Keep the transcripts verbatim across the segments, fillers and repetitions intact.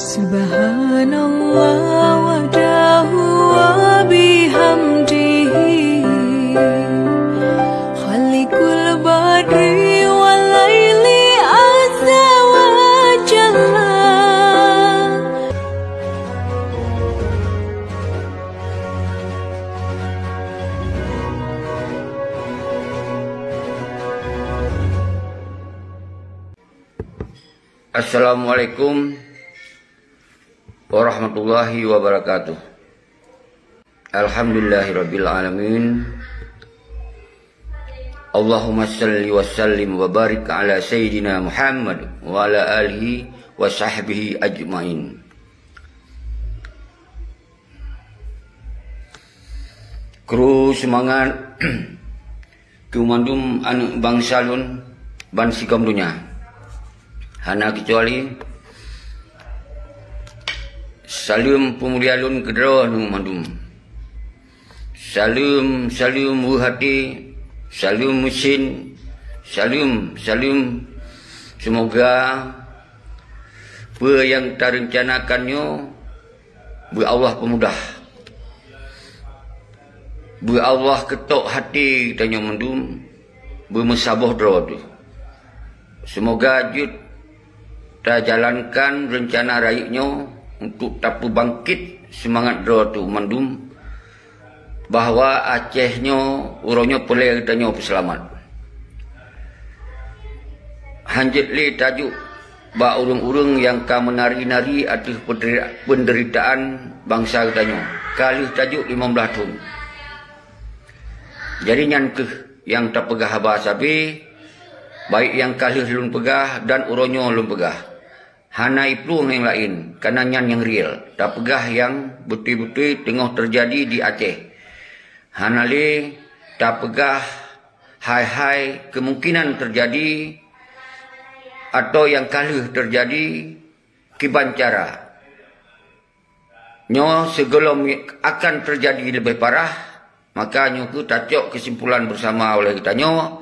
Subhanallah wahdahu wa bihamdihi, Khaliqul badri wal laili azza wa jalla. Assalamualaikum warahmatullahi wabarakatuh. Alhamdulillahirabbil alamin. Allahumma salli wa sallim wa barik ala sayyidina Muhammad wa ala alihi wa sahbihi ajmain. Kru seumangat keu mandum aneuëk bansa lôn ban sigom donya. Hana keucuali saleuem peumulia lôn keudroe nyoe mandum. Saleuem, saleuem weueh até, saleuem meusin, saleuem, saleuem. Seumoga peue nyang tareuncanakan nyoe beu Allah peumudah. Beu Allah keutok até geutanyoe mandum, beumeusaboh droe teuh. Seumoga jeuet tajalankan reuncana rayeuk nyoe untuk tapeubangkét seumangat droe teuh mandum, bahwa Aceh nyoe uroe nyoe peureulée geutanyoe peuseulamat. Hanjeuet lé tajok bak ureuëng-ureuëng nyang ka meunari-nari ateueh peunderi-, peunderitaan bansa geutanyoe. Ka lheueh tajok limong blaih thon. Jadi nyan kheueh nyang tapeugah haba sabe, baik nyang ka lheueh lôn peugah dan uroe nyoe lôn peugah. Hana iplueng nyang laén, kareuna nyan nyang real. Tapeugah nyang beutôi-beutôi teungoh teujadi di Aceh. Hana lé tapeugah hai-hai keumungkinan teujadi atau nyang ka lheueh teujadi kiban cara. Nyoe sigohlom akan teujadi leubeh parah, maka nyoe kheueh tacok keusimpulan beusama oleh geutanyoe.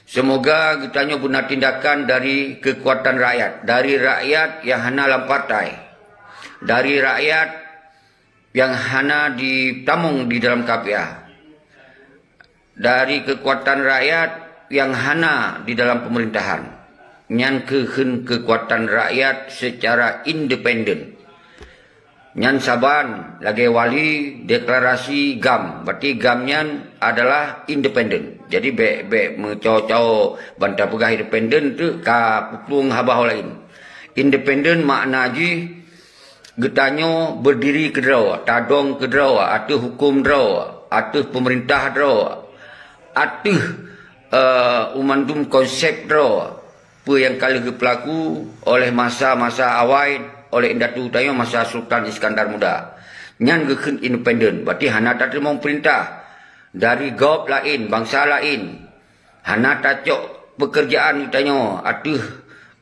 Seumoga geutanyoe beuna tindakan dari keukuatan rakyat, dari rakyat nyang hana lam partai, dari rakyat nyang hana jitamong di dalam K P A, dari keukuatan rakyat nyang hana di dalam peumeurintahan. Nyan kheueh kheun keukuatan rakyat seucara independen. Nyan saban lagée wali deklarasi GAM, berarti GAM nyan adalah independen. Jadi bék, bék meucao-cao ban tapeugah independen teuh ka peuplueng haba laén. Independen makna jih geutanyoe beudiri keudroe, tadong keudroe, ateueh huköm droe, ateueh peumeurintah droe, ateueh, eh, mandum konsep droe, peue nyang ka lheueh geupeulaku oleh masa-masa awai oleh indatu tanyoe masa Sultan Iskandar Muda. Nyan geukheun independen, berarti hana tateurimong peurintah dari gob laén, bansa laén. Hana tacok peukeurjaan geutanyoe ateueh,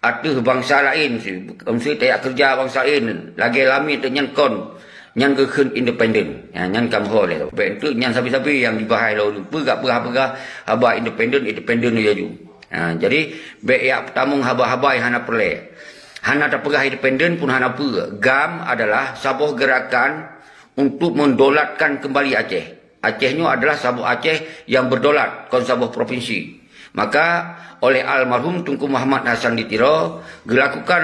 ateueh bansa laén, si, meusti tajak keureuja bansa laén, lagée lamiet nyan kon, nyan geukheun independen. Nyan, nyan ka meuho lé. Bék enteuk nyan sabe-sabe nyang jibahai lom, peugah-peugah haba independen, independen laju. Ha, jadi, bék jak peutamong haba-haba nyang hana peureulée. Hana tapeugah independen pun hana peue. GAM adalah saboh geurakan untuk meudolatkan keumbali Aceh. Aceh nyoe adalah saboh Aceh nyang beudolat, kon saboh propinsi. Maka, oleh almarhum Teungku Muhammad Hasan di Tiro geulakukan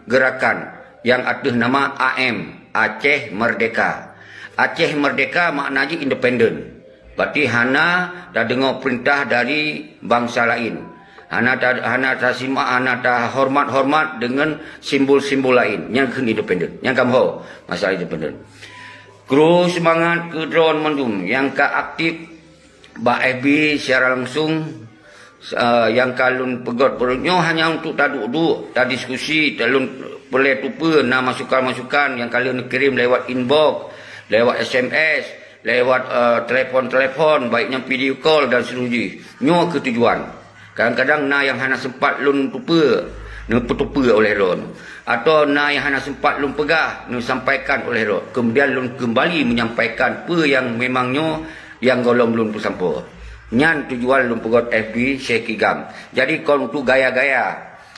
geurakan nyang ateueh nama A M, Aceh Merdeka. Aceh Merdeka makna jih independen. Berarti hana tadeungoe peurintah dari bansa laén. Hana ta-, hana tasimak, hana tahoreumat-horeumat deungon simbol-simbol laén. Nyan kheun independen. Nyan ka meuho masalah independen. Kru seumangat keu droe mandum nyang ka aktif bak F B secara langsung, eh, nyang ka lôn peugét nyoe hanya untuk taduek-duek, tadiskusi, ta-, lôn peureulée tupeue na masukan-masukan nyang ka lheueh neukirém lewat inbox, lewat S M S, lewat, eh, telepon-telepon, baik nyang video call dan seterusnya. Nyoe kheueh tujuan. Kadang-kadang na nyang hana sempat lôn tupeue, neupeutupeue oleh droe. Atau na nyang hana sempat lôn peugah, neusampaikan oleh droe. Kemudian lôn keumbali menyampaikan peue nyang memang nyoe nyang gohlom lôn peusampoe. Nyan tujuan lôn peugét F B Syekh Kigam. Jadi kon untuk gaya-gaya.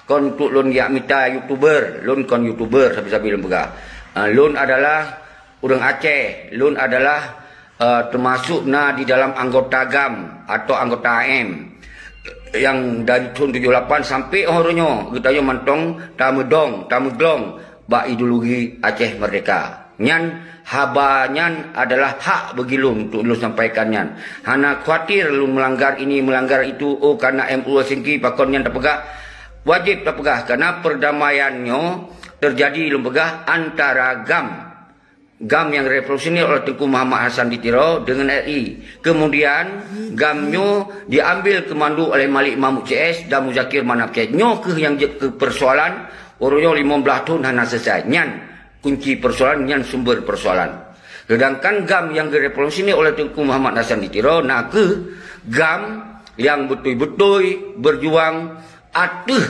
Kon untuk lôn jak mita YouTuber, lôn kon YouTuber sabe-sabe lôn peugah. Ah, lôn adalah ureuëng Aceh, lôn adalah, eh, termasuk na di dalam anggota GAM atau anggota A M. Yang dari tahun tujuh lapan sampai uroe nyoe, geutanyoe mantong tameudong, tameuglong bak ideologi Aceh Merdeka. Nyan haba nyan adalah hak bagi lôn untuk lôn sampaikan nyan. Hana khawatir lôn melanggar ini, melanggar itu, oh, karena M U Helsinki pakon nyan tapeugah. Wajib tapeugah, karena perdamaian nyoe terjadi lôn peugah antara GAM. GAM yang revolusioner oleh Teuku Muhammad Hasan di Tiro dengan R I. Kemudian, GAM nyoe diambil kemandu oleh Malik Mahmud C S dan Muzakir Manaf C S. Nyoe keuh yang jeuet keu persoalan, uroe nyoe lima belas thon hana selesai. Nyan kunci persoalan, nyan sumber persoalan. Sedangkan GAM yang direvolusi oleh Teuku Muhammad Hasan di Tiro, na keuh GAM yang beutôi-beutôi berjuang ateuh,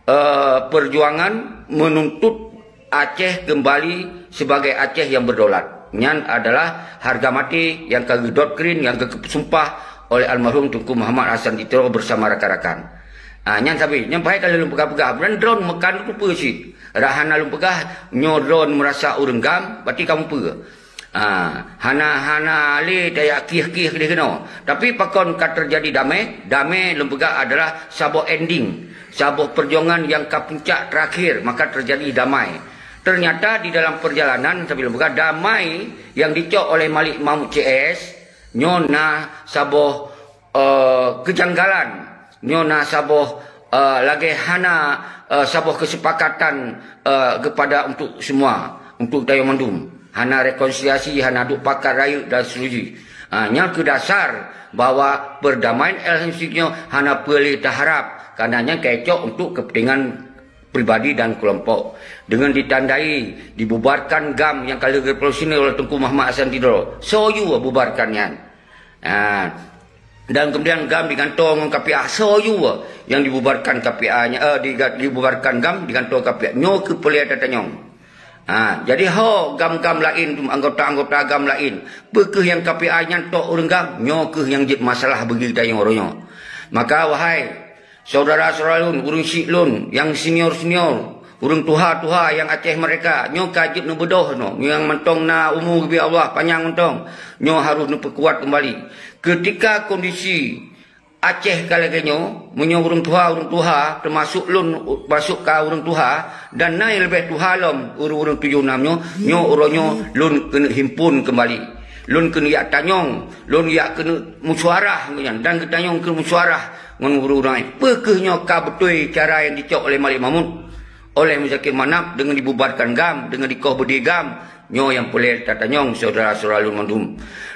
eh, perjuangan menuntut Aceh kembali sebagai Aceh yang berdaulat. Nyan adalah harga mati yang ka geudot krin, yang ka geusumpah oleh almarhum Teuku Muhammad Hasan di Tiro bersama rakan-rakan. Ah, nyan sabe, nyan payah ka lôn peugah-peugah. Dan droen meukan tu peue cit. Rak hana lôn peugah, nyoe droen meurasa ureuëng GAM, berarti kamoe peue? Ah, hana, hana lé tajak kieh-kieh lé keunoe. Tapi pakon ka terjadi damai? Damai lôn peugah adalah saboh ending, saboh perjuangan yang ka puncak terakhir, maka terjadi damai. Ternyata di dalam perjalanan, sabe lôn peugah, damai yang dicok oleh Malik Mahmud C S, nyoe na saboh eh, kejanggalan. Nyoe na saboh, eh, lagée hana, eh, saboh kesepakatan, eh, kepada untuk semua, untuk tanyoe mandum. Hana rekonsiliasi, hana duek pakat rayeuk dan seterusnya. Ha, nyan keu dasar bahwa perdamaian L M C nyoe hana peue lé taharap, karena nyan ka icok untuk kepentingan pribadi dan kelompok. Dengan ditandai dibubarkan GAM yang ka lheueh revolusioner oleh Teuku Muhammad Hasan di Tiro. Soe yue bubarkan nyan? Ha. Dan kemudian GAM digantoe ngon K P A. Soe yue yang dibubarkan K P A nya, eh, diga-, dibubarkan GAM, digantoe K P A. Nyoe keuh peue lé tatanyong. Ha, jadi ho GAM-GAM laén, anggota-anggota GAM laén, peue keuh nyang K P A nyan tok ureuëng GAM, nyoe keuh nyang jeuet masalah bagi geutanyoe uroe nyoe. Maka, wahai syedara-syedara lôn, ureuëng syik lôn nyang senior-senior, ureuëng tuha-tuha nyang Aceh Merdeka, nyoe ka jeuet neubeudôh nyoe, nyang mantong na umu geubri Allah panyang mantong, nyoe harôh neupeukuat keumbali. Keutika kondisi Aceh ka lagée nyoe, meunyoe ureuëng tuha, ureuëng tuha, teumasok lôn, teumasok ka ureuëng tuha, dan na nyang leubeh tuha lom, ureuëng-ureuëng tujoh nam nyoe, nyoe uroe nyoe lôn keuneuk himpon keumbali. Lôn keuneuk jak tanyong, lôn jak keuneuk meusyuarah ngon nyan, dan geutanyong keuneuk meusyuarah ngon ureuëng-ureuëng laén. Peue keuh nyoe ka beutôi cara nyang dicok oleh Malik Mahmud, oleh Muzakir Manaf, deungon dibubarkan GAM, deungon dikoh beudé GAM? Nyoe nyang peue lé tatanyong syedara-syedara lôn mandum.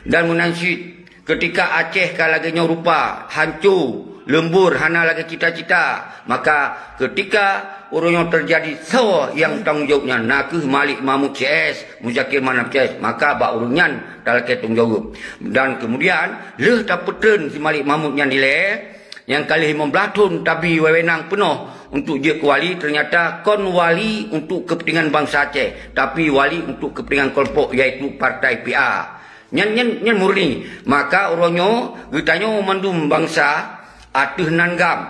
Dan meunan cit, keutika Aceh ka lagée nyoe rupa, hanco, leumbur, hana lagée cita-cita, maka keutika uroe nyoe teujadi, soe nyang tanggong jaweueb nyan? Na keuh Malik Mahmud C S, Muzakir Manaf C S, maka bak ureuëng nyan talakée tanggong jaweueb. Dan keumudian, lheueh tapeutreun si Malik Mahmud nyan dilée, nyang ka lheueh limong blaih thon tabi wewenang peunoh untuk jeuet keu wali, teunyata kon wali untuk keupeuntengan bansa Aceh, tapi wali untuk keupeuntengan keulompok, yaitu partai P A. Nyan, nyan, nyan murni. Maka uroe nyoe geutanyoe mandum bansa ateueh nan GAM,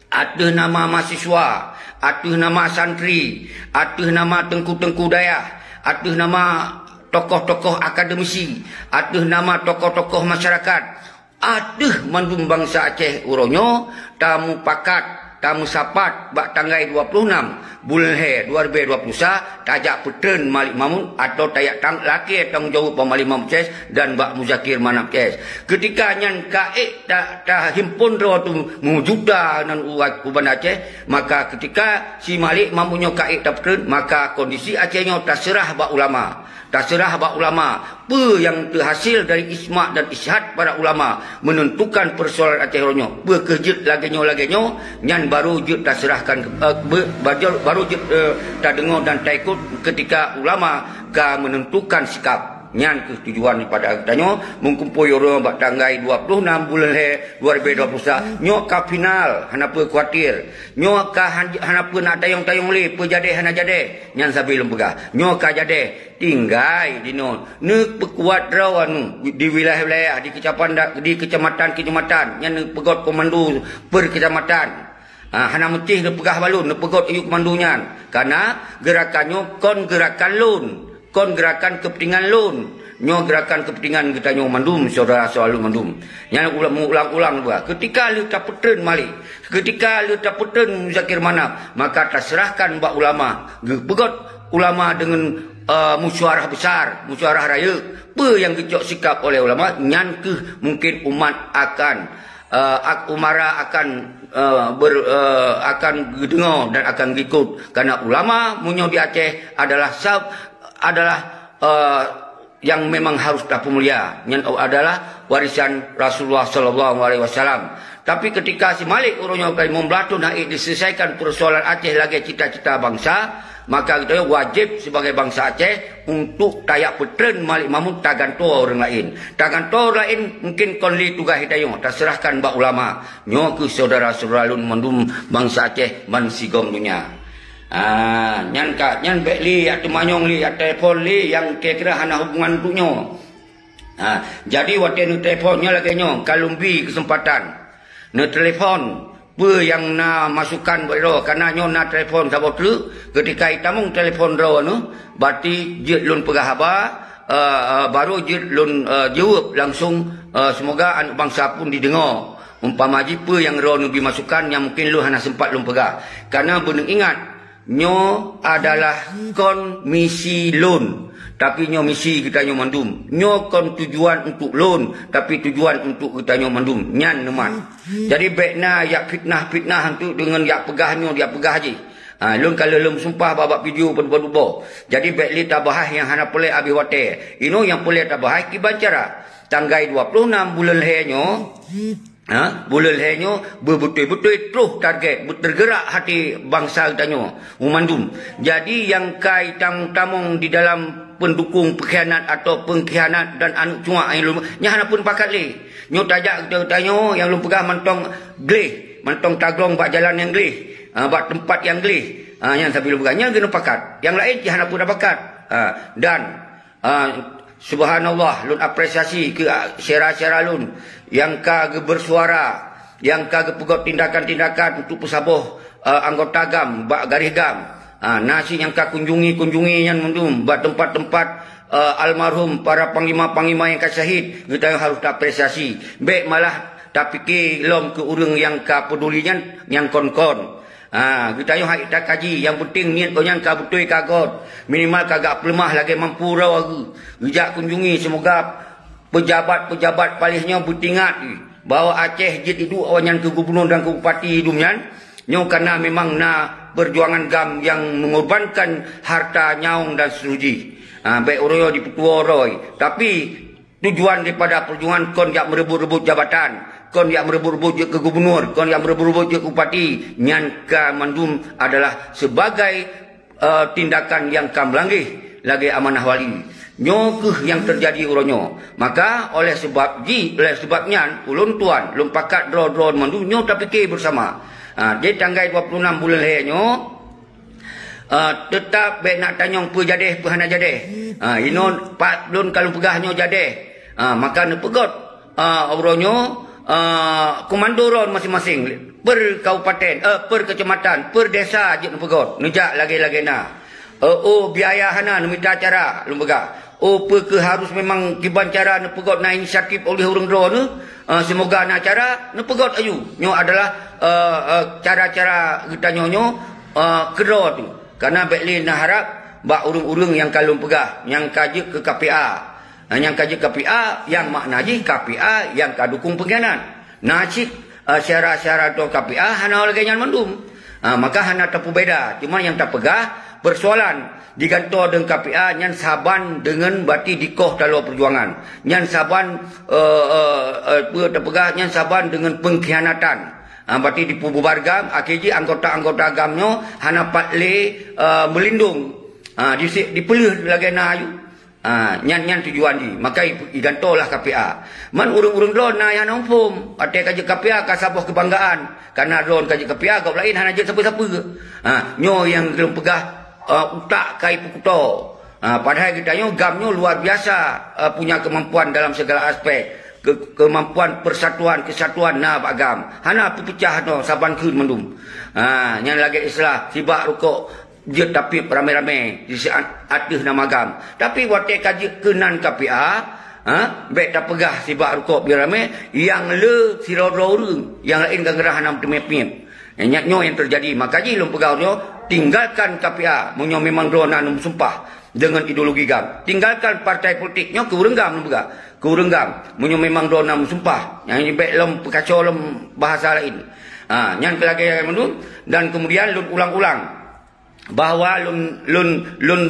ateueh nama mahasiswa, ateueh nama santri, ateueh nama teungku-teungku dayah, ateueh nama tokoh-tokoh akademisi, ateueh nama tokoh-tokoh masyarakat, ateueh mandum bansa Aceh uroe nyoe tamupakat, tameusapat bak tanggai dua ploh nam buleuen lhée dua ribée dua ploh sa, tajak peutreun Malik Mahmud atawa tajak tang-, lakée tanggong jaweueb bak Malik Mahmud C S dan bak Muzakir Manaf C S. Keutika nyan ka ék ta-, tahimpon droe teuh meujuta nan u-, u Banda Aceh, maka keutika si Malik Mahmud nyoe ka ék tapeutreun, maka kondisi Aceh nyoe taseurah bak ulama. Taseurah bak ulama, peue nyang teuhasé dari ijma dan ijtihad para ulama menentukan persoalan Aceh uroe nyoe. Peue keuh jeuet lagée nyoe, lagée nyoe, nyan barô jeuet taseurahkan, eh, be-, barô, barô jeuet, eh, tadeungoe dan taikot keutika ulama ka menentukan sikap. Nyan keuh tujuan daripada geutanyoe meukumpôi uroe nyoe bak tanggai dua ploh nam buleuen lhée dua ribée dua ploh sa. Nyoe ka final, hana peue khawatir. Nyoe ka han-, hana peue na tayong-tayong lé, peue jadeh hana jadeh. Nyan sabe lôn peugah. Nyoe ka jadeh. Tinggai dinoe, neupeukuat droe anu di wilayah-wilayah, di kecamatan, di kecamatan-kecamatan, nyan neupeugot komando per kecamatan. Ha, hana meusti neupeugah bak lôn, neupeugot ayue keumandu nyan. Karena gerakan nyoe kon gerakan lôn, kon gerakan keupeuntengan lôn. Nyoe gerakan keupeuntengan geutanyoe mandum, syedara-syedara lôn mandum. Nyan ulang, ulang-ulang dua. Ketika lheueh tapeutreun Malik, ketika lheueh tapeutreun Muzakir Manaf, maka taserahkan bak ulama. Geupeugot ulama deungon, eh, musyawarah besar, musyawarah rayeuk. Peue nyang geucok sikap oleh ulama, nyan keuh mungkin umat akan eh, ak-, umara akan, eh, ber-, eh, akan geudeungoe dan akan geuikot. Karena ulama meunyoe di Aceh adalah sab-, adalah, eh, yang memang harus tapeumulia. Nyan adalah warisan Rasulullah sallallahu alaihi wasallam. Tapi ketika si Malik uroe nyoe ka limong blaih thon hana diselesaikan persoalan Aceh lagèe cita-cita bangsa, maka geutanyoe wajéb sibagai bansa Aceh untuk tajak peutreun Malik Mahmud tagantoe ureueng laén. Tagantoe ureueng laén mungkin kon lé tugaih geutanyoe, taseurahkan bak ulama. Nyoe keuh syedara-syedara lôn mandum bansa Aceh ban sigom donya. Ah, nyan ka, nyan bèk lé jak teumanyong lé, jak telepon lé nyang kira-kira hana hubungan untuk nyoe. Ha, jadi watèe neutelepon nyoe lagèe nyoe, ka lôn bi keuseumpatan. Neutelepon, peue nyang na masukan bak droe, karena nyoe na telepon saboh treuk, ketika itamong telepon droe nyoe, berarti jeuet lôn peugah haba, eh, eh, baru jeuet lôn, eh, jaweueb langsung, eh, semoga aneuk bansa pun dideungoe. Umpama jih peue nyang droe neubi masukan nyang mungkin lôn hana sempat lôn peugah. Karena beuneuingat, nyoe adalah kon misi lôn, tapi nyoe misi geutanyoe mandum. Nyoe kon tujuan untuk lôn, tapi tujuan untuk geutanyoe mandum. Nyan neumat. Jadi bèk na jak fitnah-fitnah untuk deungon jak peugah nyoe, jak peugah jih. Ha, lôn ka lheueh lôn sumpah bak, bak video padub-padub boh. Jadi bèk lé tabahas nyang hana peureulèe abéh watèe. Inoe nyang peureulèe tabahas kiban cara. Tanggai dua puluh enam buleuen lhèe nyoe, ha, buleuen lhèe nyoe beubeutôi-beutôi troh target, beuteugeurak hati bansa geutanyoe mandum. Jadi nyang ka itamong-tamong di dalam pendukung pengkhianat atau pengkhianat dan aneuk cuak nyang lôn, nyan hana pun pakat lé. Nyoe tajak geutanyoe nyang lôn peugah mantong gleh, mantong taglong bak jalan nyang gleh, ha, bak teumpat nyang gleh. Ha, nyan sabe lôn peugah, nyan keuneuk pakat. Nyang laén cit hana pun pakat. Ha, dan Ah, subhanallah, lôn apresiasi keu, ah, syedara-syedara lôn nyang ka geubersuara, nyang ka geupeugot tindakan-tindakan untuk peusaboh, ah, anggota gam bak garéh gam. Ah, na cit nyang ka kunjungi-kunjungi nyan mandum bak teumpat-teumpat, ah, almarhum para panglima-panglima nyang ka syahid, geutanyoe harôh taapresiasi. Bèk malah tapike lom keu ureueng nyang ka peuduli nyan nyang kon-kon. Ha, geutanyoe hai takaji, nyang penting niet gobnyan ka beutôi ka göt, minimal ka geupeuleumah lagèe mampu droe geuh. Geujak kunjungi, seumoga peujabat-peujabat paléh nyoe beutingat bahwa Aceh jeuet iduek awaknyan keu gubunur dan keu bupati dum nyan. Nyoe kana memang na peujuangan gam nyang meungorbankan harta, nyawöng dan seterusjih. Ha, bèk uroe nyoe jipeutuwoe droe, tapi tujuan daripada peujuangan kon jak meureubot-reubot jabatan, kon jak meureubot-reubot jeuet keu gubunur, kon jak meureubot-reubot jeuet keu bupati, nyan ka mandum adalah sebagai, eh, tindakan nyang ka meulanggeh lagèe amanah wali. Nyoe keuh nyang teujadi uroe nyoe. Maka oleh sebab ji-, oleh sebab nyan, ulôn tuan, lôn pakat droe-droe mandum nyoe tapike beusama. Ha, di tanggai dua puluh enam buleuen lhèe nyoe, Ah, teutap bèk na tanyong peue jadeh, peue hana jadeh. Ah, inoe pat lôn ka lôn peugah nyoe jadeh. Ah, maka neupeugot, ah, uroe nyoe, ah, komando droe maséng-maséng, per kabupaten, eh, per keucamatan, per desa jeuet neupeugot, neujak lagèe-lagèe na. Eh, oh, biaya hana, neumita cara, lôn peugah. Oh, peu kheueh harus memang kiban cara neupeugot na inisiatif oleh ureueng droeneuh? Ah, seumoga na cara neupeugot aju. Nyoe adalah, ah, ah, cara-cara geutanyoe nyoe, ah, keudroe teuh. Karena bèk lé na harab bak ureueng-ureueng nyang ka lôn peugah, nyang ka jeuet keu K P A. Ah, nyang ka jeuet K P A, nyang makna jih K P A nyang ka dukung peungkhianat. Na cit, eh, syedara-syedara droe K P A hana lagèe nyan mandum. Ah, maka hana tapeubeda. Cuma nyang tapeugah, persoalan digantoe deungon K P A nyan saban deungon bati dikoh taloe peujuangan. Nyan saban, eh, eh, eh, peue tapeugah, nyan saban deungon peungkhianatan. Ah, bati dipeububar gam, akhé jih anggota-anggota gam nyoe hana pat lé, eh, meulindong. Ah, disi-, dipeuleueh lagèe na aju. Ah, nyan, nyan tujuan jih. Maka i-, igantoe lah K P A. Man ureueng-ureueng droe na nyang hana muphom. Watèe ka jeuet K P A ka saboh keubanggaan. Karena droe ka jeuet K P A, gob laén hana jeuet sapeue-sapeue. Ah, nyoe nyang lôn peugah, ah, utak ka ipeukuto. Ah, padahai geutanyoe gam nyoe luar biasa, ah, punya kemampuan dalam segala aspek. Ke-, kemampuan persatuan, kesatuan na bak GAM. Hana peupecah nyoe saban kheun mandum. Ha, nyan lagée istilah sibak rukok jeuet tapi ramé-ramé di saat ateueh nama GAM. Tapi watée ka jeuet keunan K P A, ha, bék tapeugah sibak rukok biar ramé, nyang le sidroe-droe ureuëng, nyang laén ka geurah hana meuteumé-teumé. Nyan nyoe nyang teujadi, maka jih lôn peugah uroe nyoe, tinggalkan K P A meunyoe memang droe na neumeusumpah deungon ideologi GAM. Tinggalkan partai politik nyoe keu ureuëng GAM lôn peugah. Keu ureuëng GAM, meunyoe memang droe na meusumpah, nyang bék lom peukaco lom bahasa laén. Ha, nyan keu lagée nyan mandum, dan kemudian lôn ulang-ulang bahwa lôn, lôn, lôn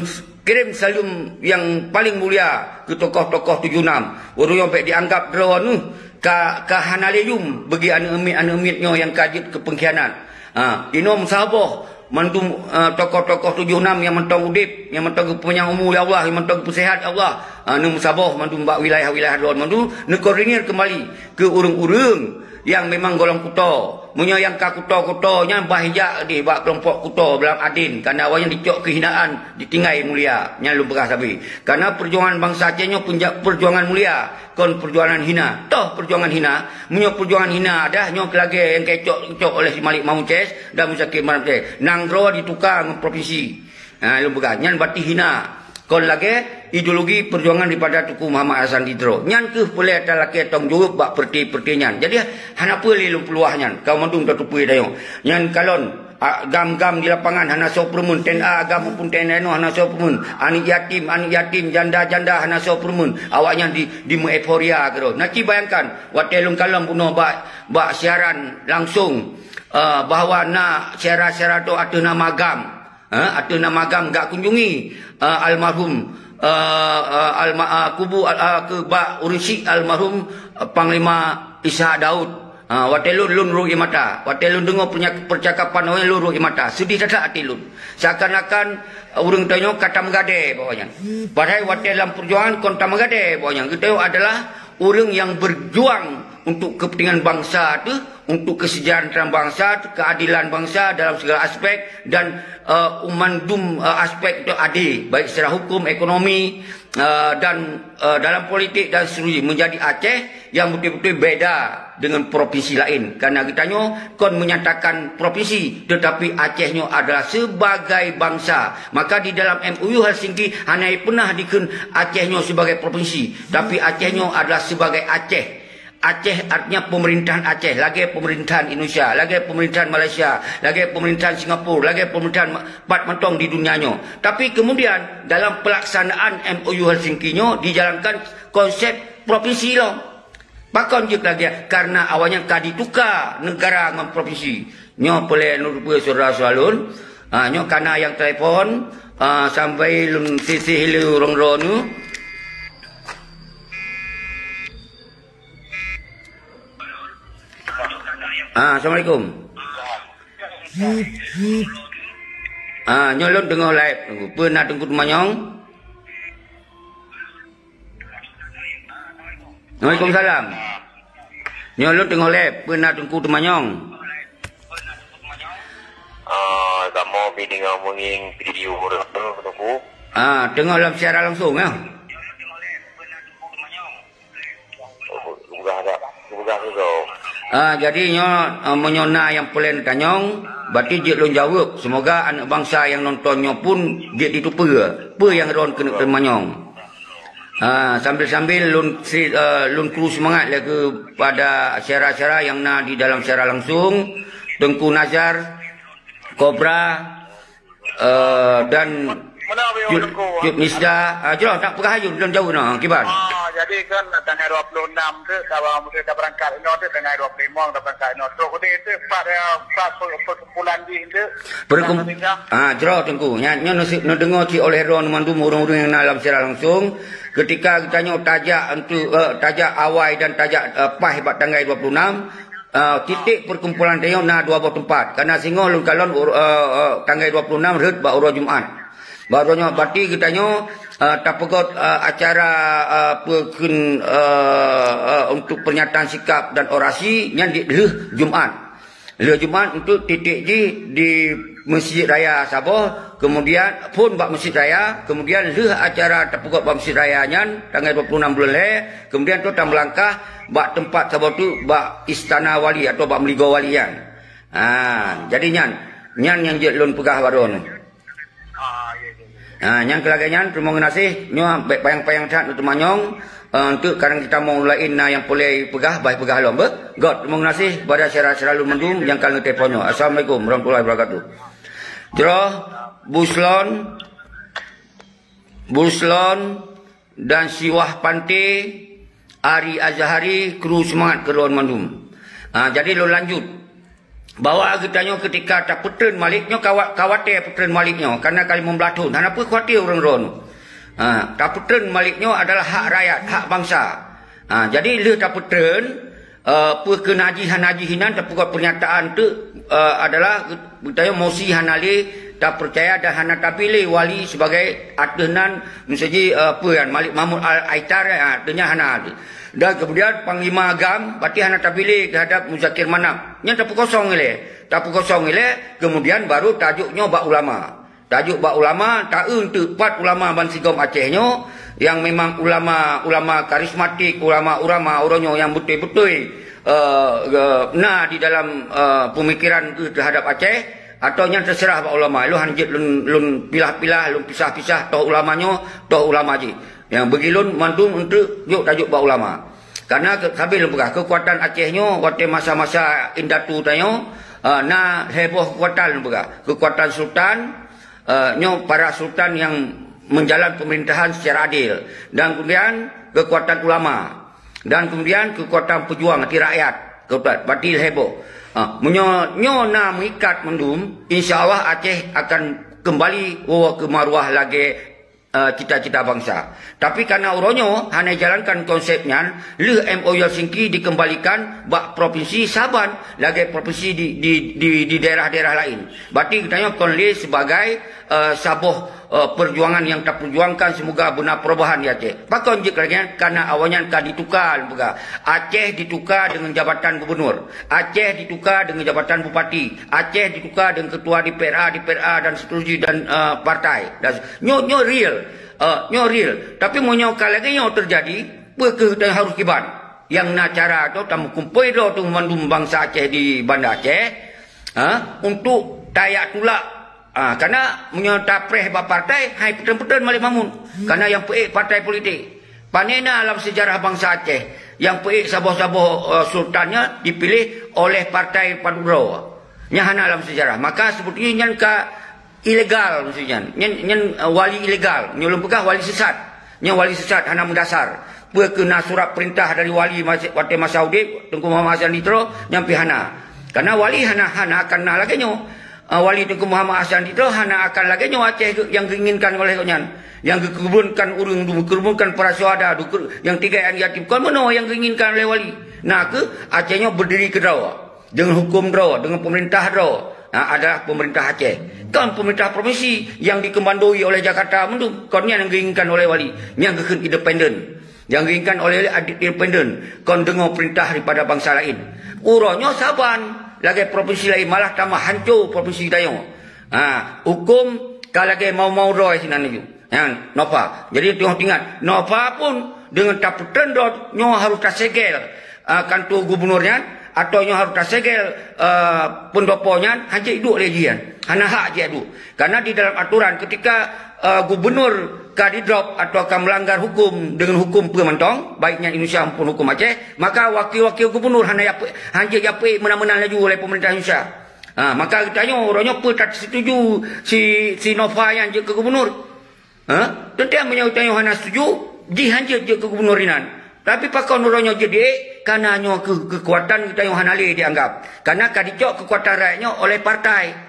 kirém saleuem nyang paleng mulia keu tokoh-tokoh tujoh nam. Ureuëng nyoe bék dianggap droeneuh ka, ka hana lé yum bagi aneuëk miet-aneuëk miet nyoe nyang ka jeuet keu pengkhianat. Ha, inoe meusaboh mandum, eh, tokoh-tokoh tujoh nam nyang mantong udeb, nyang mantong geupanyang umu ya Allah, nyang mantong geupeusehat ya Allah. Ha, neumeusaboh mandum bak wilayah-wilayah droe mandum, neukoordinir keumbali keu ureuëng-ureuëng nyang memang golom kuto. Meunyoe nyang ka kuto-kuto nyan bah ijak deh bak keulompok kuto dalam aden, kana awaknyan dicok keuhinaan, ditinggai mulia. Nyan lôn peugah sabe. Kana peujuangan bansa Aceh nyoe peunja-, peujuangan mulia, kon peujuangan hina. Toh peujuangan hina? Meunyoe peujuangan hina adah nyoe keu lagée nyang ka icok-cok oleh si Malik Mahmud C S dan Muzakir Manaf C S. Nanggroe dituka ngon provinsi. Ha, lôn peugah, nyan berarti hina. Kon lagée ideologi perjuangan daripada Teungku Muhammad Hasan di Tiro. Nyan keuh peureulée talakée tanggung jaweueb bak peureuté-peureuté nyan. Jadi, hana peue lé lôn peuluah nyan, kaum mandum tateupeue tanyoe. Nyan kalon, a, GAM-GAM di lapangan hana soe peureumeun, T N A GAM maupun T N A inoe hana soe peureumeun. Aneuëk yatim, aneuëk yatim, janda-janda hana soe peureumeun. Awaknyan di, di meueuforia keudroe. Nah, ci bayangkan, watée lôn kalon bunoe bak, bak siaran langsung, eh, bahwa na syedara-syedara droe ateueh nama GAM. Ha, ateueh nama GAM gak kunjungi, eh, almarhum, eh, eh, alma-, eh, kubu, eh, keu bak ureuëng syik almarhum, eh, Panglima Ishak Daud. Ha, watée lôn, lôn rhot ie mata. Watée lôn deungoe peunya-, percakapan awaknyan lôn rhot ie mata. Seudeh that-that até lôn. Seakan-akan, eh, ureuëng tanyoe ka tameugadée bak awaknyan. Padahai watée lam peujuangan kon tameugadée bak awaknyan. Geutanyoe adalah ureuëng nyang berjuang untuk kepentingan bangsa teuh, untuk kesejahteraan bangsa, keadilan bangsa dalam segala aspek dan, eh, umandum, eh, aspek itu adil, baik secara hukum, ekonomi, eh, dan, eh, dalam politik dan seterusnya, menjadi Aceh yang betul-betul beda dengan provinsi lain. Karena geutanyoe kon menyatakan provinsi, tetapi Aceh nyoe adalah sebagai bangsa. Maka di dalam M O U Helsinki hana pernah dikheun Aceh nyoe sebagai provinsi, tapi Aceh nyoe adalah sebagai Aceh. Aceh artinya pemerintahan Aceh, lagée pemerintahan Indonesia, lagée pemerintahan Malaysia, lagée pemerintahan Singapura, lagée pemerintahan ma-, pat mantong di dunia nyoe. Tapi kemudian dalam pelaksanaan M O U Helsinki nyoe dijalankan konsep provinsi lom. Pakon jeuet lagée? Karena awaknyan ka dituka negara ngon provinsi. Nyoe peureulée lôn teupeue syedara-syedara lôn. Ha, nyoe kana nyang telepon, ha, sampai lôn sisih le ureuëng droeneuh. Ah, assalamualaikum. Ah, nyoe lôn teungoh live. Peue na Teungku Teumanyong? Waalaikumsalam. Nyoe lôn teungoh live. Peue na Teungku Teumanyong? Ah, kamoe pi deungoe meungieng video ureuëng tu, Teungku. Ah, teungoh lam siaran langsung, ya. Peugah dak, peugah tu. Ah, jadi nyoe, ah, meunyoe na nyang peureulée neutanyong, berarti jeuet lôn jaweueb. Semoga aneuëk bansa nyang nonton nyoe pun jeuet jiteupeue peue nyang droen keuneuk teumanyong. Ah, sambil-sambil lôn si-, ah, lôn kru seumangat lé keupada syedara-syedara nyang na di dalam siaran langsung, Teungku Nazar, Kobra, eh, dan Cut, Cut Misda, ah, jroh, tak peugah ayun, lôn jaweueb na, kiban. Ah, jadi kan tanggai dua puluh enam tu, saban meusti tabeurangkat inoe tu, tanggai dua puluh lima tabeurangkat inoe. Trok udeh tu, empat, eh, empat pe-, perkumpulan jih tu. Perkum-, ah, jroh, Teungku. Nyan, nyoe neusi-, neudeungoe cit oleh droeneuh mandum ureuëng-ureuëng nyang na lam siaran langsung. Ketika geutanyoe tajak untuk, eh, tajak awai dan tajak, eh, paih bak tanggai dua puluh enam, Ah, titik perkumpulan tanyoe na dua boh teumpat. Karena singoh lôn kalon ur-, ah, ah, tanggai dua puluh enam rhot bak uroe Jumat. Bak uroe nyoe berarti geutanyoe, ah, tapeugot, ah, acara, ah, peukheun, ah, ah, untuk pernyataan sikap dan orasi nyan di lheueh Jumat. Lheueh Jumat untuk titik jih di Masjid Raya saboh, kemudian phon bak Masjid Raya, kemudian lheueh acara tapeugot bak Masjid Raya nyan tanggai dua puluh enam buleuen lhèe, kemudian tu tameulangkah bak teumpat saboh tu bak Istana Wali atau bak Meuligoe Wali nyan. Ha, jadi nyan, nyan nyang jeuet lôn peugah bak droeneuh. Ah, ya, ya, ya. Ha, nyang keu lagèe nyan, teurimong geunaséh, nyoe bèk panyang-panyang that teumanyong, eh, untuk kadang kita mau laén na nyang peureulèe peugah, bah peugah lom beuh. Göt, teurimong geunaséh bak syedara-syedara lôn mandum nyang ka lheueh telepon nyoe. Assalamualaikum warahmatullahi wabarakatuh. Jroh, Buslon, Buslon, dan Siwah Panté, Ari Azhari, kru seumangat keu droeneuh mandum. Ha, jadi lôn lanjut. Bahwa geutanyoe keutika tapeutreun Malik nyoe kawa-, kawatèe peutreun Malik nyoe, karena ka limong blaih thon. Hana peue khawatir ureueng droeneuh. Ha, tapeutreun Malik nyoe adalah hak rakyat, hak bansa. Ha, jadi lheueh tapeutreun, eh, peue keu na jih hana jih inan tapeugot pernyataan teuk, eh, adalah geutanyoe mosi hana lé tapeucaya dan hana tapiléh wali sebagai ateueh nan, miseue jih, eh, peue nyan, Malik Mahmud Al-Aitar, eh, ateueh nyan hana. Dan kemudian Panglima GAM, berarti hana tapiléh terhadap Muzakir Manaf. Nyan tapeukosong ilèe. Tapeukosong ilèe, kemudian baru tajok nyoe bak ulama. Tajok bak ulama, ta-eu teuk pat ulama bansigom Aceh nyoe, nyang memang ulama-ulama karismatik, ulama-ulama uroe nyoe nyang beutôi-beutôi, eh, eh, na di dalam, eh, pemikiran terhadap Aceh, atau nyan terserah bak ulama. Lôn hana jeuet lôn, lôn pilah-pilah, lôn pisah-pisah, toh ulama nyoe, toh ulama jih. Nyang bagi lôn mandum untuk jok tajok bak ulama. Karena ke-, sabe lôn peugah, keukuatan Aceh nyoe watèe masa-masa indatu tanyoe, eh, na lhèe boh keukuatan lôn peugah. Keukuatan sultan, eh, nyoe para sultan nyang menjalan pemerintahan secara adil. Dan kemudian keukuatan ulama. Dan kemudian keukuatan pejuang, arti rakyat. Keukuatan, berarti lhèe boh. Ha, meunyoe nyoe na meuikat mandum, insya Allah Aceh akan keumbali woe keu maruah lagèe eh, cita-cita bansa. Tapi karena uroe nyoe hana jalankan konsep nyan, lheueh M O U Helsinki dikembalikan bak provinsi saban lagèe provinsi di, di, di, di daerah-daerah laén. Berarti geutanyoe kon lé sebagai, eh, saboh, eh, perjuangan nyang taperjuangkan semoga beuna perubahan di Aceh. Pakon jeuet lagèe nyan? Karena awaknyan ka dituka, peugah. Aceh dituka dengan jabatan gubernur. Aceh dituka dengan jabatan bupati. Aceh dituka dengan ketua D P R A, D P R A dan seterusnya dan, eh, partai. Dan nyoe, nyoe real. Eh, nyoe real. Tapi meunyoe ka lagèe nyoe teujadi, peue keuh nyang harôh kiban? Nyang na cara tu tameukumpôi droe teuh mandum bansa Aceh di Banda Aceh, ha, untuk tajak tulak. Ha, karena meunyoe tapreh bak partai, hai peutreun-peutreun Malik Mahmud. Karena nyang peuék partai politik. Pane na lam sejarah bansa Aceh nyang peuék saboh-saboh, eh, sultan nyan dipiléh oleh partai padubdroe. Nyan hana lam sejarah. Maka sebetulnya nyan ka ilegal maksud nyan. Nyan, nyan, eh, wali ilegal. Nyoe lôn peugah wali sesat. Nyan wali sesat hana meudasar. Peue keuh na surat perintah dari wali mas-, watèe masa udép, Teungku Muhammad Hasan Ditro, nyan pih hana. Karena wali hana, hana akan na lagèe nyoe. Ah, Wali Teungku Muhammad Hasan Ditro hana akan lagèe nyoe Aceh geu-, nyang geuinginkan oleh gobnyan. Nyang geukeurubunkan ureueng, geukeurubunkan para syuhada, geukeureu-, nyang tinggai aneuk yatim. Kon meunoe nyang geuinginkan oleh wali. Na keuh Aceh nyoe beudiri keudroe. Deungon huköm droe, deungon peumeurintah droe. Ha, adalah peumeurintah Aceh. Kon peumeurintah provinsi nyang dikeumandoi oleh Jakarta mandum. Kon nyan nyang geuinginkan oleh wali. Nyang geukheun independen. Nyang geuinginkan oleh independen, kon deungoe peurintah daripada bansa laén. Uroe nyoe saban lagèe provinsi laén, malah tamah hanco provinsi geutanyoe. Ha, huköm ka lagèe mau-mau droe sinan laju. Nyan, Nova. Jadi, teungoh teuingat, Nova pun deungon tapeutreun droe nyoe harôh tasegel, ha, kantor gubernur nyan, atau nyoe harôh tasegel, eh, peundopo nyan, hana jeuet duek lé jih nyan. Hana hak jeuet duek. Karena di dalam aturan, ketika, eh, gubernur ka didrop atau ka melanggar hukum dengan hukum peue mantong, baik nyan Indonesia maupun hukum Aceh, maka wakil-wakil gubernur hana yapeu-, hana jeuet japeu meunan-meunan laju oleh pemerintah Indonesia. Ha, maka geutanyoe, uroe nyoe peue that setuju si, si Nova nyan jeuet keu gubernur? Ha? Teuntang meunyoe geutanyoe hana setuju, jih hana jeuet jeuet keu gubernur inan. Tapi pakon uroe nyoe jeuet diék, karena nyoe keu-, keukuatan geutanyoe hana lé dianggap. Karena ka dicok keukuatan rakyat nyoe oleh partai.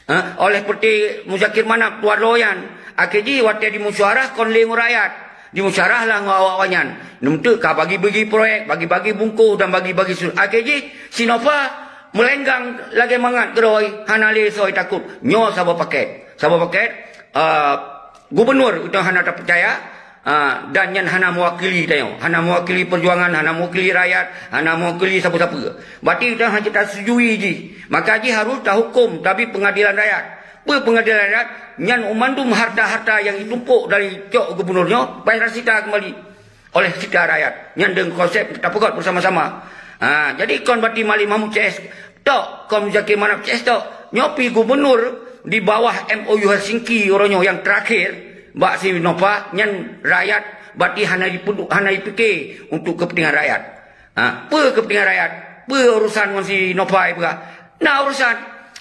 Ha, oleh Partai Muzakir Manaf tuan lo nyan. Akhé jih watèe dimusyarah kon lé ngon rakyat. Dimusyarah lah ngon awak-awak nyan. Neumeuteuk ka bagi-bagi proyek, bagi-bagi bungkôh dan bagi-bagi su-, akhé jih si Nova meulenggang lagèe mangat keudroe, hana lé soe takot. Nyoe saboh paket. Saboh paket, eh, gubernur geutanyoe hana tapeucaya, Ha, dan nyan hana mewakili tanyoe, hana mewakili perjuangan, hana mewakili rakyat, hana mewakili sapeue-sapeue. Berarti tanyoe hana tasetujui jih. Maka jih harus tahukum, tabi pengadilan rakyat. Peue pengadilan rakyat? Nyan mandum harta-harta nyang jitumpok dari cok gubernur nyoe, bayar sita kembali oleh sita rakyat. Nyan deungon konsep tapeugöt bersama-sama. Ha, jadi kon berarti Malik Mahmud C S tok, kon Muzakir Manaf C S tok. Nyoe pi gubernur di bawah M O U Helsinki uroe nyoe nyang terakhir bak si Nova, nyan rakyat berarti hana jipedu-, hana jipike untuk kepentingan rakyat. Ha, peue kepentingan rakyat? Peue urusan ngon si Nova ipeugah? Na urusan.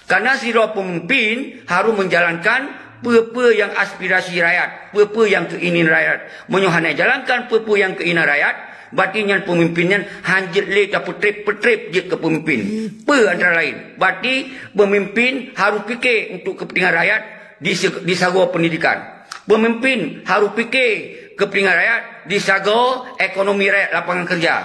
Karena sidroe pemimpin harus menjalankan peue-peue nyang aspirasi rakyat, peue-peue nyang keinginan rakyat. Meunyoe hana jalankan peue-peue nyang keinginan rakyat, berarti nyan pemimpin nyan hanjeuet lé tapeutreb-peutreb jeuet keu pemimpin. Peue antara lain? Berarti pemimpin harus pike untuk kepentingan rakyat di se-, di sagoe pendidikan. Pemimpin harus pike kepentingan rakyat di sagoe ekonomi rakyat, lapangan kerja.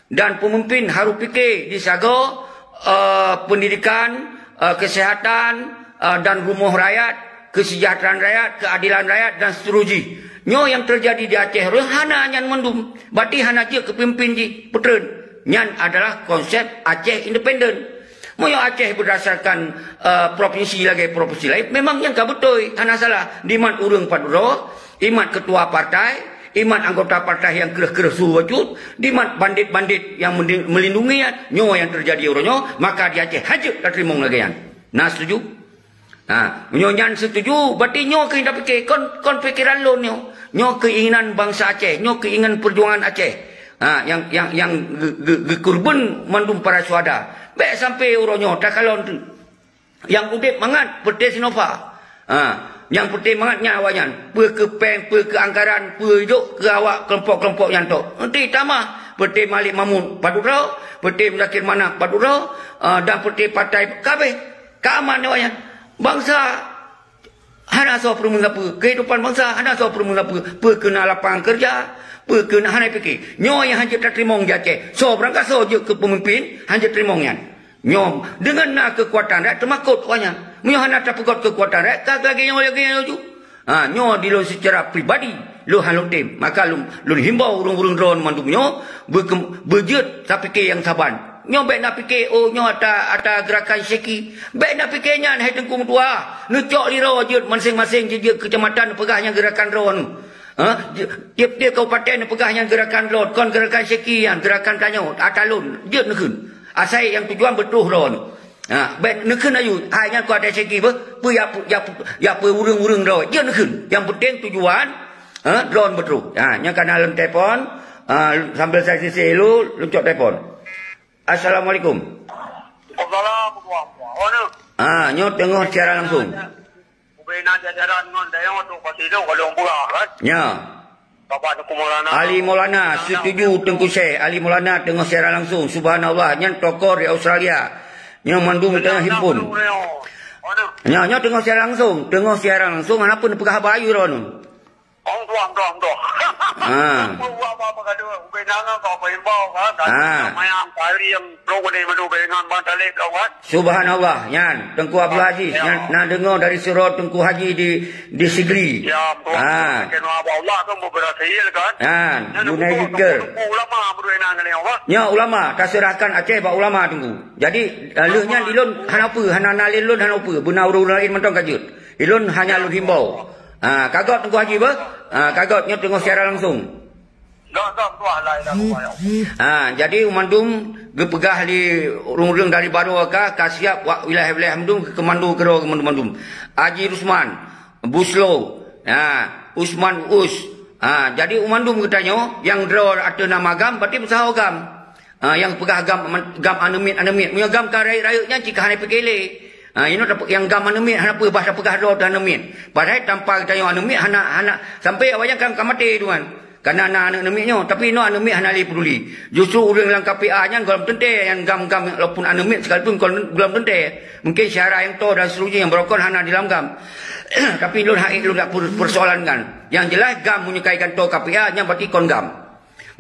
Dan pemimpin harus pike di sagoe, eh, pendidikan, eh, kesihatan, eh, dan rumoh rakyat, kesejahteraan rakyat, keadilan rakyat dan seterusnya. Nyoe nyang terjadi di Aceh rôh hana nyan mandum. Berarti hana jeuet keu pemimpin jih, peutreun. Nyan adalah konsep Aceh independen. Meunyoe Aceh berdasarkan, eh, provinsi lagèe provinsi lain, memang nyan ka beutôi, hana salah. Dimat ureueng padum droe, imat ketua partai, imat anggota partai nyang kreueh-kreueh su bacut, dimat bandit-bandit nyang mendi-, melindungi nyan. Nyoe nyang terjadi uroe nyoe, maka di Aceh hanjeuet tateurimong lagèe nyan. Na setuju? Ha, meunyoe nyan setuju, berarti nyoe keuh nyang tapike, kon, kon pikeran lôn nyoe. Nyoe keinginan bansa Aceh, nyoe keinginan perjuangan Aceh. Ha, nyang, nyang, nyang ge-, ge-, geukeureubeuen mandum para syuhada. Bèk sampai uroe nyoe takalon tu. Nyang udép mangat peuté si Nova. Ha, nyang peuté mangat nyan awaknyan. Peue keu péng, peue keu anggaran, peue jok keu awak keulompok-keulompok nyan tok. Nanti tamah peuté Malik Mahmud padum droe, peuté Muzakir Manaf padum droe, ha, dan peuté partai kabeh. Ka aman awaknyan. Bansa hana soe peureumeun sapeue. Kehidupan bansa hana soe peureumeun sapeue. Peue keu na lapangan kerja, peue keu na hana pike. Nyoe nyang hanjeuet tateurimong di Aceh. Soe beurangkat soe jeuet keu peumimpin, hanjeuet teurimong nyan. Nyoe deungon na keukuatan rakyat teumakot awaknyan. Meunyoe hana tapeugöt keukuatan rakyat, ka lagèe nyoe lagèe nyoe ju. Ha, nyoe di lôn seucara pribadi, lôn hana lôn tem. Maka lôn, lôn himbau ureueng-ureueng droe mandum nyoe, beuke-, beujeuet tapike nyang saban. Nyoe bèk na pike, oh, nyoe ata, ata gerakan syeki. Bèk na pike nyan, hai Teungku meutuah. Neucok lé droe jeuet, maséng-maséng jeuet, jeuet keucamatan neupeugah nyan gerakan droe. Ha? Jeuet, tiep-tiep kabupaten neupeugah nyan gerakan droe. Kon gerakan syeki nyan, gerakan tanyoe, ata lôn. Jeuet neukheun. Asai nyang tujuan beutroh droe. Ha, bèk neukheun aju, hai nyan keu ata syeki beuh, peue ya, ya, ya peue ureueng-ureueng droe. Jeuet neukheun. Nyang penting tujuan, ha, droe beutroh. Ha, nyan ka na lôn telepon, ha, sambil saya sisih dulu, lôn cok telepon. Assalamualaikum. Waalaikumsalam warahmatullahi wabarakatuh. Ha, nyoe teungoh siaran langsung. Ubena jajaran ngon dayong tu pasti tu kalau beurah kan. Nya. Bapak Teungku Maulana. Ali Maulana, setuju Teungku Syekh. Ali Maulana teungoh siaran langsung. Subhanallah, nyan tokoh di Australia. Nyoe mandum teungoh himpun. Nya, nyoe teungoh siaran langsung. Teungoh siaran langsung, hana pun peugah haba ayue droeneuh. Ong tuah, ong tuah, ong tuah. Ha. Apa, apa, apa gaduh? Ubena ngon kau, apa imbau kan? Ha. Mayang, kari yang pro kau ni, madu, bengan, bang, talib, kau kan? Subhanallah, nyan, Teungku Abdul Aziz, nyan, na deungoe dari surau Teungku Haji di, di Sigli. Ya, betul. Ha. Kena abah Allah tu berhasil kan? Nyan, Junaidiker. Ulama berdua nak kena apa? Nya ulama, taserahkan Aceh bak ulama Teungku. Jadi, eh, lheueh nyan di lôn hana peue, hana na lé lôn hana peue, beuna ureueng laén mantong ka jeuet. Di lôn hanya lôn himbau. Ha, ka göt Teungku Haji beuh? Ha, ka göt nyoe teungoh siaran langsung. Dah, dah, tuah lah, dah, tuah, ya. Ha, jadi mandum geupeugah lé ureueng-ureueng dari baroe ka, ka siap wak wilayah-wilayah mandum, keu komando keudroe mandum-mandum. Haji Rusman, Buslo, ha, Usman Uus. Ha, jadi mandum geutanyoe nyang droe ateueh nama GAM, berarti beusaho GAM. Ha, nyang peugah GAM, GAM aneuk miet, aneuk miet. Meunyoe GAM ka rayeuk-rayeuk nyan cit ka hana pike lé. Ha, inoe nyang GAM aneuk miet hana peue bah tapeugah droe teuh aneuk miet. Padahai tanpa geutanyoe aneuk miet hana, hana sampai awaknyan ka, ka maté tu kan. Karena na aneuk, aneuk miet nyoe, tapi inoe aneuk miet hana lé peduli. Justru ureueng lam K P A nyan gohlom teuntèe nyang GAM-GAM walaupun aneuk miet sekalipun gohlom, gohlom teuntèe. Mungkin syedara nyang toe dan seterusnya nyang beurukon hana di lam GAM. Tapi lôn hak lôn dak per-, persoalankan. Yang jelas GAM meunyoe ka igantoe K P A nyan berarti kon GAM.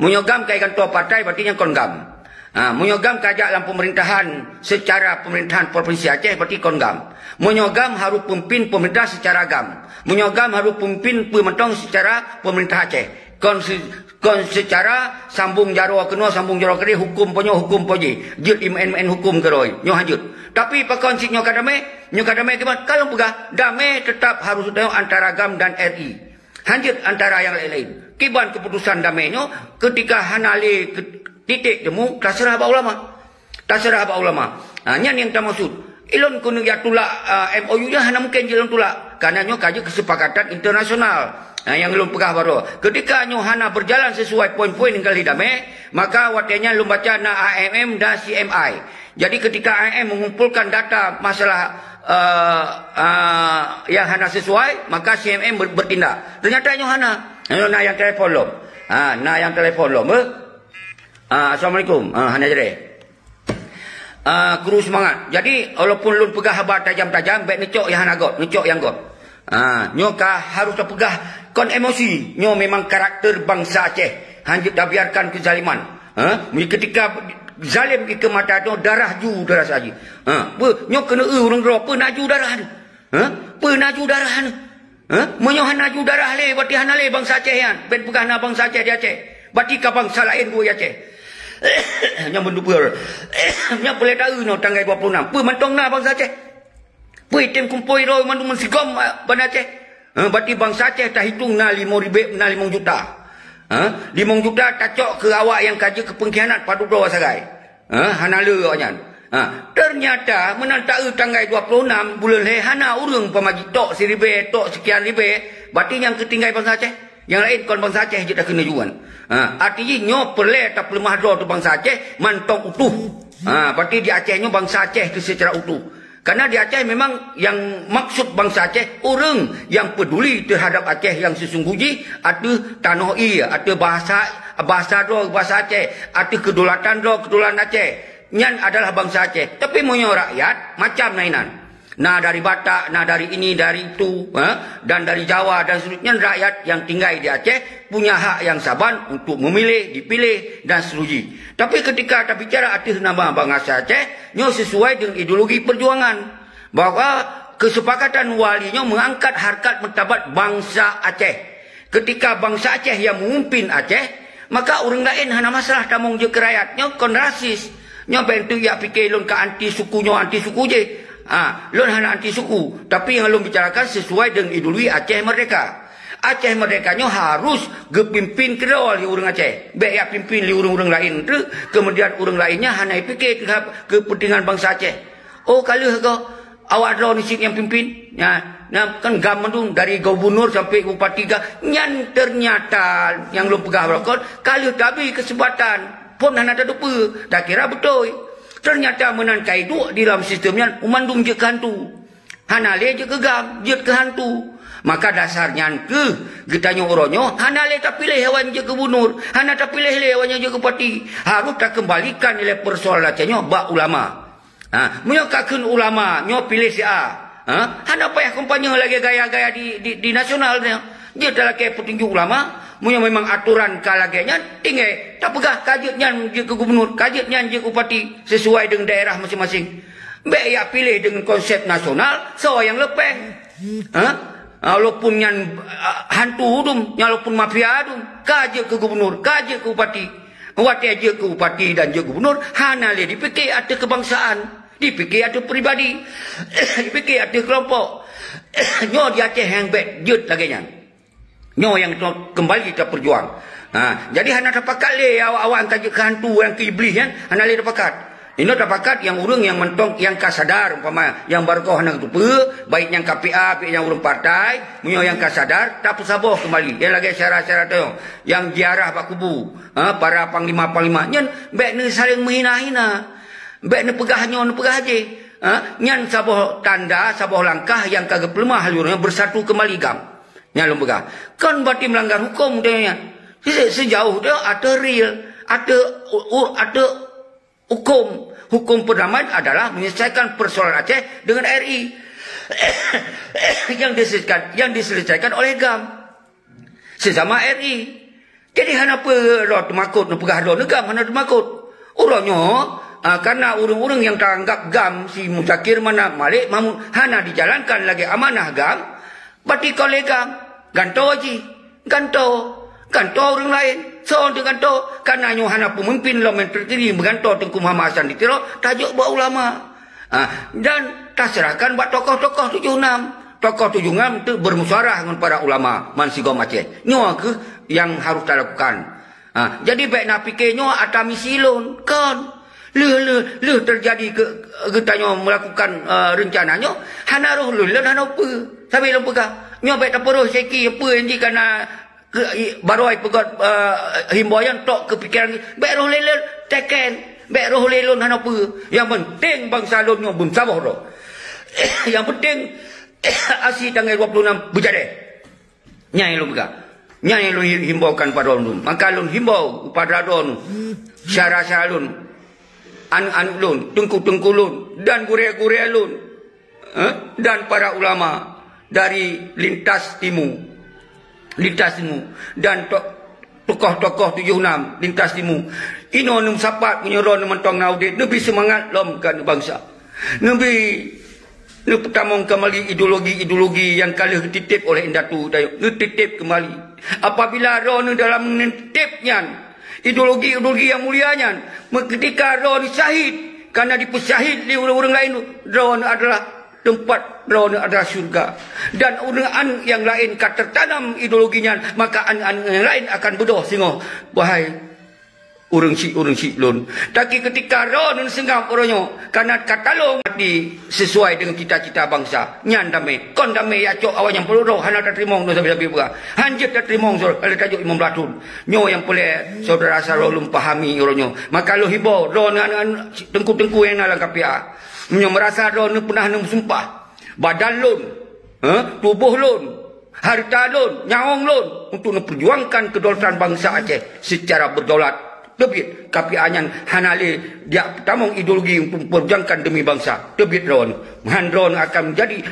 Meunyoe GAM ka igantoe partai, berarti nyan kon GAM. Ha, meunyoe GAM ka jak lam pemerintahan secara pemerintahan Provinsi Aceh, berarti kon GAM. Meunyoe GAM harus pemimpin pemerintah secara GAM. Meunyoe GAM harus pemimpin peue mantong secara pemerintah Aceh. Kon se-, kon secara sambung jaroe keunoe, sambung jaroe keudeh, huköm po nyoe, huköm po jih. Jeuet imeu'en-meu'en huköm keudroe. Nyoe hanjeuet. Tapi pakon cit nyoe ka damé, nyoe ka damé kiban, ka lôn peugah, damé tetap harus antara GAM dan R I. Hanjeuet antara nyang laén-laén. Kiban keuputusan damé nyoe, keutika hana lé ke-, titik temu, taseurah bak ulama. Taseurah bak ulama. Ha, nyan nyang tamaksud. Ilôn keuneuk jak tulak, ah, M O U nyan hana mungken jeuet lôn tulak. Karena nyoe ka jeuet keusepakatan internasional. Ha, nyang lôn peugah baroe. Keutika nyoe hana berjalan sesuai poin-poin nyang ka lheueh damé, maka watée nyan lôn baca na I M M dan C M I. Jadi keutika I M M mengumpulkan data masalah, eh, eh, yang hana sesuai, maka C M M ber-, bertindak. Ternyata nyoe hana. Nyoe na nyang telepon lom. Ha, na nyang telepon lom, eh. Ah, assalamualaikum. Ah, hana jadeh. Ah, kru semangat. Jadi, walaupun lôn peugah haba tajam-tajam, bék neucok nyang hana göt, neucok nyang göt. Ah, nyoe ka harus tapeugah kon emosi. Nyoe memang karakter bansa Aceh. Hanjeuet tabiarkan kezaliman. Ha? Meunyoe ketika zalim ikeue mata nyoe, darah ju, darah saji. Ha? Peue? Nyoe keuneuk eu ureuëng droe, peue na ju darah nyoe? Ha? Peue na ju darah nyoe? Ha? Meunyoe hana ju darah lé, berarti hana lé bansa Aceh nyan. Bék peugah na bansa Aceh di Aceh. Berarti ka bansa laén buet di Aceh. Nyang beuneupeue. Nyang peureulée taeu nyoe tanggai dua puluh enam. Peue mantong na bansa Aceh? Peue item kumpôi droe mandum meusigom, ah, ban Aceh? Ha, berarti bansa Aceh tahitong na limong ribée, na limong juta. Ha? Limong juta tacok keu awak nyang ka jeuet keu peungkhianat padub droe sagai. Ha? Hana le awaknyan. Ha? Ternyata meunan taeu tanggai dua puluh enam buleuen lhée hana ureuëng pamaji tok siribée, tok sikian ribée, berarti nyang keutinggai bansa Aceh. Nyang laén kon bansa Aceh jeuet takeuneuk juan. Ha? Arti jih nyoe peureulée tapeuleumah droe teuh bansa Aceh mantong utuh. Ha? Berarti di Aceh nyoe bansa Aceh teuh seucara utuh. Karena di Aceh memang nyang maksud bansa Aceh, ureuëng nyang peduli terhadap Aceh nyang sesungguh jih, ateueh tanoh ie, ateueh bahasa, bahasa droe, bahasa Aceh, ateueh kedaulatan droe, kedaulatan Aceh. Nyan adalah bansa Aceh. Tapi meunyoe rakyat, macam na inan. Na dari Batak, na dari ini, dari itu, ha? Dan dari Jawa dan seterusnya, rakyat nyang tinggai di Aceh punya hak nyang saban untuk memilih, dipilih dan seterusnya. Tapi ketika tabicara ateueh nama bansa Aceh, nyoe sesuai dengan ideologi perjuangan bahwa kesepakatan wali nyoe mengangkat harkat martabat bansa Aceh. Ketika bansa Aceh yang memimpin Aceh, maka ureuëng laén hana masalah tamong jeuet keu rakyat. Nyoe kon rasis. Nyoe bék teuk jak pike lôn ka anti suku nyoe, anti suku jih. Ha, lôn hana anti suku, tapi nyang lôn bicarakan sesuai dengan ideologi Aceh Merdeka. Aceh Merdeka nyoe harus geupimpin keudroe lé ureuëng Aceh. Bék jak pimpin lé ureuëng-ureuëng laén teuk, kemudian ureuëng laén nyan hana jipike keu kepentingan bansa Aceh. Oh, ka lheueh goe, awak droeneuh cit nyang pimpin. Nyan, nyan kan GAM mandum, dari gubernur sampai bupati GAM. Nyan ternyata nyang lôn peugah baroe kon, ka lheueh tabi keuseumpatan. Phon hana tateupeue, takira beutôi. Ternyata meunan ka iduek di dalam sistem nyan, mandum jeuet keu hantu. Hana lé jeuet keu GAM, jeuet keu hantu. Maka dasar nyan keuh geutanyoe uroe nyoe hana lé tapiléh awaknyan jeuet keu gubernur, hana tapiléh lé awaknyan jeuet keu bupati. Harôh takeumbalikan nilai persoalan Aceh nyoe bak ulama. Ha, meunyoe ka kheun ulama nyoe piléh si A, ha, hana payah kampanye lagée gaya-gaya di, di, di nasional nyoe. Jeuet talakée peutunjuk ulama, meunyoe memang atoran ka lagée nyan, tinggai tapeugah ka jeuet nyan jeuet keu gubernur, ka jeuet nyan jeuet keu bupati, sesuai dengan daerah masing-masing. Bék jak piléh dengan konsep nasional, soe nyang leupeh. Ha? Ha, walaupun nyan, ah, hantu dum, nyan walaupun mafia dum, ka jeuet keu gubernur, ka jeuet keu bupati. Watée jeuet keu bupati dan jeuet gubernur, hana lé dipike ateueh keubangsaan, dipike ateueh pribadi, dipike ateueh keulompok. Nyoe di Aceh nyang bék jeuet lagée nyan. Nyoe nyang to-, keumbali tapeujuang. Ha, jadi hana tapakat lé awak-awak nyang ka jeuet keu hantu, nyang keu iblih nyan, hana lé tapakat. Inoe tapakat nyang ureuëng nyang mantong nyang ka sadar, umpama nyang barô hana geuteupeue, baik nyang K P A, baik nyang ureuëng partai, meunyoe nyang ka sadar, tapeusaboh keumbali. Nyang lagée syara-syara tanyoe, nyang ziarah bak kubu, ha, para panglima-panglima. Nyan bék neusaléng meuhina-hina. Bék neupeugah nyoe, neupeugah jéh. Ha, nyan saboh tanda, saboh langkah nyang ka geupeuleumah lé ureuëng nyan beusatu keumbali GAM. Nyan lôn peugah. Kon berarti meulanggar huköm tanyoe nyan. Se-, sejauh tanyoe ateueh real, ateueh u-, u-, ateueh huköm. Huköm perdamaian adalah menyelesaikan persoalan Aceh dengan R I. Yang diselesaikan, yang diselesaikan oleh GAM. Sesama R I. Jadi hana peue droe teumakot, neupeugah droe neu GAM hana teumakot. Uroe nyoe, ah, karena ureuëng-ureuëng nyang taanggab GAM si Muzakir Manaf, Malik Mahmud hana dijalankan lagée amanah GAM, bati kon lé GAM, gantoe jih, gantoe, gantoe ureuëng laén. Soe teugantoe? Karena nyoe hana peumimpin lom nyang teuntri meugantoe Teungku Muhammad Hasan di Tiro, tajok bak ulama. Ah, dan taserahkan bak tokoh-tokoh tujoh nam. Tokoh tujoh nam tu bermusyawarah ngon para ulama bansigom Aceh. Nyoe kheueh nyang harus talakukan. Ha, jadi bék na pike nyoe atra misi lôn, kon. Lheueh, lheueh, lheueh teujadi keu geutanyoe meulakukan, eh, reuncana nyoe, hana roh lôn, lôn hana peue. Sabé lôn peugah, nyoe bék tapeurôh seki peue nyang jih kana keu i-, barô ipeugöt, eh, himbau nyan tok keu pikeran, bék roh lé lôn teken, bék roh lé lôn hana peue. Nyang penting bansa lôn nyoe beumeusaboh droe. Nyang penting aksi tanggai dua puluh enam beujadeh. Nyan nyang lôn peugah. Nyan nyang lôn himbaukan bak droeneuh. Maka lôn himbau bak droeneuh, syedara-syedara lôn, aneuk-aneuk lôn, teungku-teungku lôn, dan gurée-gurée lôn, eh, dan para ulama dari lintas timu, lintas timu, dan to-, tokoh-tokoh tujoh nam lintas timu. Inoe neumeusapat meunyoe droeneuh mantong na udeb, neubri seumangat lom keu aneuk bansa. Neubri Neupeutamong keumbali ideologi-ideologi nyang ka lheueh geutitép oleh indatu tanyoe. Neutitép keumbali. Apabila droeneuh dalam neutitép nyan, ideologi-ideologi nyang mulia nyan, meuketika droeneuh syahid, karena dipeusyahid lé ureuëng-ureuëng laén, droeneuh adalah teumpat droeneuh adalah syurga. Dan ureuëng aneuk nyang laén ka teutanam ideologi nyan, maka aneuk-aneuk nyang laén akan beudôh singoh. Wahai ureuëng syiek, ureuëng syiek lôn. Tapi ketika droeneuh seungab uroe nyoe, kana ka talong hati sesuai dengan cita-cita bansa. Nyan damé. Kon damé ya cok awak nyang peurunoe hana tateurimong ngon sabe-sabe peugah. Hanjeuet tateurimong soe, lé tajok limong blaih thon. Nyoe nyang peureulée syedara-syedara lôn pahami uroe nyoe. Maka lôn himbau droeneuh aneuk-aneuk teungku-teungku nyang na lam K P A. Meunyoe meurasa droeneuh peunah neumeusumpah, badan lôn, eh, tuboh lôn, hareuta lôn, nyawöng lôn untuk neupeujuangkan kedaulatan bansa Aceh secara berdaulat. Teubiet, K P A nyan hana lé jak peutamong ideologi untuk memperjuangkan demi bansa. Teubiet droeneuh. Meuhan droeneuh akan menjadi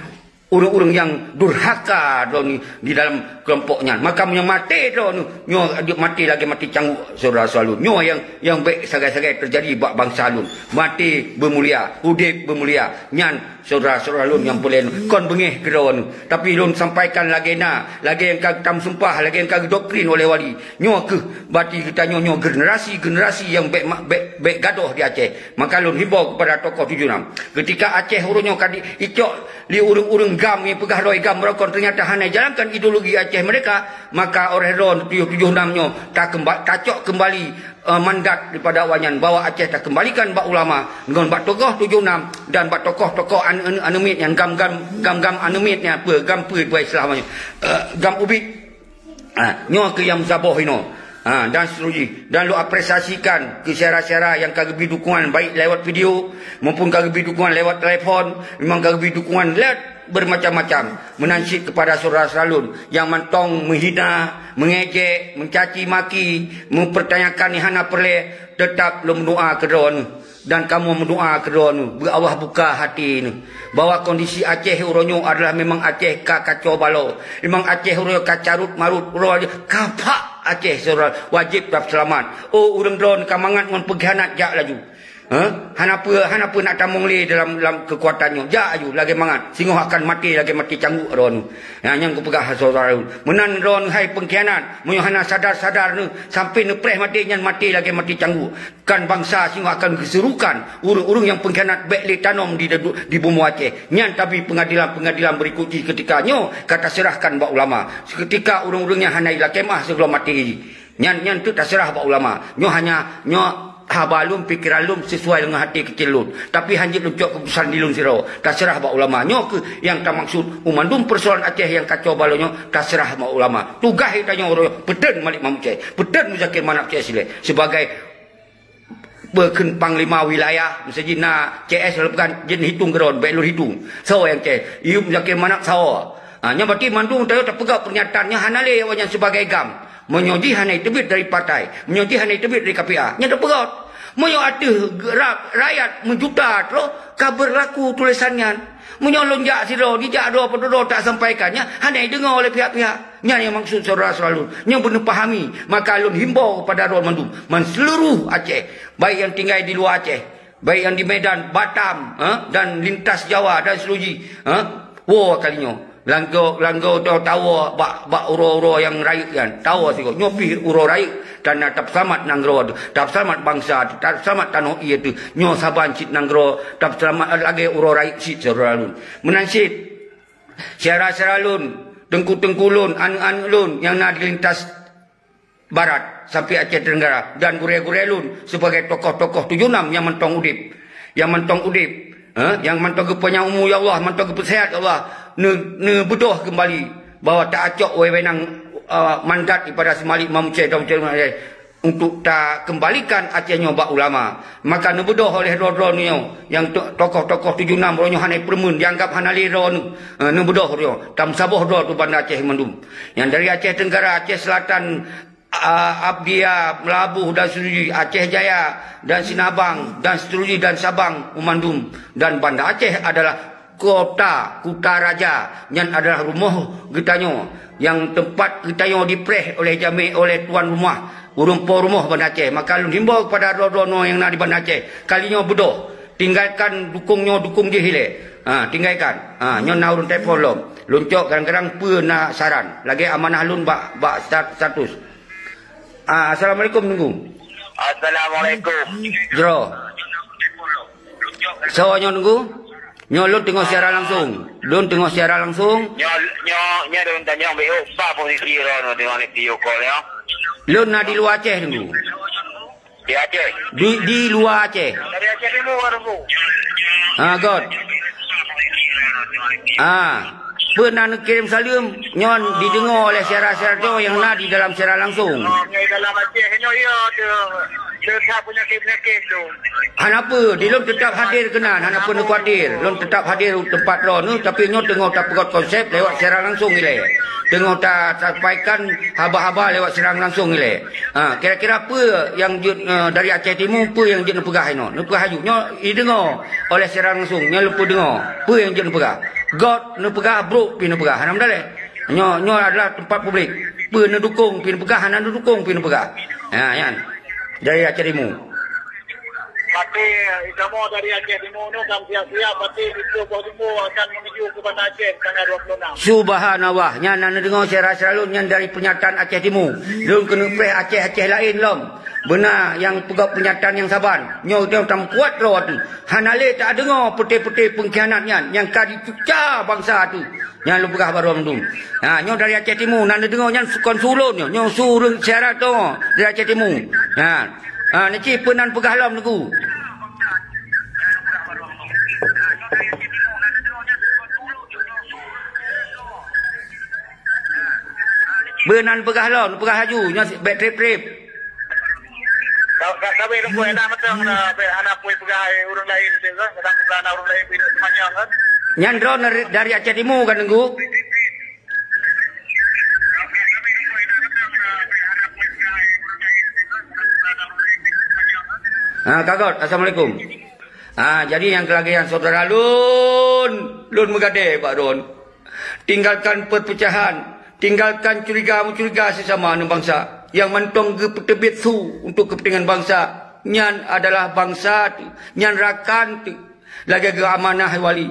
ureuëng-ureuëng nyang durhaka droeneuh di dalam kelompok nyan. Maka meunyoe maté droeneuh, nyoe maté lagée maté cangguek, syedara-syedara lôn. Nyoe nyang, nyang bék sagai-sagai teujadi bak bansa lôn. Maté beumulia, udeb beumulia. Nyan syedara-syedara lôn nyang peureulée kon beungéh keudroe nyoe. Tapi lôn sampaikan lagée na, lagée nyang ka tameusumpah, lagée nyang ka geudoktrin oleh wali. Nyoe kheueh bati geutanyoe nyoe generasi-generasi nyang bék ma-, bék, bék gadôh di Aceh. Maka lôn himbau keupada tokoh tujoh nam. Ketika Aceh uroe nyoe ka di-, icok lé ureuëng-ureuëng GAM nyang peugah droe GAM meurokon, ternyata hana jalankan ideologi Aceh merdeka, maka oleh droe tujoh tujoh nam nyoe takeumba-, tacok keumbali eh, mandat daripada awak nyan, bahwa Aceh takeumbalikan bak ulama ngon bak tokoh tujoh nam dan bak tokoh-tokoh an-, an-, aneuk miet nyan, GAM-GAM, GAM-GAM aneuk miet nyan, peue, GAM peue, peue istilah nyan, eh, GAM ubit. Ha, nyoe keuh nyang meusaboh inoe. Ha, dan seterusnya. Dan lôn apresiasikan keu syedara-syedara nyang ka geubri dukungan baik lewat video maupun ka geubri dukungan lewat telepon, memang ka geubri dukungan lewat bermacam-macam. Meunan cit keupada syedara-syedara lôn nyang mantong meuhina, meungejek, meucaci maki, mempertanyakan nyang hana peureulée, teutap lôn meudoa keu droeneuh. Dan kamoe meudoa keu droeneuh, beu Allah buka hati neuh, bahwa kondisi Aceh uroe nyoe adalah memang Aceh ka kacau balau. Memang Aceh uroe nyoe ka carut marut, uroe nyoe ka phak Aceh, syedara, wajéb taseulamat. Oh, ureuëng droeneuh ka mangat ngon peungkhianat, jak laju. Ha? Hana peue, hana peue nak tamong lé dalam, dalam keukuatan nyoe. Jak aju lagée mangat. Singoh akan maté lagée maté cangguek droeneuh. Nyang, nyang kupeugah syedara lôn. Meunan droeneuh hai peungkhianat. Meunyoe hana sadar-sadar neuh, sampai neupreh maté nyan maté lagée maté cangguek. Kan bansa singoh akan geuserukan ureuëng-ureuëng nyang peungkhianat bék lé tanom di, di bumoe Aceh. Nyan tabri peungadilan-peungadilan beurikut jih ketika nyoe ka taseurahkan bak ulama. Seuketika ureuëng-ureuëng nyang hana ilakée mah sigohlom maté jih. Nyan, nyan teuk taseurah bak ulama. Nyoe hanya, nyoe haba lôn, pikeran lôn sesuai deungon hati keucil lôn. Tapi hanjeuet lôn cok keuputusan di lôn sidroe. Taseurah bak ulama. Nyoe kheueh nyang tamaksud u mandum peusoalan Aceh nyang kacau balau nyoe, taseurah bak ulama. Tugaih tanyoe uroe nyoe, peuteun Malik Mahmud C S, peuteun Muzakir Manaf C S Sileh sebagai peukheun panglima wilayah, miseujih na C S lalu bukan jeuet hitong keudroe, bék lôn hitong. Soe nyang C S? Iyub Muzakir Manaf soe? Ha, nyan berarti mandum tanyoe tapeugah pernyataan nyan hana lé awaknyan sebagai GAM. Meunyoe jih hana iteubiet dari partai, meunyoe jih hana iteubiet dari K P A, nyan tapeugah. Meunyoe ateueh ra-, rakyat meujuta troh ka beurlaku tulésan nyan, Meunyoe lôn jak sidroe, jijak droe padum droe tak sampaikan, nyan hana jideungoe oleh pihak-pihak. Nyan nyang maksud syedara-syedara lôn. Nyoe beuneuh pahami, maka lôn himbau kepada droe mandum, man seuluruh Aceh, baik nyang tinggai di luwa Aceh, baik nyang di Medan, Batam, ha, dan lintas Jawa dan seterusnya, ha, woe kali nyoe. Langgo, langgo droe tawoe bak, bak uroe-uroe nyang rayeuk nyan. Tawoe sigoe. Nyoe pih uroe rayeuk, dan tapeuseulamat nanggroe teuh, tapeuseulamat bansa teuh, tapeuseulamat tanoh ie teuh. Nyoe saban cit nanggroe tapeuseulamat lagèe uroe rayeuk cit syedara lôn. Meunan cit, syedara-syedara lôn, teungku-teungku lôn, aneuk-aneuk lôn nyang na di lintas barat sampoe Aceh Tenggara, dan gurèe-gurèe lôn sibagai tokoh-tokoh tujoh nam nyang mantong udép. Nyang mantong udép, eh, nyang mantong geupanyang umu ya Allah, mantong geupeusehat ya Allah, neu-, neubeudôh keumbali bahwa tacok wewenang, eh, mandat daripada si Malik Imam Aceh dan untuk takeumbalikan Aceh nyoe bak ulama. Maka neubeudôh oleh droe-droe nyoe nyang to-, tokoh-tokoh tujoh nam uroe nyoe hana peureumeun, dianggap hana lé droe nyoe, eh, neubeudôh uroe nyoe. Tameusaboh droe teuh Banda Aceh mandum. Nyang dari Aceh Tenggara, Aceh Selatan, a-, Abdia, Meulaboh dan seterusnya, Aceh Jaya dan Sinabang dan seterusnya dan Sabang, Umandum dan Banda Aceh adalah kota, kuta raja, nyan adalah rumoh geutanyoe, nyang teumpat geutanyoe dipreh oleh jamé, oleh tuan rumah, ureueng po rumoh Banda Aceh. Maka lôn himbau kepada droe-droe nyoe nyang na di Banda Aceh, kali nyoe beudôh, tinggalkan dukung nyoe, dukung jih ilèe. Ha, tinggalkan. Ha, nyoe na ureueng telepon lom. Lôn cok kadang-kadang peue na saran. Lagèe amanah lôn bak, bak stat-, status. Ah, assalamualaikum, Teungku. Assalamualaikum. Jroh. Soe nyoe, Teungku? Nyoe lôn teungoh siaran langsung. Lôn teungoh siaran langsung. Nyoe, nyoe, nyoe lôn tanyong beu ba posisi droeneuh teungoh di video call nyoe. Lôn na di luwa Aceh, Teungku. Di Aceh. Di, di luwa Aceh. Dari Aceh Timur, Teungku. Ah, God. Ah. Peue na neukirém saleuem nyoe dideungoe oleh syedara-syedara droe nyang na di dalam siaran langsung. Oh, nyang dalam Aceh nyoe, ya, tu, tu that peunyakét-peunyakét tu. Hana peue, di lôn teutap hadir keunan, hana peue neukhawatir. Lôn teutap hadir u teumpat droeneuh, tapi nyoe teungoh tapeugöt konsep lewat siaran langsung ilèe. Teungoh ta-, tasampaikan haba-haba lewat siaran langsung ilèe. Ha, kira-kira peue nyang jeuet, eh, dari Aceh Timu, peue nyang jeuet neupeugah inoe? Neupeugah aju. Nyoe ideungoe oleh siaran langsung, nyoe lôn peudeungoe. Peue nyang jeuet neupeugah? Göt neupeugah, brôk pih neupeugah. Hana meudaleh. Nyoe, nyoe adalah teumpat publik. Peue neudukong pih neupeugah, hana neudukong pih neupeugah. Ha, nyan. Dari Aceh Timu. Pati, eh, kamoe dari Aceh Timu nyoe ka siap-siap, pati di Timu akan menuju ke Banda Aceh tanggal dua puluh enam. Subhanallah, nyan na neudeungoe syedara-syedara lôn nyan dari peunyataan Aceh Timu. Lôn keuneuk preh Aceh-Aceh laén lom. Beuna nyang peugöt peunyataan nyang saban. Nyoe teuh tameukuat droe teuh. Hana lé tadeungoe peuté-peuté peungkhianat nyan nyang ka jicuca bansa teuh. Nyan lôn peugah bak droe mandum. Ha, nyoe dari Aceh Timu, na neudeungoe nyan kon su lôn nyoe, nyoe su ureueng siaran tu dari Aceh Timu. Ha. Ha, neuci peue nan peugah lom, Teungku. Peue nan peugah lom, peugah laju, nyoe bèk trép-trép. Ka, ka, ka bèk Teungku, dah mantong na, bèk hana peue peugah ureueng laén tu kan, kadang peugah na ureueng laén pih seumanyong kan. Nyan droeneuh dari, dari Aceh Timu kan, Teungku? Ha, ka göt. Assalamualaikum. Ha, jadi nyang keulagèe nyan syedara lôn, lôn meugadèe bak droeneuh. Tinggalkan perpecahan, tinggalkan curiga-mencuriga sesama aneuk bansa. Nyang mantong geupeuteubiet su untuk kepentingan bansa, nyan adalah bansa teuh, nyan rakan teuh, lagèe geuamanah wali.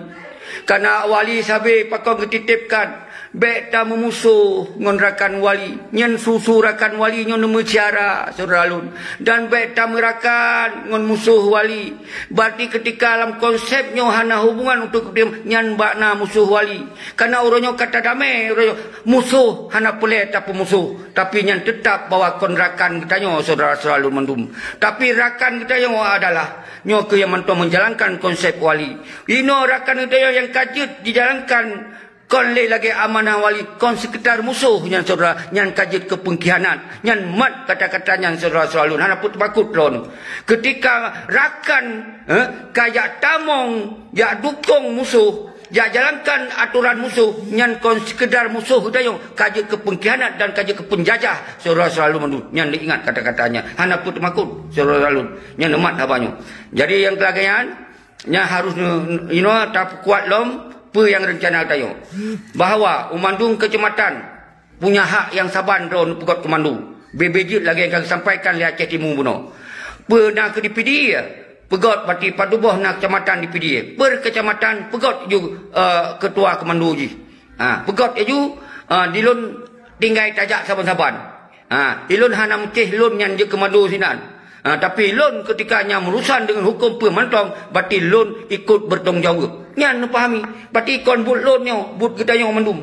Kana wali sabé pakon geutitépkan, bèk tameumusoh ngon rakan wali. Nyan su-su rakan wali nyoe neumeucara, syedara lôn. Dan bèk tameurakan ngon musoh wali. Berarti keutika lam konsep nyoe hana hubungan untuk nyan bak na musoh wali. Kana uroe nyoe ka tadamé, uroe nyoe musoh hana peureulèe tapeumusoh. Tapi nyan teutap bahwa kon rakan geutanyoe, syedara-syedara lôn mandum. Tapi rakan geutanyoe adalah nyoe keuh nyang mantong menjalankan konsep wali. Inoe rakan geutanyoe nyang ka jeuet jijalankan kon lé lagèe amanah wali, kon seukeudar musoh nyan syedara, nyan ka jeuet keu peungkhianat. Nyan mat kata-kata nyan syedara-syedara lôn, hana peue teumakot lôn. Keutika rakan, eh, ka jak tamong, jak dukong musoh, jak jalankan atoran musoh, nyan kon seukeudar musoh geutanyoe, ka jeuet keu peungkhianat dan ka jeuet keu peunjajah syedara-syedara lôn mandum. Nyan neuingat kata-kata nyan, hana peue teumakot syedara-syedara lôn. Nyan neumat haba nyoe. Jadi nyang keulagèe nyan, Nyan harus ne-, inoe tapeukuat lom peue nyang reuncana geutanyoe. Bahwa u mandum keucamatan punya hak nyang saban droe neupeugöt keumandu. Beu-beu jeuet lagèe nyang ka geusampaikan lé Aceh Timu bunoe. Peue na keu di Pidie, peugöt bati padub boh na keucamatan di Pidie. Per keucamatan peugöt ju, eh, keutua keumandu jih. Ha, peugöt laju, eh, di lôn tinggai tajak saban-saban. Ha, ilôn hana meucéh lôn nyan jeuet keumandu sinan. Ha, tapi lôn keutika nyan meurusan deungon huköm peue mantong, berarti lôn ikut bertanggung jawab. Nyan neupahami. Berarti kon buet lôn nyoe, buet geutanyoe mandum.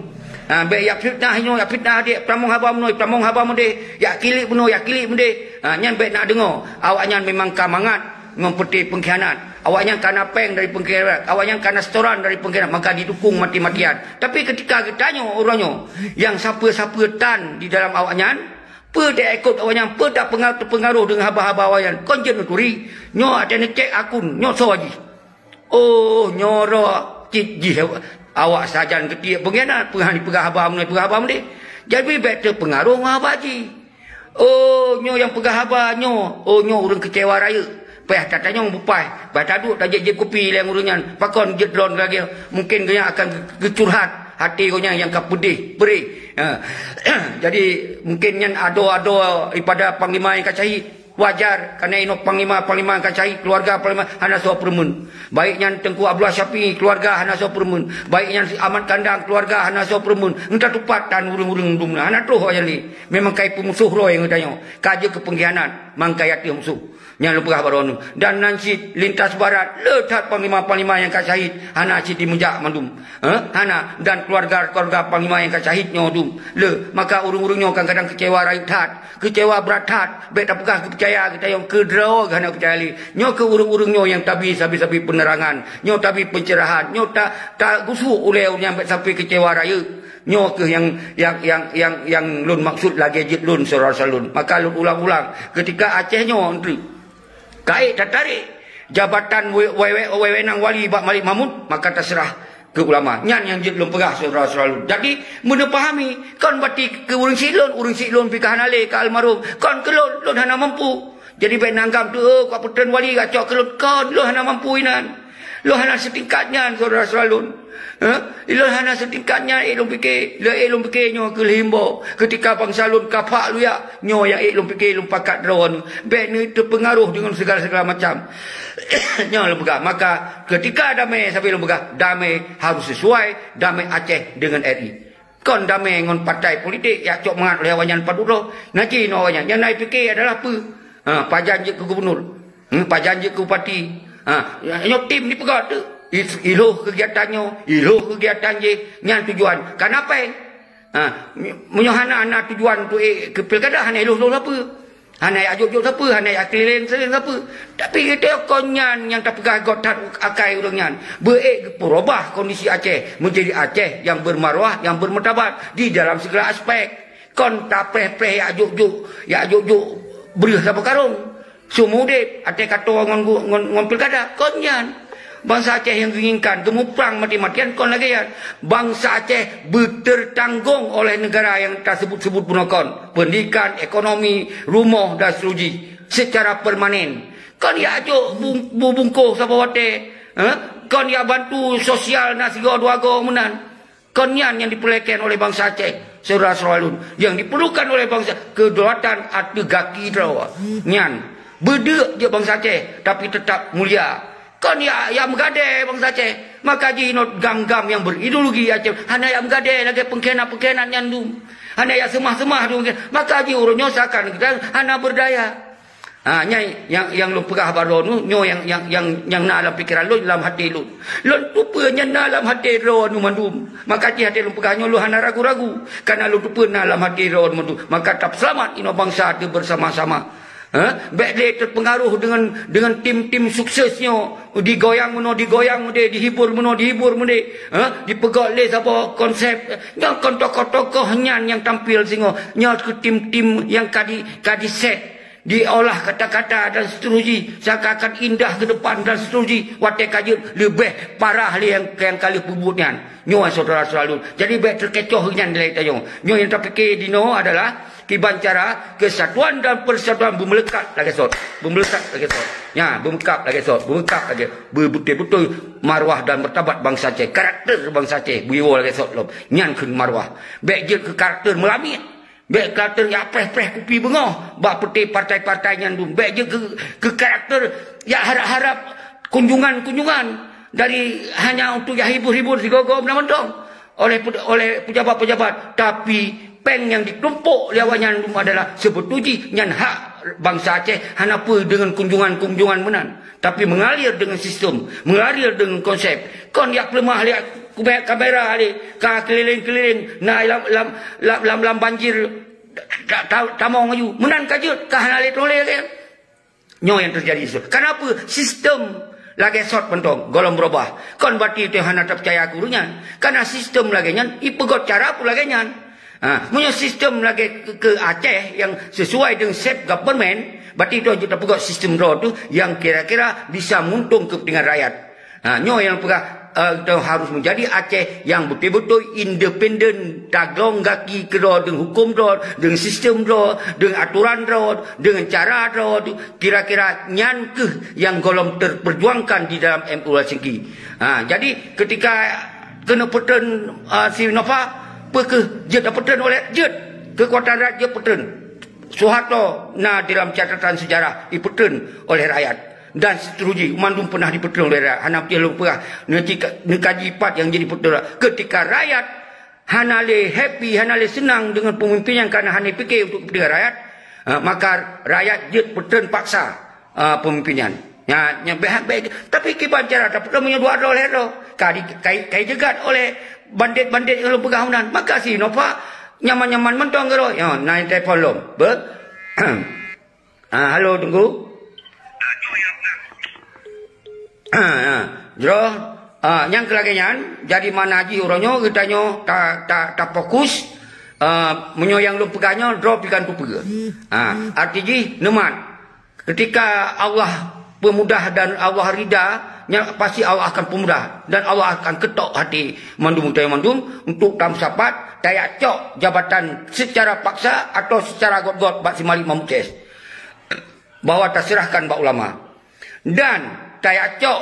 Ha, bèk jak fitnah nyoe, jak fitnah deh, tamong haba meunoe, tamong haba meudeh, jak kilik meunoe, jak kilik meudeh. Ha, nyan bèk na deungoe. Awaknyan memang ka mangat ngon peuté pengkhianat. Awaknyan kana péng dari pengkhianat. Awaknyan kana setoran dari pengkhianat. Maka didukung mati-matian. Tapi keutika geutanyoe uroe nyoe, nyang sapeue-sapeue tan di dalam awaknyan, peue taikot awaknyan, peue tapeunga-, teupeungaroh deungon haba-haba awaknyan, kon jeuet neuturi. Nyoe watèe neucèk akun, nyoe soe jih. Oh, nyoe roh cit jih awak sajan geutiek pengkhianat, peue han jipeugah haba meunoe, peugah haba meudeh. Jadi bèk teupeungaroh ngon haba jih. Oh, nyoe nyang peugah haba nyoe. Oh, nyoe ureueng keucewa rayeuk. Payah tatanyong bupaih. Bah taduek tajép-jép kupi lé ureueng nyan. Pakon jeuet droen lagèe. Mungkin gobnyan akan geucurhat até gobnyan nyang ka peudeh, peureh. Ha. Jadi, mungkin nyan adoe-adoe daripada panglima nyang ka syahid. Wajar, karena inoe panglima-panglima nyang ka syahid, keluarga panglima hana soe peureumeun. Baik nyan Teungku Abdullah Syafi'i, keluarga hana soe peureumeun. Baik nyan si Ahmad Kandang, keluarga hana soe peureumeun. Entah tupat tan ureueng-ureueng dum na, hana troh awaknyan lé. Memang ka ipeumusoh droe ngon tanyoe. Ka jeuet keu pengkhianat, mangkai ateueh musoh. Nyan lôn peugah baroe nyoe. Dan nan cit lintas barat, le that panglima-panglima nyang ka syahid, hana cit jimeujak mandum. Eh, hana. Dan keluarga-keluarga panglima nyang ka syahid nyoe dum. Le, maka ureueng-ureueng nyoe kadang-kadang keucewa rayeuk that. Keucewa brat that, bèk tapeugah geupeucaya geutanyoe, keu droe hana peucaya lé. Nyoe keu ureueng-ureueng nyoe nyang tabi sabe-sabe peunerangan, nyoe tabi peuncerahan, nyoe ta-, tagusuk ulèe ureueng nyang bèk sampai keucewa rayeuk. Nyoe keuh nyang, nyang, nyang, nyang, nyang lôn maksud lagèe jeuet lôn syedara-syedara lôn. Maka lôn ulang-ulang, keutika Aceh nyoe, Teungku, ka ék tatarek jabatan we-, we-, we-, wewenang wali bak Malik Mahmud, maka taseurah keu ulama. Nyan nyang jeuet lôn peugah syedara-syedara lôn. Jadi, meuneupahami, kon berarti keu ureueng syiek lôn, ureueng syiek lôn pih ka hana lé, ka almarhum. Kon keu lôn, lôn hana mampu. Jadi, bèk nanggam tu, "Oh, kupeutreun wali, gacok keu lôn." Kon, lôn hana mampu inan. Lôn hana seutingkat nyan, syedara-syedara lôn. Hah? Lôn hana seutingkat nyan, ék lôn pike. Lôn ék lôn pike nyoe keu lheuh imbok. Keutika bansa lôn ka phak luyak, nyoe nyang ék lôn pike, lôn pakat droen. Bèk neuteupeungaroh deungon segala-segala macam. Nyoe lôn peugah. Maka, keutika damé, sabe lôn peugah, damé harôh sisuai, damé Aceh deungon R I. Kon damé ngon partai politik, jak cok mangat lé awaknyan padub droe. Nah, jinoe awaknyan. Nyang na jipike adalah peue? Ha, pajan jeuet keu gubernur. Hmm, pajan jeuet keu bupati. Ha, nyoe tim jipeugah tu. I-, ilhôh keugiatan nyoe, ilhôh keugiatan jéh, nyan tujuan. Kana péng. Ha, meunyoe hana, hana tujuan tu, eh, keu pilkada, hana ilhôh-lhôh sapeue. Hana jak jok-jok sapeue, hana jak keuliléng-keuliléng sapeue. Tapi geutanyoe kon nyan nyang tapeugah göt that akai ureueng nyan. Beu ék geupeurubah kondisi Aceh menjadi Aceh yang bermaruah, yang bermartabat di dalam segala aspek. Kon tapreh-preh jak jok-jok, jak jok-jok breueh saboh karông. Seumeu udép, até katoe ngon gu-, ngon, ngon pilkada, kon nyan. Bansa Aceh nyang geuinginkan, geumuprang mati-matian kon lagèe nyan. Bansa Aceh beuteurtanggong oleh negara nyang tasebut-sebut bunoe kon. Pendidikan, ekonomi, rumoh dan seterusnya secara permanen. Kon jak jok bung-, bu-, bungkôh saboh watèe, eh? Kon jak bantu sosial na sigoe dua goe meunan. Kon nyan nyang dipeulakèe oleh bansa Aceh, syedara-syedara lôn. Nyang diperlukan oleh bansa, kedaulatan ateueh gaki droe. Nyan, beudeuk jeuet bansa Aceh, tapi teutap mulia. Kon jak, jak meugadèe bansa Aceh, maka jinoe gam-gam nyang berideologi Aceh, hana jak meugadèe lagèe pengkhianat-pengkhianat nyan dum. Hana jak seumah-seumah dum, maka jih uroe nyoe seakan kita hana berdaya. Ha, nyan nyang, nyang lôn peugah bak droeneuh, nyoe nyang, nyang, nyang, nyang na lam pikeran lôn, lam até lôn. Lôn teupeue nyang na lam até droeneuh mandum. Maka jih até lôn peugah nyoe lôn hana ragu-ragu. Karena lôn teupeue na lam até droeneuh mandum. Maka tapeuseulamat inoe bansa teuh bersama-sama. Ha? Bèk lé teupeungaroh deungon, deungon tim-tim sukses nyoe. Digoyang meunoe, digoyang meudeh, dihibur meunoe, dihibur meudeh. Ha? Dipeugöt lé saboh konsep. Nyoe kon tokoh-tokoh nyan nyang tampil singoh. Nyoe keu tim-tim nyang ka di, ka di-set. diolah kata-kata dan seterusnya, seakan-akan indah ke depan dan seterusnya, watée ka jeuet leubeh parah lé nyang, nyang ka lheueh peubuet nyan. Nyoe syedara-syedara lôn. Jadi bék teukecoh nyan lé tanyoe. Nyoe nyang tapike dinoe adalah kiban cara kesatuan dan persatuan beumeulekat lagée sot. Beumeulekat lagée sot. Nya, beumeukat lagée sot. Beumeukat lagée, beutôi-beutôi marwah dan martabat bansa Aceh. Karakter bansa Aceh, beuiwoe lagée sot lom. Nyan kheun marwah. Bék jeuet keu karakter meulamiet. Bék ka teuh jak preh-preh kupi beungoh bak peuté partai-partai nyan dum. Bék jeuet keu, keu karakter jak harab-harab kunjungan-kunjungan dari hanya untuk jak hibur-hibur sigoe-goe meunan mantong oleh pe-, oleh pejabat-pejabat. Tapi péng nyang jitumpok lé awaknyan dum adalah seubeutôi jih nyan hak bansa Aceh, hana peue deungon kunjungan-kunjungan meunan. Tapi mengalir dengan sistem, mengalir dengan konsep. Kon jak peuleumah lihat kubek kamera lé, ka keliling-keliling, na lam, lam, lam, lam, lam banjir, ta-, ta-, tamong aju. Meunan ka jeuet, ka hana lé tolé lagée nyan. Nyoe nyang teujadi. Kenapa? Sistem lagée sot peuntoe, gohlom beurubah. Kon berarti teuh hana tapeucaya keu ureuëng nyan. Karena sistem lagée nyan, ipeugét cara pun lagée nyan. Ha, meunyoe sistem lagée keu, keu Aceh nyang sesuai dengan self government, berarti itu jeuet tapeugét sistem droe tu nyang kira-kira bisa menguntungkan kepentingan rakyat. Ha, nyoe nyang peugah, eh, kita harus menjadi Aceh nyang beutôi-beutôi independen, taglong gaki keudroe, dengan hukum droe, dengan sistem droe, dengan aturan droe, dengan cara droe tu, kira-kira nyan keuh nyang gohlom terperjuangkan di dalam M U Helsinki. Ha, jadi ketika keuneuk peutrön, ah, si Nova, peu kheueh jeuet tapeutrön oleh, jeuet, keukuatan rakyat jeuet peutrön. Soeharto na di dalam catatan sejarah ipeutrön oleh rakyat dan seterusnya mandum pernah dipeutrön oleh rakyat. Hana beutôi lôn peugah, neukaji pat nyang jadi peutrön. Ketika rakyat hana lé happy, hana lé seunang dengan pemimpin nyang kana hana pikir untuk kepentingan rakyat, ah, maka rakyat jeuet peutrön paksa ah, pemimpin nyan. Nya, nya bék, bék. Tapi kiban cara tapeutrön meunyoe dua droe lhée droe. Ka di, kai, kai jeugat oleh bandit-bandit nyang lôn peugah meunan. Maka si Nova nyaman-nyaman mantong keudroe. Ya, na telepon lom. Be? Ah, halo, Teungku. Ah, ah. Jroh, ah, nyang keu lagée nyan, jadi makna jih uroe nyoe geutanyoe ta, ta, tafokus, ah, meunyoe nyang lôn peugah nyoe droe pikan tupeue. Ah, arti jih neumat. Ketika Allah peumudah dan Allah rida, nya pasti Allah akan peumudah dan Allah akan ketok hati mandum geutanyoe mandum untuk tameusapat tajak cok jabatan secara paksa atau secara got-got bak si Malik Mahmud C S, bahwa taserahkan bak ulama. Dan tajak cok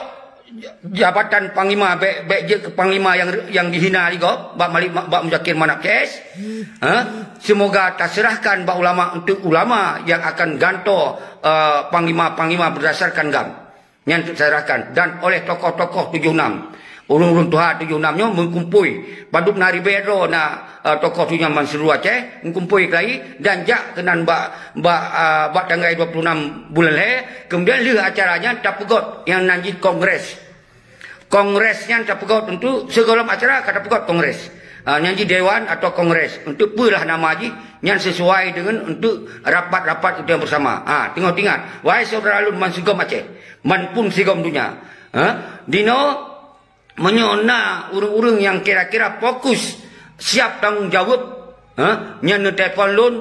jabatan panglima, bék, bék jeuet keu panglima nyang, nyang dihina lé gob bak Malik, bak Muzakir Manaf C S. Ha? Semoga taserahkan bak ulama untuk ulama nyang akan gantoe, eh, panglima-panglima berdasarkan GAM. Nyan taserahkan. Dan oleh tokoh-tokoh tujoh enam. Ureuëng-ureuëng tuha tujoh enam nyoe meukumpôi. Padub na ribée droe na, eh, tokoh tujoh enam ban seuluruh Aceh meukumpôi keulayi dan jak keunan bak, bak, ah, bak tanggai dua puluh enam buleuen lhée. Kemudian lheueh acara nyan tapeugét nyang nan jih kongres. Kongres nyan tapeugét untuk sigohlom acara ka tapeugét kongres. Ah, nyan jih dewan atau kongres. Untuk peulah nama jih nyan sesuai dengan untuk rapat-rapat kita bersama. Ah, teungoh teuingat, wahai syedara lôn ban sigom Aceh, ban pun sigom donya. Ha? Dinoe meunyoe na ureuëng-ureuëng nyang kira-kira fokus, siap tanggong jaweueb, ha, nyan neutelepon lôn,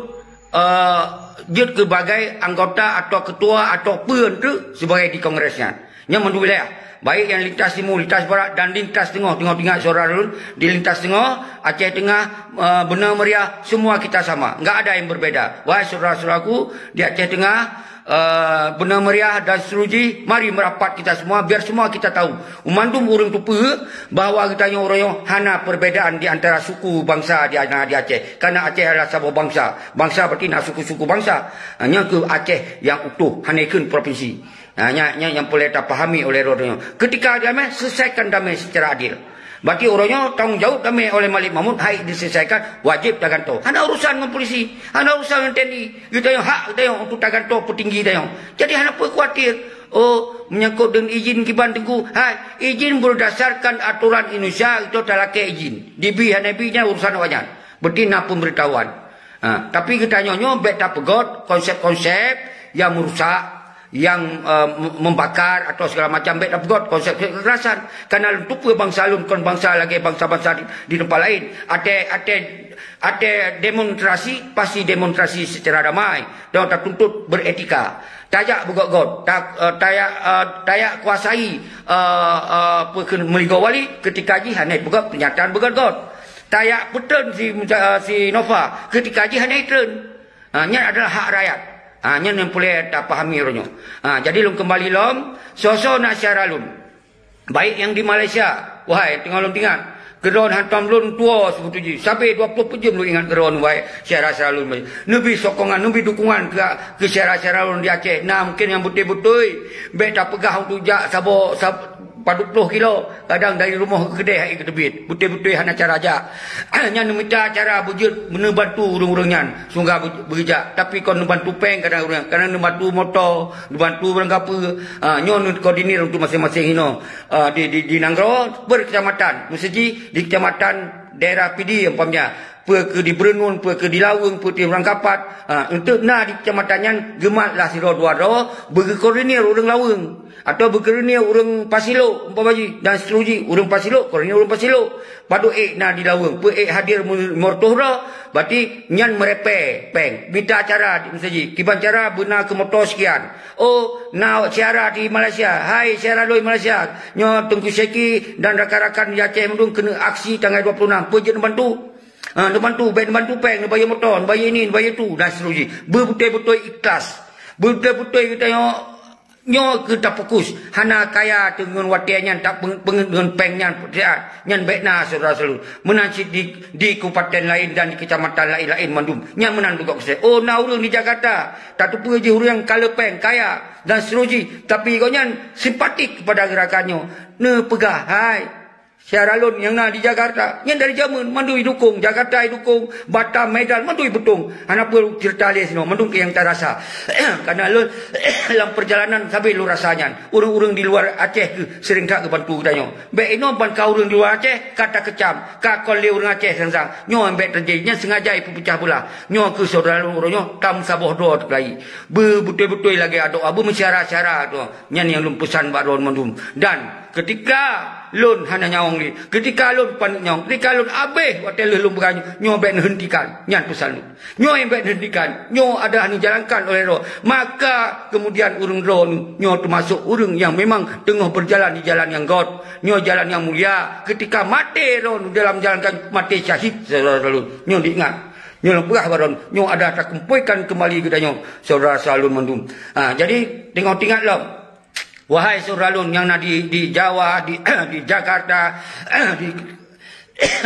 eh, jeuet keu bagai anggota atau ketua atau peue teuk sibagai di kongres nyan. Nyan mandum wilayah, baik nyang lintas timur, lintas barat dan lintas teungoh. Teungoh teuingat syedara lôn, di lintas teungoh, Aceh Teungoh, eh, beuna meuria, semua kita sama. Enggak ada yang berbeda. Wahai syedara-syedaraku di Aceh Teungoh, eh, beuna meuria dan seterusnya, mari merapat kita semua, biar semua kita tahu. Mandum ureuëng tupeue bahwa geutanyoe uroe nyoe hana perbedaan di antara suku bangsa di, na di Aceh. Karena Aceh adalah saboh bangsa. Bangsa berarti na suku-suku bangsa. Ha, nyan keuh Aceh nyang utuh, hana ikheun provinsi. Ha, nyan, nyan nyang peureulée tapahami oleh droe nyoe. Ketika damai, selesaikan damai secara adil. Berarti uroe nyoe tanggong jaweueb damai oleh Malik Mahmud hai diselesaikan, wajéb tagantoe. Hana urusan ngon polisi, hana urusan ngon T N I. Geutanyoe hak geutanyoe untuk tagantoe peutinggi tanyoe. Jadi hana peue khawatir. Oh, menyangkut dengan izin kiban Teungku. Hai, izin berdasarkan aturan Indonesia, itu talakée izin. Dibi hana bi nyan urusan awaknyan. Berarti na pemberitahuan. Ha, tapi geutanyoe nyoe bék tapeugét konsep-konsep nyang merusak, nyang, eh, mem-, membakar atau segala macam, bèk tapeugöt konsep kekerasan. Karena lôn tupeue bansa lôn kon bansa lagèe bansa-bansa di, di teumpat laén. Até, até, até demonstrasi, pasti demonstrasi secara damai. Dan tatuntut beretika. Tajak beugöt-göt, ta-, eh, tajak, eh, tajak kuasai, eh, eh, peue kheun meuligoe wali, ketika jih hana peugöt pernyataan beugöt-göt. Tajak peutreun si, eh, si Nova, ketika jih hana treun. Ha, nyan adalah hak rakyat. Ha, nyan nyang peureulèe tapahami uroe nyoe. Ha, jadi lôn keumbali lom, soe-soe na syedara lôn. Baik nyang di Malaysia, wahai, teungoh lôn ingat, keudroe hantom lôn tuwo seubeutôi jih. Sabe dua ploh peuet jeuem lôn ingat keudroe, wahai syedara-syedara lôn. Neubri sokongan, neubri dukungan keu, keu syedara-syedara lôn di Aceh. Na mungken nyang beutôi-beutôi, bèk tapeugah untuk jak saboh, sab-, padub ploh kilo. Kadang dari rumoh keu keudè hai geuteubiet, beutôi-beutôi hana cara jak. Nyan neumita cara beujeuet neubantu ureueng-ureueng nyan, sehingga beu-, beujak. Tapi kon neubantu pèng kadang ureueng, kadang neubantu moto, neubantu barang kapeue. Ha, nyoe neukoordinir untuk maséng-maséng inoe. Ha, di, di, di nanggroe, per kecamatan. Meuseujih di kecamatan daerah Pidie umpamanya. Peue keu di Beureunon, peue keu di Laweueng, peue keu di Urang Kapat. Ha, eunteuk na di kecamatan nyan geumat lah sidroe dua droe, beugeukoordinir ureueng Laweueng. Atau beukeureunèe ureueng Pasilok, umpama jih, dan seterusnya jih, ureueng Pasilok, keureunèe ureueng Pasilok. Padub ék na di Laweueng, peu ék hadir meureutoh droe, berarti nyan meurepè pèng. Mita cara di meuseujid, kiban cara beuna keu moto sekian. Oh, na syedara di Malaysia. Hai, syedara lôn Malaysia. Nyoe Teungku Syeki dan rakan-rakan di Aceh mandum keuneuk aksi tanggai dua puluh enam. Peue jeuet neubantu? Ha, neubantu, bèk neubantu pèng, neubayeue moto, neubayeue ini, neubayeue itu, dan seterusnya jih. Beubeutôi-beutôi ikhlas. Beubeutôi-beutôi geutanyoe Nyoe keuh tafokus, hana kaya teungon watèe nyan, tapeungeut ngon pèng nyan, nyan bèk na syedara-syedara lôn. Meunan cit di, di kabupaten laén dan di kecamatan laén-laén mandum. Nyan meunan juga kusé. Oh, na ureueng di Jakarta, tateupeue jih ureueng ka le pèng, kaya, dan seterusnya jih. Tapi gobnyan simpatik kepada gerakan nyoe. Neupeugah, hai, syedara lôn nyang na di Jakarta, nyan dari jameun mandum idukong, Jakarta idukong, Batam, Medan, mandum ibeutong. Hana peue cerita lé sinoe, mandum keuh nyang tarasa. Karena lôn lam perjalanan sabe lôn rasa nyan. Ureueng-ureueng di luar Aceh keuh sering that geubantu geutanyoe. Bèk inoe ban ka ureueng di luar Aceh, ka takeucam, ka kon lé ureueng Aceh sang-sang. Nyoe bèk teujadi, nyan sengaja ipeupeucah beulah. Nyoe keuh syedara lôn uroe nyoe, tam saboh droe teupeulai. Beubeutôi-beutôi lagèe adoe, beumeusyara-syara droe. Nyan nyang lôn peusan bak droe mandum. Dan Keutika lôn hana nyawöng lé, keutika lôn paneuk nyawöng, keutika lôn abéh watèe lheueh lôn peugah nyoe, nyoe bèk neuheuntikan. Nyan peusan lôn. Nyoe nyang bèk neuheuntikan. Nyoe adalah neujalankan oleh droe. Maka keumudian ureueng droeneuh nyoe teumasok ureueng nyang memang teungoh beujalan di jalan nyang göt. Nyoe jalan nyang mulia. Keutika maté droeneuh dalam jalan nyan, maté syahid, syedara lôn. Nyoe diingat. Nyoe lôn peugah bak droeneuh. Nyoe adalah takumpuikan keumbali geutanyoe, syedara-syedara lôn mandum. Ha, jadi, teungoh teuingat lom. Wahai syedara lôn nyang na di, di Jawa, di, di Jakarta, di,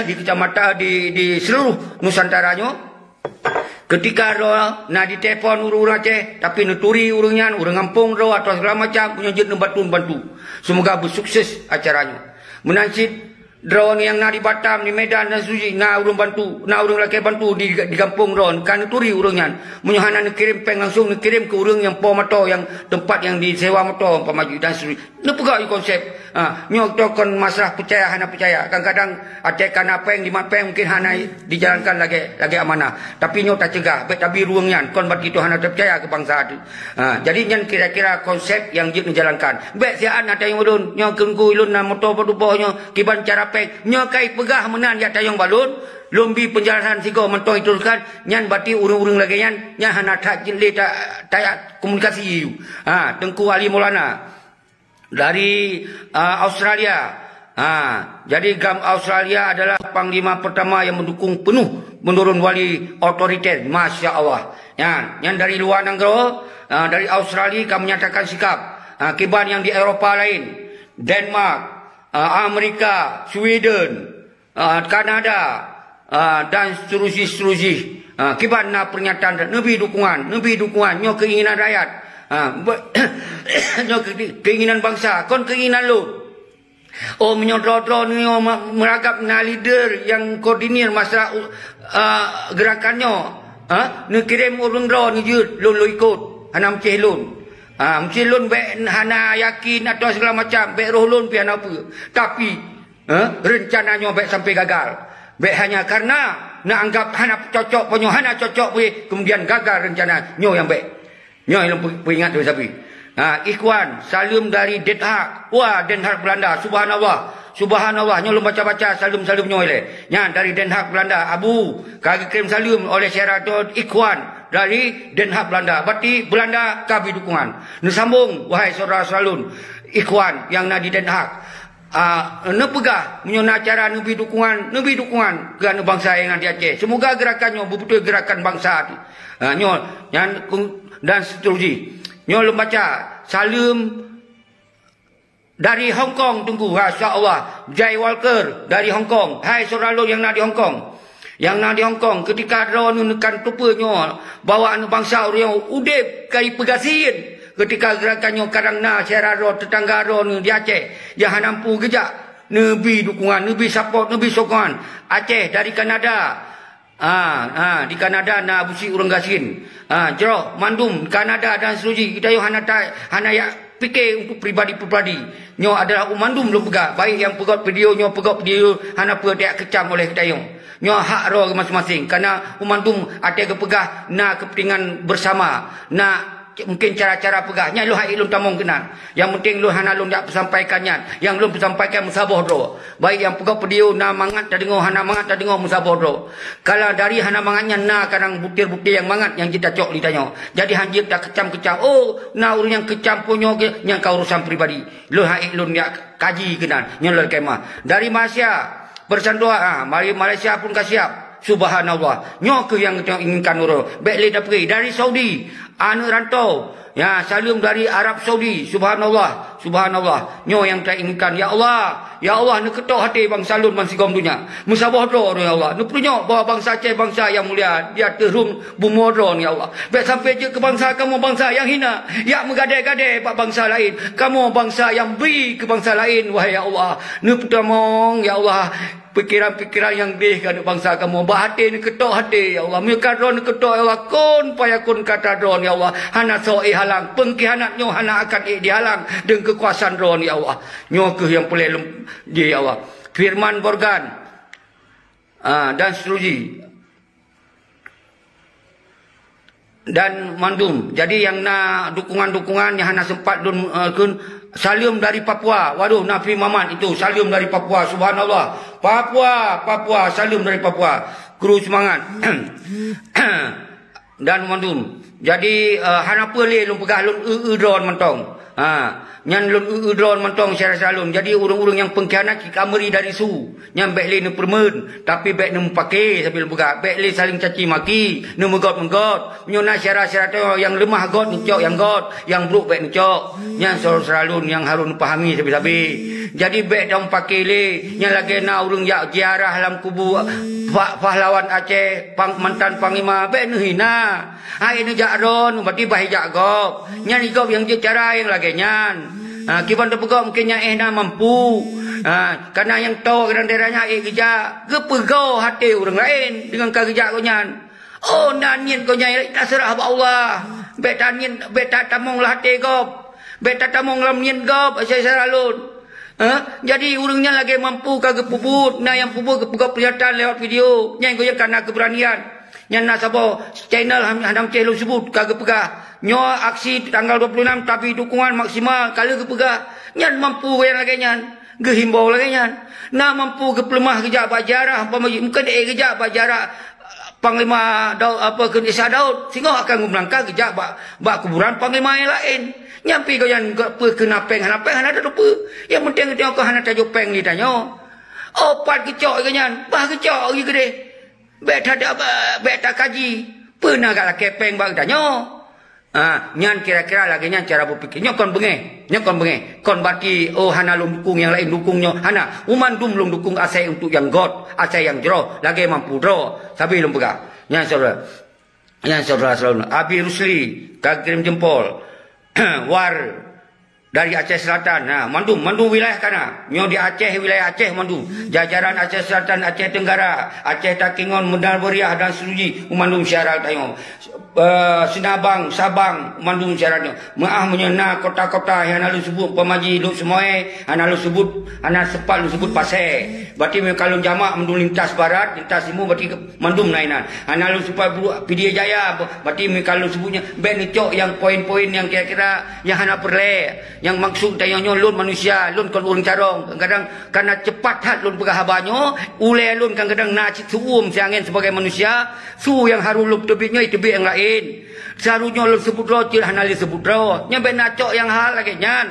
di kecamatan, di, di seluruh Nusantara nyoe, keutika droe na jiteupon ureueng-ureueng Aceh, tapi neuturi ureueng nyan, ureueng gampông droe atau segala macam, nyoe jeuet neubantu-bantu. Seumoga beusukses acara nyoe. Meunan cit, Droeneuh nyang na di Batam, di Medan dan seterusnya, na ureueng bantu, na ureueng lakèe bantu di, di gampông droeneuh, ka neuturi ureueng nyan. Meunyoe hana neukirém pèng langsung, neukirém keu ureueng nyang po moto, nyang teumpat nyang disewa moto, umpama jih dan seterusnya. Neupeugah konsep. Ha, nyoe teuh kon masalah peucaya hana peucaya. Kadang-kadang até ka na pèng, jimat pèng mungkin hana dijalankan lagèe, lagèe amanah. Tapi nyoe tacegah, bèk tabi ureueng nyan, kon bak itu hana tapeucaya keu bansa teuh. Ha, jadi nyan kira-kira konsep nyang jeuet neujalankan. Bèk siat na tayong ulôn, nyoe keu ulôn na moto padub boh nyoe, kiban cara pèng. Nyoe ka ipeugah meunan jak tayong bak lôn, lôn bi peunjelasan sigoe mantong iturukan, nyan berarti ureueng-ureueng lagèe nyan, nyan hana that jeuet lé ta-, tajak komunikasi. Ha, Teungku Ali Maulana. Dari, ah, Australia. Ha, jadi GAM Australia adalah panglima pertama yang mendukung penuh menurun wali otoriter. Masya Allah. Nyan, nyan dari luar nanggroe, ah, dari Australia ka menyatakan sikap. Ah, kiban nyang di Eropa laén, Denmark, ah, Amerika, Sweden, ah, Kanada, ah, dan seterusnya, seterusnya. Ah, kiban na pernyataan neubi dukungan, neubi dukungan, nyoe keinginan rakyat. Ah, be-, nyoe ke-, keinginan bangsa, kon keinginan lôn. Oh, meunyoe droe-droe nyoe me-, meuragap na leader nyang koordinir masalah, ah, gerakan nyoe, ah, neukirém ureueng droe neujeuet lôn, lôn ikot, hana meucéh lôn. Ah, meucéh lôn bèk hana yakin atau segala macam, bèk roh lôn pih hana peue. Tapi, Eh, reuncana nyoe bèk sampai gagal. Bèk hanya karena neuanggap hana cocok pih nyoe, hana cocok pih, kemudian gagal reuncana nyoe nyang bèk. Nyoe nyang peu-, peuingat lôn sabe. Ha, Ikhwan, saleuem dari Den Haag. Wah, Den Haag Belanda, subhanallah. Subhanallah, nyoe lôn baca-baca saleuem-saleuem nyoe lé. Nyan dari Den Haag Belanda, Abu, ka geukirém saleuem oleh syedara droe Ikhwan dari Den Haag Belanda. Berarti Belanda ka bri dukungan. Neusambong, wahai syedara-syedara lôn, Ikhwan nyang na di Den Haag. Ah, neupeugah, meunyoe na cara neubri dukungan, neubri dukungan keu aneuk bansa nyang na di Aceh. Seumoga geurakan nyoe beubeutôi geurakan bansa. Ah, nyoe, nyan, dan seterusnya. Nyoe lôn baca, saleuem dari Hong Kong, Teungku. Ha, insya Allah. Jai Walker dari Hong Kong. Hai syedara lôn nyang na di Hong Kong. Nyang na di Hong Kong, keutika droeneuh neukan tupeue nyoe bahwa aneuk bansa ureuëng udeb ka jipeugasien. Keutika geurakan nyoe kadang na syedara droe, teutangga droeneuh di Aceh nyang hana mampu geujak, neubri dukungan, neubri support, neubri sokongan. Aceh dari Kanada. Ah, ah, di Kanada na Abusyik ureuëng gasien. Ah, jroh mandum Kanada dan seterusnya. Geutanyoe hana ta-, hana jak pike untuk pribadi-pribadi. Nyoe adalah mandum lôn peugah, baik nyang peugöt video nyoe, peugöt video hana peue, jak keucam oleh geutanyoe. Nyoe hak droe maséng-maséng, kareuna mandum até geupeugah na keupeuntengan bersama, na mungken cara-cara peugah. Nyan lôn hana lôn tamong keunan. Nyang penting lôn hana lôn jak peusampaikan nyan. Nyang lôn peusampaikan meusaboh droe. Baik nyang peugöt video na mangat tadeungoe, hana mangat tadeungoe, meusaboh droe. Kalau dari hana mangat nyan na kadang butir-butir nyang mangat nyang jitacok di tanyoe. Jadi hanjeuet takeucam-keucam. Oh, na ureuëng nyang keucam punyoe ge, nyang ka urusan pribadi. Lôn hana lôn jak kaji keunan, nyoe lôn kemah. Dari Malaysia, Persatuan, ah, mari Malaysia pun ka siap. Subhanallah. Nyoe keuh nyang geutanyoe inginkan uroe. Bék lé tapeugi. Dari Saudi, aneuk rantau. Ya, saleuem dari Arab Saudi. Subhanallah. Subhanallah. Nyoe nyang tainginkan. Ya Allah. Ya Allah, neukeutok até bansa lôn bansigom donya. Meusaboh droe, ya Allah. Neupeurunoe bahwa bansa Aceh bansa nyang mulia di ateueh rhueng bumoe droeneuh, ya Allah. Bék sampai jeuet keu bansa kamoe bansa nyang hina, nyang meugadée-gadée bak bansa laén. Kamoe bansa nyang bri keu bansa laén, wahai ya Allah. Neupeutamong, ya Allah, pikeran-pikeran nyang deh keu aneuk bansa kamoe. Bak até neukeutok até, ya Allah. Meunyoe ka droeneuh neukeutok, ya Allah, kun fayakun kata droeneuh, ya Allah. Hana soe ék halang. Peungkhianat nyoe hana akan ék dihalang deungon keukuasaan droeneuh, ya Allah. Nyoe keuh nyang peureulée lom jih, ya Allah. Firman Borgan, ah, dan seterusnya. Dan mandum. Jadi nyang na dukungan-dukungan nyang hana sempat lôn, eh, kheun, saleuem dari Papua. Waduh, Nafi Mamat itu saleuem dari Papua. Subhanallah. Papua, Papua, saleuem dari Papua. Kru seumangat. Dan mandum. Jadi, eh, hana peue lé lôn peugah, lôn eu-eu droe mantong. Ha, nyan lôn eu-eu droe mantong syedara-syedara lôn. Jadi ureuëng-ureuëng nyang peungkhianat cit ka meuri dari su. Nyan bék lé neupeureumeun, tapi bék neumeupaké sabe lôn peugah. Bék lé saléng caci maki, neumeugot-meugot. Meunyoe na syedara-syedara tanyoe nyang leumah göt, neucok nyang göt, nyang brôk bék neucok. Nyan syedara-syedara lôn nyang harôh neupahami sabe-sabe. Jadi bék tameupaké lé. Nyan lagée na ureuëng jak ziarah lam kubu pa-, pahlawan Aceh, pang-, mantan panglima, bék neuhina. Hai neujak droe, berarti bah ijak gob. Nyan gob nyang jeuet cara nyang lagée nyan. Ha, kiban teupeugah mungken nyang éh na mampu. Ha, kareuna nyang toe dan daerah nyan ék geujak, geupeugoe até ureuëng laén deungon ka geujak gobnyan. Oh, na niet gobnyan, taseurah bak Allah. Bék taniet, bék tatamong lam até gob. Bék tatamong lam niet gob, syedara lôn. Ha? Jadi ureuëng nyan lagée mampu ka geupeubuet, na nyang peubuet geupeugot peuringatan lewat video. Nyan gobnyan ka na keubeuranian. Nyan na saboh channel han-, hana meucéh lôn seubut ka geupeugah, nyoe aksi tanggal dua puluh enam tapi dukungan maksimal ka lheueh geupeugah. Nyan mampu nyang lagée nyan, geuhimbau lagée nyan. Na mampu geupeuleumah geujak bak ziarah, umpama mungken ék geujak bak ziarah Panglima Daud, apa kheun Isa Daud, singoh akan geumeulangkah geujak bak, bak kuburan panglima nyang laén. Nyan pih gobnyan peue keu na péng hana péng hana tateupeue. Nyang penting geutanyoe ka hana tajok péng di tanyoe. Oh, pat geucok gobnyan, bah geucok lagée keudeh. Bék ta-, bék takaji, peue na galakée péng bak geutanyoe. Ah, nyan kira-kira lagée nyan cara beupike. Nyoe kon beungéh, nyoe kon beungéh. Kon berarti, oh, hana lôn dukung nyang laén, dukung nyoe. Hana, mandum lôn dukung asai untuk nyang göt, asai nyang jroh, lagée mampu droe. Sabe lôn peugah. Nyan syedara. Nyan syedara selalu. Abi Rusli, ka kirém jempol. War. Dari Aceh Selatan, ha, mandum, mandum wilayah ka na. Nyoe di Aceh, wilayah Aceh mandum. Jajaran Aceh Selatan, Aceh Tenggara, Aceh Takengon, Medan Beriah dan Seruji, mandum syedara tanyoe. Eh, Sinabang, Sabang, mandum syedara nyoe. Meu'ah meunyoe na kota-kota nyang hana lôn seubut, Pemaji, Lhokseumawe, hana lôn seubut, hana sempat lôn seubut Pasè. Berarti meunyoe ka lôn jamak mandum lintas barat, lintas timur, berarti mandum na inan. Hana lôn seubut Pidie Jaya, berarti meunyoe ka lôn seubut nyan, bèk neucok nyang poin-poin nyang kira-kira nyang hana peureulèe. Nyang maksud tanyoe nyoe, lôn manusia, lôn kon ureueng carông. Kadang-kadang kana cepat that lôn peugah haba nyoe, ulèe lôn kadang-kadang na cit seuuem siangén sibagai manusia, su nyang harôh lôn teubiet nyoe jiteubiet nyang laén. Seharôh nyoe lôn seubut droe cit hana lé seubut droe. Nyan bèk na cok nyang hal lagèe nyan.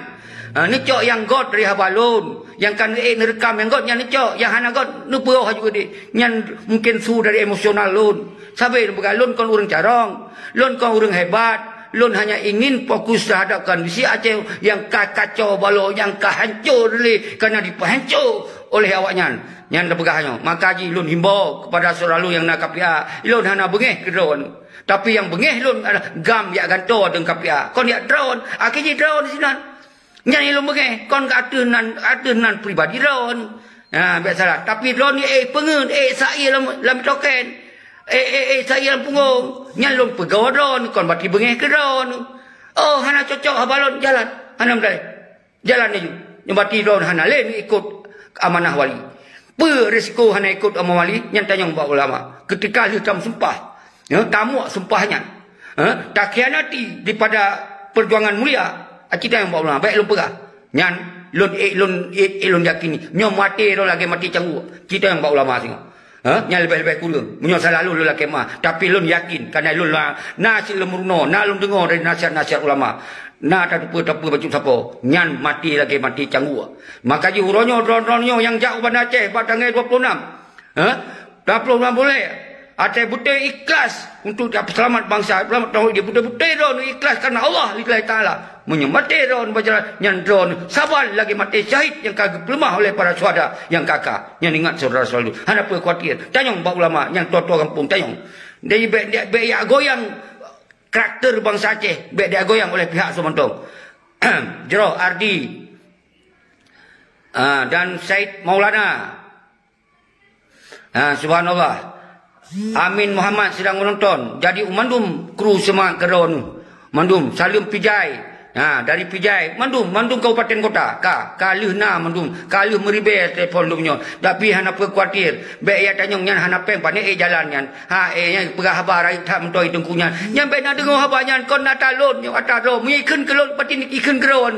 Ha, neucok nyang göt dari haba lôn. Nyang ka neuék neureukam nyang göt nyan neucok, nyang hana göt neupeugah juga deh. Nyan mungkin su dari emosional lôn. Sabé lôn peugah lôn kon ureueng carông. Lôn kon ureueng hebat. Lôn hanya ingin fokus terhadap kondisi Aceh nyang ka kacau balau, nyang ka hancô lé karena dipeuhancô oleh awaknyan. Nyan tapeugah nyoe. Maka jih lôn himbau kepada syedara lôn nyang na K P A, lôn hana beungéh keu droeneuh. Tapi nyang beungéh lôn adalah GAM jak gantoe ateueh K P A. Kon jak droeneuh, akhé jih droeneuh sinan. Nyan ilôn beungéh, kon keu ateueh nan, ateueh nan pribadi droeneuh. Ha, bèk salah. Tapi droeneuh ék peungeut, ék saie lam, lam token. Ék, ék, ék saie lam punggong. Nyan lôn peugoe droeneuh, kon berarti beungéh keu droeneuh. Oh, hana cocok haba lôn, jalan. Hana meudalé. Jalan laju. Nyan berarti droeneuh hana lé ikot amanah wali. Peue risiko hana ikot amanah wali? Nyan tanyong bak ulama. Keutika lheueh tam sumpah. Ya, tamuak sumpah nyan. Ha, takhianati daripada perjuangan mulia. Aci tanyong bak ulama, bèk lôn peugah. Nyan lôn ék, lôn ék, ék lôn yakini. Nyoe maté droe lagèe maté cangguek. Ci tanyong bak ulama singoh. Ha, nyan leubeh-leubeh kureueng. Meunyoe salah lôn, lôn lakèe meu'ah. Tapi lôn yakin, karena lôn na, na cit lôn meurunoe, na lôn deungoe dari nasihat-nasihat ulama. Na tateupeue-teupeue bacut sapo. Nyan maté lagèe maté cangguek. Maka jih uroe nyoe, droeneuh-droeneuh nyoe nyang jak u Banda Aceh bak tanggai dua puluh enam. Ha? Dua puluh enam buleuen. Até beutôi ikhlas untuk seulamat bansa, seulamat tauhid. Beutôi-beutôi droeneuh ikhlas karena Allah, lillahi ta'ala. Meunyoe maté droeneuh bak jalan, nyan droeneuh saban lagèe maté syahid nyang ka geupeuleumah oleh para syuhada nyang ka-ka. Nyan ingat syedara selalu. Hana peue khawatir. Tanyong bak ulama nyang tua-tua gampông, tanyong. Jadi bèk, bèk, bèk jak goyang karakter bansa Aceh, bèk jak goyang oleh pihak soe mantong. Jroh Ardi, ah, dan Said Maulana. Ha, subhanallah. Amin Muhammad sidang meunonton. Jadi, mandum kru seumangat keudroe nyoe. Mandum, saleuem Pidie. Ha, dari Pidie. Mandum, mandum kabupaten kota. Ka, ka lheueh na mandum. Ka lheueh meuribèe telepon lom nyoe. Tapi hana peue khawatir. Bèk ya tanyong nyan hana pèng, pane ék jalan nyan. Ha, ék nyan peugah haba rayeuk that meuntoi teungku nyan. Nyan bèk na deungoe haba nyan, kon ata lôn, nyoe ata droe. Meunyoe ikheun keu lôn, pati ikheun keu droe.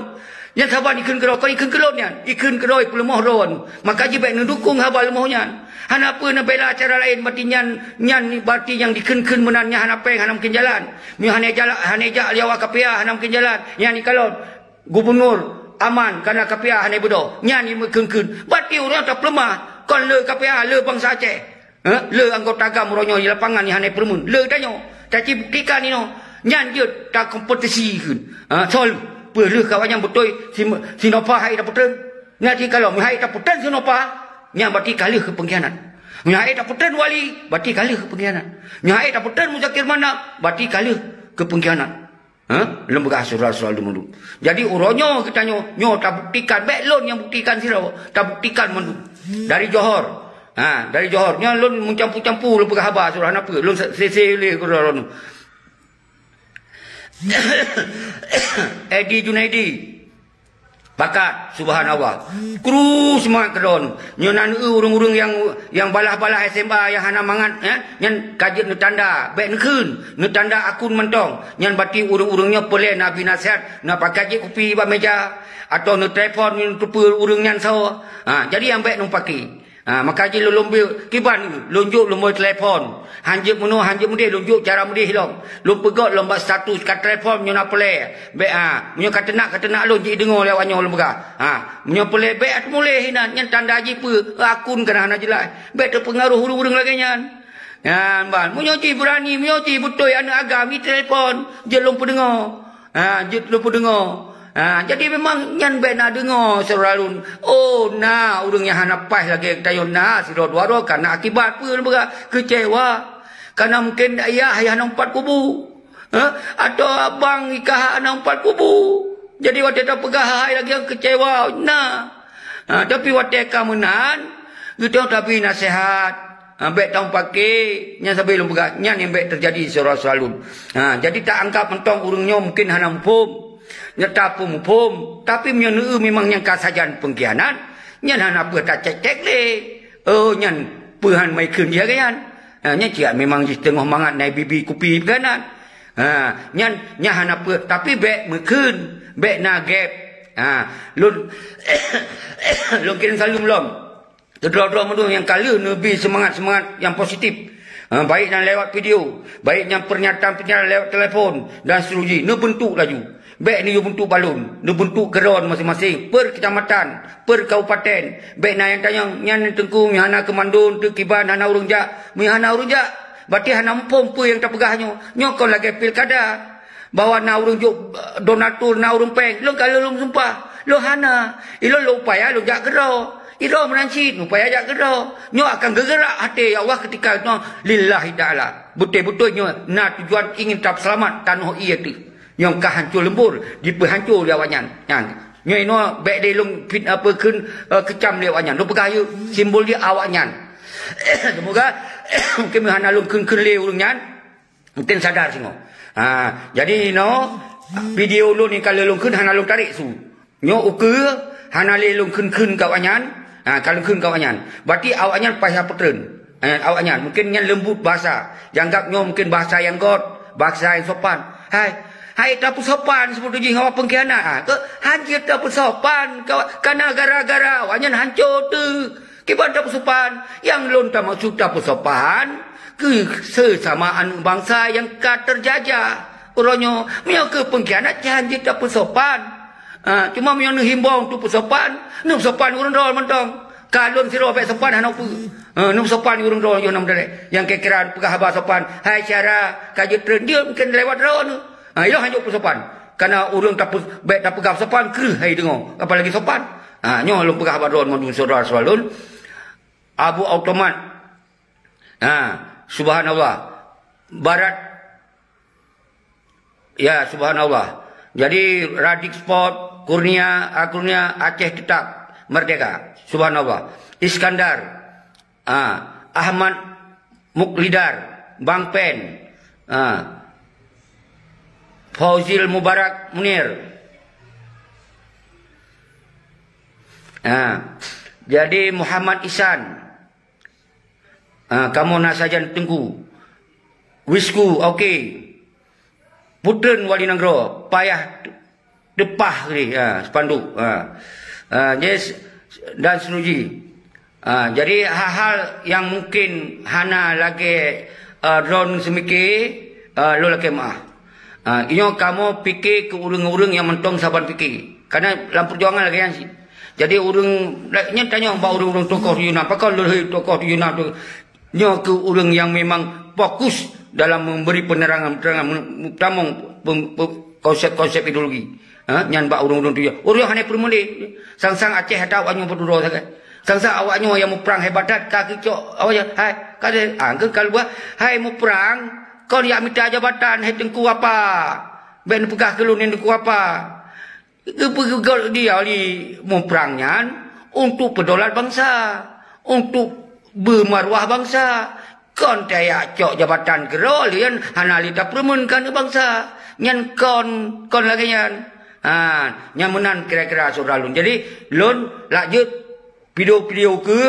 Nyan saban ikheun keudroe, kon ikheun keulôn nyan. Ikheun keudroe peuleumah droe. Maka jih bèk neudukong haba leumoh nyan. Hana peue neubela cara laén, berarti nyan, nyan berarti nyang dikheun-kheun meunan nyan hana pèng, hana mungken jalan. Meunyoe hana jalan, hana jak lé awak K P A, hana mungken jalan. Nyan ikalon gubunur aman, karena K P A hana beudôh. Nyan ikheun-kheun. Berarti ureueng tapeuleumah. Kon le K P A, le bansa Aceh. Ha? Le anggota GAM uroe nyoe di lapangan nyang hana peureumeun. Le tanyoe. Taci buktikan inoe. Nyan jeuet takompetisi kheun. Ha, soe lheueh? Peue lheueh ka awaknyan beutôi si, si Nova hai tapeutreun? Nyan jih kalau meuhai tapeutreun si Nova, nyan berarti ka lheueh keu pengkhianat. Meuhai tapeutreun Wali, berarti ka lheueh keu pengkhianat. Meuhai tapeutreun Muzakir Manaf, berarti ka lheueh keu pengkhianat. Ha? Lôn peugah syedara-syedara lôn mandum. Jadi, uroe nyoe geutanyoe, nyoe tabuktikan, bèk lôn nyang buktikan sidroe, tabuktikan mandum. Dari Johor. Ha, dari Johor. Nyoe lôn meucampu-campu lôn peugah haba, syedara, hana peue. Lôn se-, sese lé keudroe lôn. Edi Junaidi. Pakat, subhanallah. Kru seumangat keudroe. Nyoe na eu ureueng-ureueng nyang, nyang balah-balah S M A nyang hana mangat, eh? Nyan ka jeuet neutanda, bèk neukheun, neutanda akun mantong. Nyan berarti ureueng-ureueng nyoe peureulèe na bri naseuhat, na pakat jép kupi bak meja, atau neutelepon, neuteupeue ureueng nyan soe. Ha, jadi nyang bèk neupake. Ha, maka jih lôn, lôn bri kiban, lôn jok lôn bri telepon. Han jeuet meunoe, han jeuet meudeh, lôn jok cara meudeh lom. Lôn peugöt lom bak status ka telepon meunyoe na peureulèe. Bèk, ha, meunyoe ka teunak, ka teunak lôn jideungoe lé awak nyoe lôn peugah. Ha, meunyoe peureulèe bèk teumuléh inan, nyan tanda jih peue? Akun ka na hana jeulaih. Bèk teupeungaruh ureueng-ureueng lagèe nyan. Nyan ban, meunyoe jih beurani, meunyoe jih beutôi aneuk agam, jitelepon, jeuet lôn peudeungoe. Ha, jeuet lôn peudeungoe. Ha, jadi memang nyan bèk na deungoe syedara lôn. Oh, na ureueng nyang hana paih lagèe geutanyoe na sidroe dua droe, kana akibat peue lôn peugah? Keucewa. Kana mungken ayah, ayah na empat kubu. Ha? Atau abang ikah na empat kubu. Jadi watée tapeugah hai lagée keucewa na. Ha, tapi watée ka meunan, geutanyoe tabi naseuhat. Ha, bék tameupaké, nyan sabe lôn peugah, nyan nyang bék teujadi sidroe-sidroe lôn. Ha, jadi taanggab mantong ureuëng nyoe mungken hana muphom. Nyata pun muphom, tapi meunyoe neueu memang nyang ka sajan pengkhianat, nyan hana peue tacék-cék lé. Oh, nyan peue han mai kheun jih lagée nyan. Ha, nyan cit memang jih teungoh mangat nai bibi kupi peuganat. Ha, nyan, nyan hana peue, tapi bék meukheun, bék na gép. Ha, lôn, lôn kirim saleuem lom. Keudroe-droe meudong nyang ka lheueh neubi seumangat-seumangat nyang positif. Ha, baik nyan lewat video, baik nyan pernyataan-pernyataan lewat telepon dan seterusnya, neubeuntuk laju. Bék neuyue beuntuk balon, neubeuntuk keudroe maséng-maséng, per kecamatan, per kabupaten. Bék na nyang tanyong, nyan teungku meuhana keumandum, teukiban hana ureuëng jak, meuhana ureuëng jak. Berarti hana muphom peue nyang tapeugah nyoe. Nyoe kon lagée pilkada. Bahwa na ureuëng jok, eh, donatur, na ureuëng péng. Lôn ka lôn sumpah. Lôn hana. Ilôn lôn upaya lôn jak keudroe. Idroe meunan cit, upaya jak keudroe. Nyoe akan geugerak até Allah ketika nyoe lillahi ta'ala. Beutôi-beutôi nyoe na tujuan ingin tapeuseulamat tanoh ié teuh. Nyang ka hancô leumbur, jipeuhancô lé awaknyan. Nyan. Nyoe inoe bék lé lôn fit-, apa, kheun, eh, keucam lé awaknyan. Lôn peugah yue, simbol jih awaknyan. Seumoga mungken hana lôn kheun-kheun lé ureuëng nyan, mungken sadar singoh. Ha, jadi inoe, video lôn nyang ka lôn kheun hana lôn tarek su. Nyoe ukeue hana lé lôn kheun-kheun keu awaknyan, ha, ka lôn kheun keu awaknyan. Berarti awaknyan payah peutreun. Eh, awaknyan, mungkin nyan leumbut bahasa. Jianggap nyoe mungkin bahasa nyang göt, bahasa nyang sopan. Hai, hai tapeusopan seperti jih awak pengkhianat. Ha, ke, hanjeuet tapeusopan, ka, kana gara-gara awaknyan hancô teuh. Kiban tapeusopan, nyang lôn tamaksud tapeusopan, keu sesama aneuk bangsa nyang ka teujajah. Uroe nyoe, meunyoe keu pengkhianat, hanjeuet tapeusopan. Ha, cuma meunyoe neuhimbong tu peusopan, neupeusopan ureuëng droe mantong. Ka lôn sidroe bék sopan hana peue. Ha, neupeusopan ureuëng droe yoh nam dalek. Nyang kira-kira peugah haba sopan, "Hai syara, ka jeuet treun," dia mungkin lewat droe nyoe. Ha, yoh hana peusopan. Karena ureuëng tapeu-, bék tapeugah sopan, kreueh hai deungoe. Apalagi sopan. Ha, nyoe lôn peugah haba droe mandum syedara-syedara lôn. Abu Automat. Ha, subhanallah. Barat Ya, subhanallah. Jadi, Radik Sport, Kurnia, ah, Kurnia, Aceh tetap merdeka. Subhanallah. Iskandar, ah, Ahmad Muklidar, Bang Pen, ah, Fauzil Mubarak Munir. Ah, jadi Muhammad Isan, ah, kamoe na sajan teungku. Wisku, oke. Putreun Wali Nanggroe, payah teupah lé, ha, spanduk, ha. Ha, yes, dan seterusnya. Ha, jadi hal-hal yang mungkin hana lagée, ha, droen seumike, ha, lôn lakée meuáh. Ha, inyoe kamoe pike keu ureuëng-ureuëng nyang mantong saban pike. Karena lam peujuangan lagée nyan cit. Jadi ureuëng, nyan tanyong bak ureuëng-ureuëng tokoh tujuh enam, pakon lôn tokoh tujuh enam tu. Nyoe keuh ureuëng nyang memang fokus dalam memberi penerangan-penerangan, meutamong pem-, pe-, konsep-konsep ideologi. Ha, nyan bak ureuëng-ureuëng tu ya. Ureuëng hana peureulée. Sang-sang Aceh ata awak nyoe beuduro sagai. Sang-sang awak nyoe nyang muprang hebat that ka keucok awak nyan. Hai, ka de-, ha, ke ka luwah. Hai muprang, kon yak mita jabatan, hai teungku apa? Bék neupeugah keu lôn nyan teungku apa. Geupeugöt dia lé muprang nyan untuk peudaulat bansa, untuk beumaruah bansa. Kon tajak cok jabatan keudroe lé nyan hana lé tapeureumeun keu aneuk bansa. Nyan kon, kon lagée nyan. Ha, nyan meunan kira-kira syedara lôn. Jadi, lôn lak jeuet video-video keu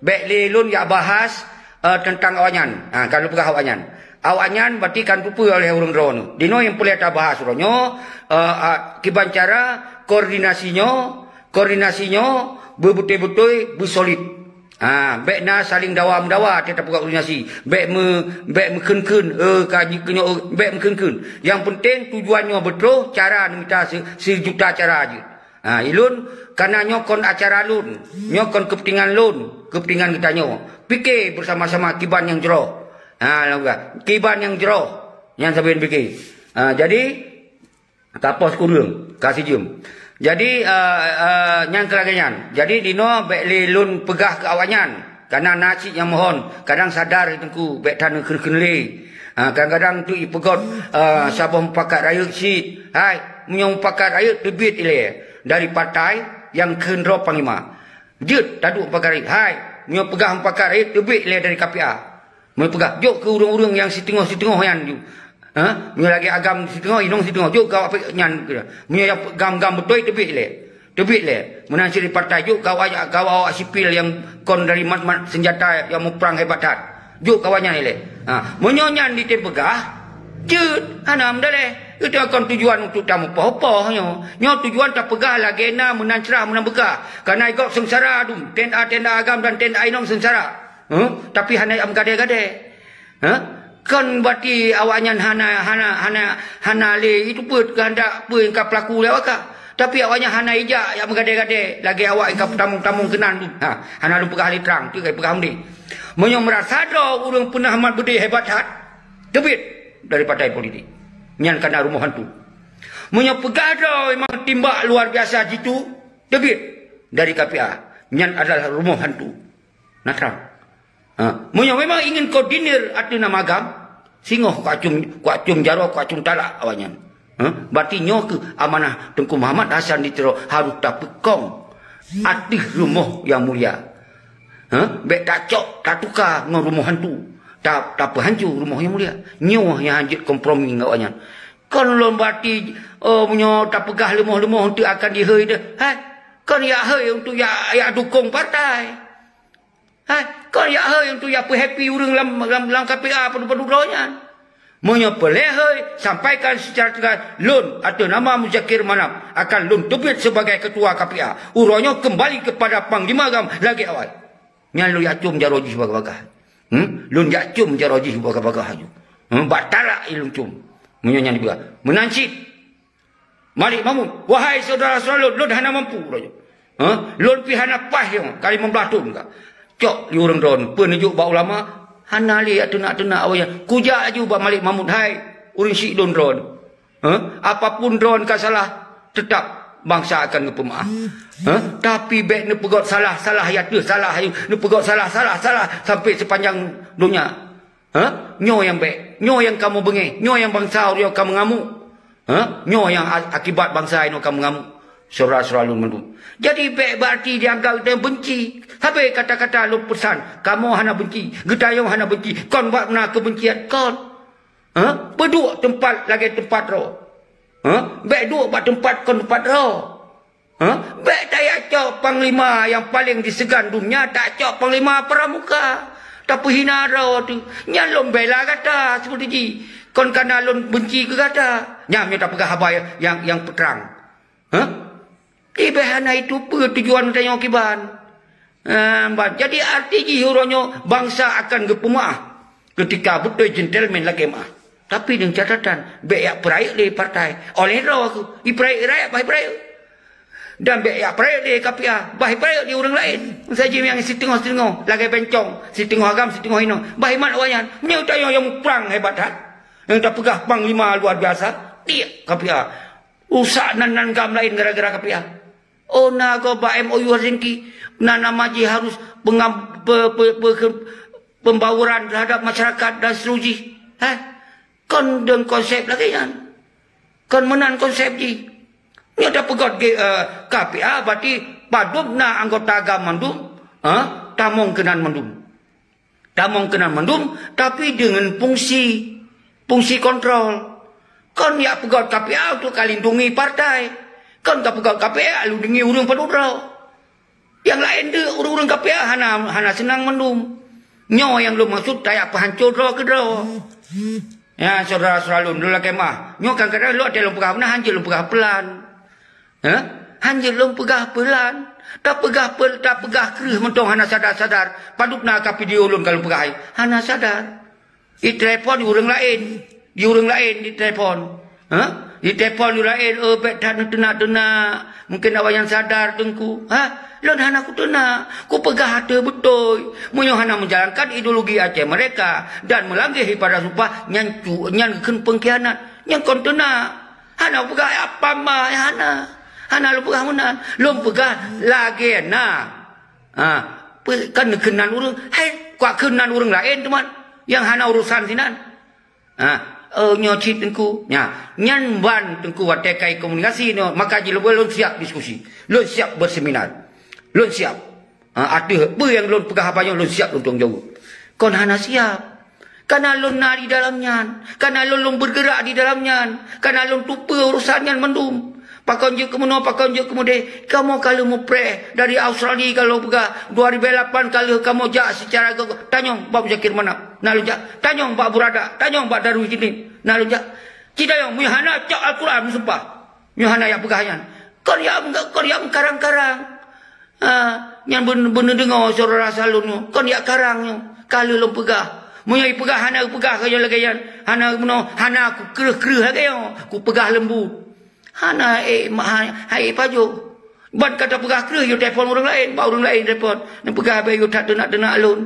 bék lé lôn jak bahas, eh, teuntang awaknyan. Ha, ka lôn peugah awaknyan. Awaknyan berarti kan teupeue oleh ureuëng droeneuh. Dinoe nyang peureulée tabahas uroe nyoe, eh, ah, kiban cara koordinasi nyoe, koordinasi nyoe beubeutôi-beutôi beusolid. Ha, bék na saling dawa-meudawa teutab peugah koordinasi. Bék meu-, bék meukheun-kheun, eh, ka jikeunyoe, eh, bék meukheun-kheun. Nyang penting tujuan nyoe beutroh, cara neumita se-, sijuta cara jeuet. Ha, ilôn, kana nyoe kon acara lôn, nyoe kon keupeuntengan lôn, keupeuntengan geutanyoe. Pike beusama-sama kiban nyang jroh. Ha, lôn peugah, kiban nyang jroh. Nyan sabe pike. Ha, jadi, ka poh sikureueng, ka sijeuem. Jadi, eh, eh, nyan keu lagée nyan. Jadi, dinoe bék lé lôn peugah keu awaknyan. Kana na cit nyang mohon, kadang sadar teungku, bék that neukheun-kheun lé. Ha, kadang-kadang tu ipeugöt, eh, saboh mupakat rayeuk cit. Hai, Meunyoe mufakat rayeuk teubiet ilée dari partai nyang kheun droe panglima. Jeuet taduek mufakat rayeuk. Hai, meunyoe peugah mufakat rayeuk teubiet ilée dari K P A. Meunyoe peugah, jok keu ureuëng-ureuëng nyang siteungoh-siteungoh nyan ju. Ha? Meunyoe lagée agam siteungoh, inong siteungoh, jok keu awak nyan. Meunyoe nyang gam-gam beutôi teubiet ilée. Teubiet lé, meunan cit di partai jok keu awak, keu awak sipil nyang kon dari mat-mat seunjata nyang muprang hebat that. Jok keu awak nyan ilée. Ha, meunyoe nyan jitem peugah, jeuet, hana meudaleh. Itu kon tujuan untuk tamupoh-poh nyoe. Nyoe tujuan tapeugah lagée na meunan crah meunan beukah. Kareuna gob seungsara dum, T N A, T N A agam dan T N A inong seungsara. Huh? Tapi hana meugadée-gadée. Ha? Kon berarti awaknyan hana, hana, hana, hana lé itu peuet keuhandak peue nyang ka peulaku lé awak ka. Tapi awaknyan hana ijak jak meugadée-gadée lagée awak nyang ka peutamong-tamong keunan tu. Ha, hana lôn peugah lé trang, tu ka peugah mending. Meunyoe meurasa droe ureuëng peunah mat beudé hebat that, teubiet dari partai politik. Nyan kana rumoh hantu. Meunyoe peugah droe memang timbak luar biasa jitu, teubiet dari K P A. Nyan adalah rumoh hantu. Na trang. Ha, meunyoe memang ingin koordinir ateueh nama agam, singoh kuacum, kuacum jaroe, kuacum talak awaknyan. Ha, berarti nyoe keuh amanah Teungku Muhammad Hasan di Tiro harôh tapeukong ateueh rumoh nyang mulia. Ha, bék tacok, tatuka ngon rumoh hantu. Ta-, tapeuhanco rumoh nyang mulia. Nyoe nyang hanjeuet kompromi ngon awaknyan. Kon lôn berarti, oh, meunyoe tapeugah leumoh-leumoh tu akan jihôi deh. Hai, kon jak hôi untuk jak, jak dukong partai. Hai, kon jak hôi untuk jak peuhappy ureuëng lam, lam, lam K P A padub-padub droe nyan. Meunyoe peureulée hôi, sampaikan secara tegas, lôn ateueh nama Muzakir Manaf akan lôn teubiet sebagai ketua K P A. Uroe nyoe keumbali keupada panglima agam lagée awai. Nyan lôn jak com jaroe jih bagah-bagah. Hmm? Lôn jak com jaroe jih bagah-bagah aju. Hmm? Bak talak lôn com. Meunyoe nyan dipeugah. Meunan cit. Malik Mahmud, "Wahai syedara-syedara lôn, lôn hana mampu," uroe nyoe. Ha? "Lôn pih hana paih nyoe, ka limong blaih thon ka." Cok lé ureuëng droeneuh, peue neujok bak ulama, hana lé jak teunak-teunak awaknyan. Kujak aju bak Malik Mahmud, "Hai, ureuëng syiek lôn droeneuh. Ha? Apapun droeneuh ka salah, teutap bansa akan geupeumeu'ah. Ha? Tapi bék neupeugot salah, salah ya teuh, salah, neupeugot salah, salah, salah sampai sepanjang donya." Ha? Nyoe nyang bék, nyoe nyang kamoe beungéh, nyoe nyang bansa uroe nyoe ka meungamuk. Ha? Nyoe nyang a-, akibat bansa inoe ka meungamuk. Syedara-syedara lôn mandum. Jadi bék berarti dianggap geutanyoe benci. Habéh kata-kata lôn peusan, kamoe hana benci, geutanyoe hana benci, kon bak meunan keubencian kon. Ha? Peuduek teumpat lagée teumpat droe. Ha? Bék duek bak teumpat kon teumpat droe. Ha? Bék tajak cok panglima nyang paleng diseugan donya, tajak cok panglima pramuka. Tapeuhina droe teuh. Nyan lôn bela gata seperti jih. Kon kana lôn benci keu gata. Nyan meunyoe tapeugah haba nyang, nyang peutrang. Ha? Ibeh hana itu peue tujuan tanyoe kiban. Ehm, ban. Jadi arti jih uroe nyoe bansa akan geupeumeu'ah keutika beutôi gentleman lagée meu'ah. Tapi deungon catatan, bék jak peurayeuk lé partai. Oleh droe kheueh, ipeurayeuk rakyat bah ipeurayeuk. Dan bék jak peurayeuk lé K P A, bah ipeurayeuk lé ureuëng laén. Saji nyang siteungoh-siteungoh, lagée bencong, siteungoh agam, siteungoh inong. Bah imat awaknyan, meunyoe tanyoe nyang muprang hebat that. Nyang tapeugah panglima luar biasa, tiek K P A. Rusak nan-nan gam laén gara-gara K P A. Oh, na gob bak M O U Helsinki, na nama jih harus pengam-, pe-, pe-, pe-, ke-, pembauran terhadap masyarakat dan seterusnya. Heh? Kon deungon konsep lagée nyan. Kon meunan konsep jih. Nyoe tapeugot ge-, eh, K P A, berarti padub na anggota gam mandum, eh, tamong keunan mandum. Tamong keunan mandum, tapi deungon fungsi, fungsi kontrol. Kon jak peugot K P A untuk ka lindungi partai. Kon ka peugot K P A lindungi ureuëng padub droe. Nyang laén deuek ureuëng-ureuëng K P A hana, hana seunang mandum. Nyoe nyang lôn maksud tajak peuhanco droe keudroe. Ya, syedara-syedara lôn, lôn lakée meu'ah. Nyoe kadang-kadang lôn até lôn peugah meunan, hanjeuet lôn peugah pelan. Heh? Hanjeuet lôn peugah pelan. Tapeugah pe-, tapeugah kreueh mantong hana sadar-sadar. Padub na ka video lôn ka lôn peugah hai. Hana sadar. Ditelepon di ureuëng laén. Di ureuëng laén ditelepon. Heh? Ditelepon di ureuëng laén, "Oh, bék that neuteunak-teunak. Mungkin awaknyan sadar, Teungku." Ha? Lôn hana kuteunak. Kupeugah ateueh beutôi. Meunyoe hana menjalankan ideologi Aceh Merdeka dan melanggar ibadah sumpah, nyan cu-, nyan geukheun pengkhianat. Nyan kon teunak. Hana peugah apa ma, hana. Hana lôn peugah meunan. Lôn peugah lagée na. Ha, pe-, kan keunan ureuëng, hai, kuat keunan ureuëng laén teuma nyang hana urusan sinan. Ha, Eh, nyoe cit Teungku. Nya, nyan ban Teungku watèe kai komunikasi nyoe, maka jilubeu lôn siap diskusi. Lôn siap berseminar. Lôn siap. Ha, ateueh peue nyang lôn peugah apa nyoe lôn siap lôn tanggung jaweueb. Kon hana siap. Kana lôn na di dalam nyan. Kana lôn, lôn bergerak di dalam nyan. Kana lôn tupeue urusan nyan mandum. Pakon jeuet keu meunoe, pakon jeuet keu meudéh. Kamoe ka lheueh mupreh dari Australia ka lheueh peugah, dua ribu lapan ka lheueh kamoe jak secara ge-, tanyong bak Muzakir Manaf. Na lôn jak. Tanyong bak Buradak, tanyong bak Darul Jinin. Na lôn jak. Ci tanyong, meunyoe hana cok Al-Quran meusumpah. Meunyoe hana jak peugah nyan. Kon jak, kon jak meukarang-karang. Ha, nyan beun-, beuneudeungoe syedara salon nyoe, kon jak karang nyoe. Ka lheueh lôn peugah. Meunyoe ipeugah hana ipeugah keu nyoe lagèe nyan, hana meunoe, hana kukreueh-kreueh lagèe nyoe, kupeugah leumbut. Hana, eh, ma-, ha, hai pajoh. Ban ka tapeugah kreueh, yue telepon ureueng laén, bak ureueng laén telepon. Neupeugah bèk yue that teunak-teunak lôn.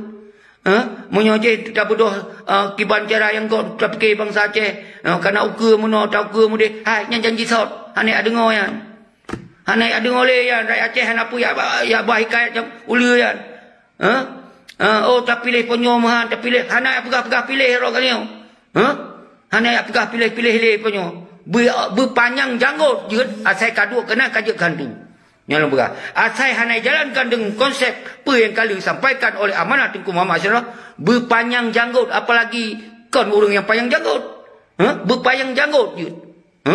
Ha? Meunyoe jih tabeudôh, eh, kiban cara nyang göt tapike bansa Aceh, eh, kana ukeue meunoe, taukeue meudéh, hai, nyan janji sot. Hana deungoe nyan. Hana jak deungoe lé nyan, rakyat Aceh hana peue jak ba-, jak ba hikayat nyang uleue nyan. Ha? Ha, oh, tapiléh po nyoe meuhan, tapiléh, hana jak peugah-peugah piléh rot geutanyoe. Ha? Hana jak peugah piléh-piléh lé po nyoe. Beu-, beupanyang janggot jeuet, asai ka duek keunan ka jeuet keu hantu. Nyan lôn peugah. Asai hana jalankan deungon konsep peue nyang ka lheueh sampaikan oleh amanah Teungku Muhammad Syedara, beupanyang janggot, apalagi kon ureueng nyang panyang janggot. Ha? Beupanyang janggot jeuet. Ha?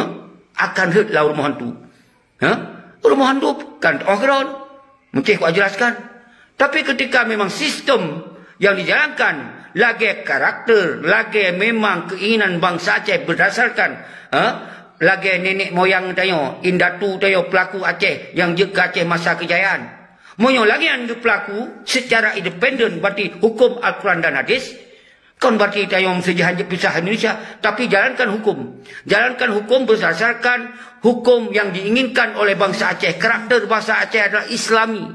Akan rhot lam rumoh hantu. Ha? Rumoh hantu kan oh keudroe. Meucéh kujelaskan. Tapi ketika memang sistem yang dijalankan lagèe karakter, lagèe memang keinginan bansa Aceh berdasarkan, ha, lagèe nenek moyang tanyoe, indatu tanyoe pelaku Aceh nyang jeuet keu Aceh masa kejayaan. Meunyoe lagèe nyan geupeulaku secara independen, berarti hukum Al-Quran dan Hadis, kon berarti tanyoe meuseujah jeuet pisah Indonesia, tapi jalankan hukum. Jalankan hukum berdasarkan hukum yang diinginkan oleh bangsa Aceh. Karakter bangsa Aceh adalah Islami,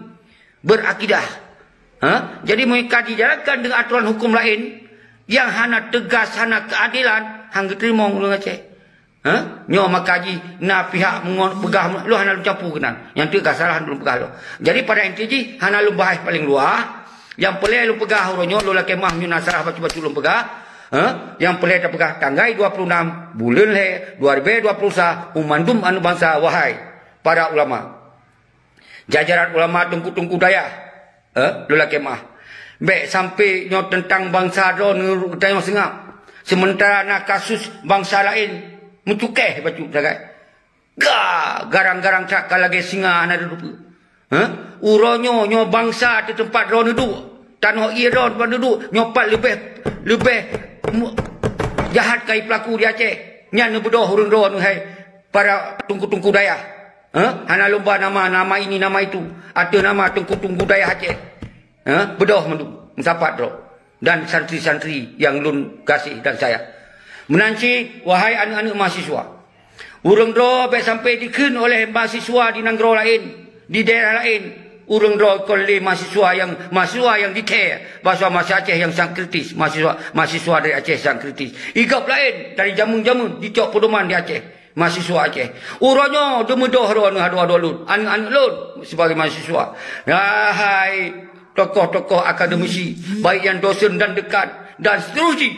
berakidah. Ha? Jadi, meunyoe ka dijalankan deungon aturan hukum laén nyang hana teugas, hana keuadelan, han geuteurimong ureueng Aceh. Ha? Nyoe maka jih na pihak meungon peugah, lôn hana lôn campur keunan. Nyang teuk ka salah lôn peugah lom. Jadi pada inti jih hana lôn bahas paleng luwah. Nyang peureulèe lôn peugah uroe nyoe, lôn lakèe meu'ah meunyoe na salah bacut-bacut lôn peugah. Ha? Nyang peureulèe tapeugah tanggai dua puluh enam buleuen lhèe dua ribèe dua puluh sa u mandum aneuk bansa, wahai para ulama. Jajaran ulama, teungku-teungku dayah, eh, lôn lakèe meu'ah. Bèk sampé nyoe teuntang bansa droeneuh geutanyoe seungab. Seumeuntara na kasus bansa laén meucukéh bacut sagai. Ga, garang-garang that ka lagèe singa hana teutupeue. Eh? Uroe nyoe, nyoe bansa teuh teumpat droeneuh duek. Tanoh ie droeneuh teumpat duek. Nyoe pat leubeh, leubeh mu-, jahat ka jipeulaku di Aceh. Nyan neubeudôh ureueng droeneuh hai para teungku-teungku dayah. Ha? Hana lôn ba nama, nama ini, nama itu. Ateueh nama teungku-teungku dayah Aceh. Ha? Beudôh mandum, meusapat droe. Dan santri-santri nyang lôn gaséh dan sayang. Meunan cit, wahai aneuk-aneuk mahasiswa. Ureueng droe bèk sampé jikheun oleh mahasiswa di nanggroe laén, di daerah laén. Ureueng droe kon lé mahasiswa nyang, mahasiswa nyang dikheun bahwa mahasiswa Aceh nyang sangat kritis, mahasiswa, mahasiswa dari Aceh sangat kritis. Igob laén dari jameun-jameun jicok peudoman di Aceh. Mahasiswa Aceh. Uroe nyoe deumeudôh droeneuh adoe-adoe lôn, aneuk-aneuk lôn sibagai mahasiswa. Hai tokoh-tokoh akademisi, baik nyang dosen dan dekan dan seterusnya,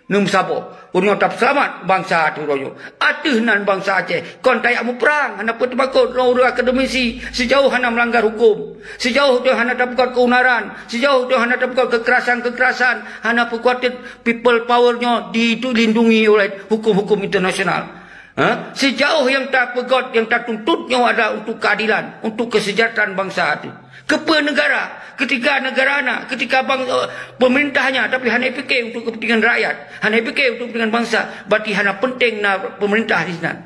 neumeusaboh. Uroe nyoe tapeuseulamat bansa ateueh uroe nyoe. Ateueh nan bansa Aceh, kon tajak muprang, hana peue teumakot ngon ureueng akademisi, sijauh hana meulanggar hukum, sijauh tu hana tapeugöt keuunaran, sijauh tu hana tapeugöt kekerasan-kekerasan, hana peukuatet people power nyoe dilindungi oleh hukum-hukum internasional. Ha? Sijauh nyang tapeugöt, nyang tatuntut nyoe adalah untuk keadilan, untuk kesejahteraan bansa tu. Keupeue negara? Ketika negara na, ketika bang-, eh, pemerintah nya, tapi hana ipike untuk kepentingan rakyat, hana ipike untuk kepentingan bansa, berarti hana penting na pemerintah di sinan.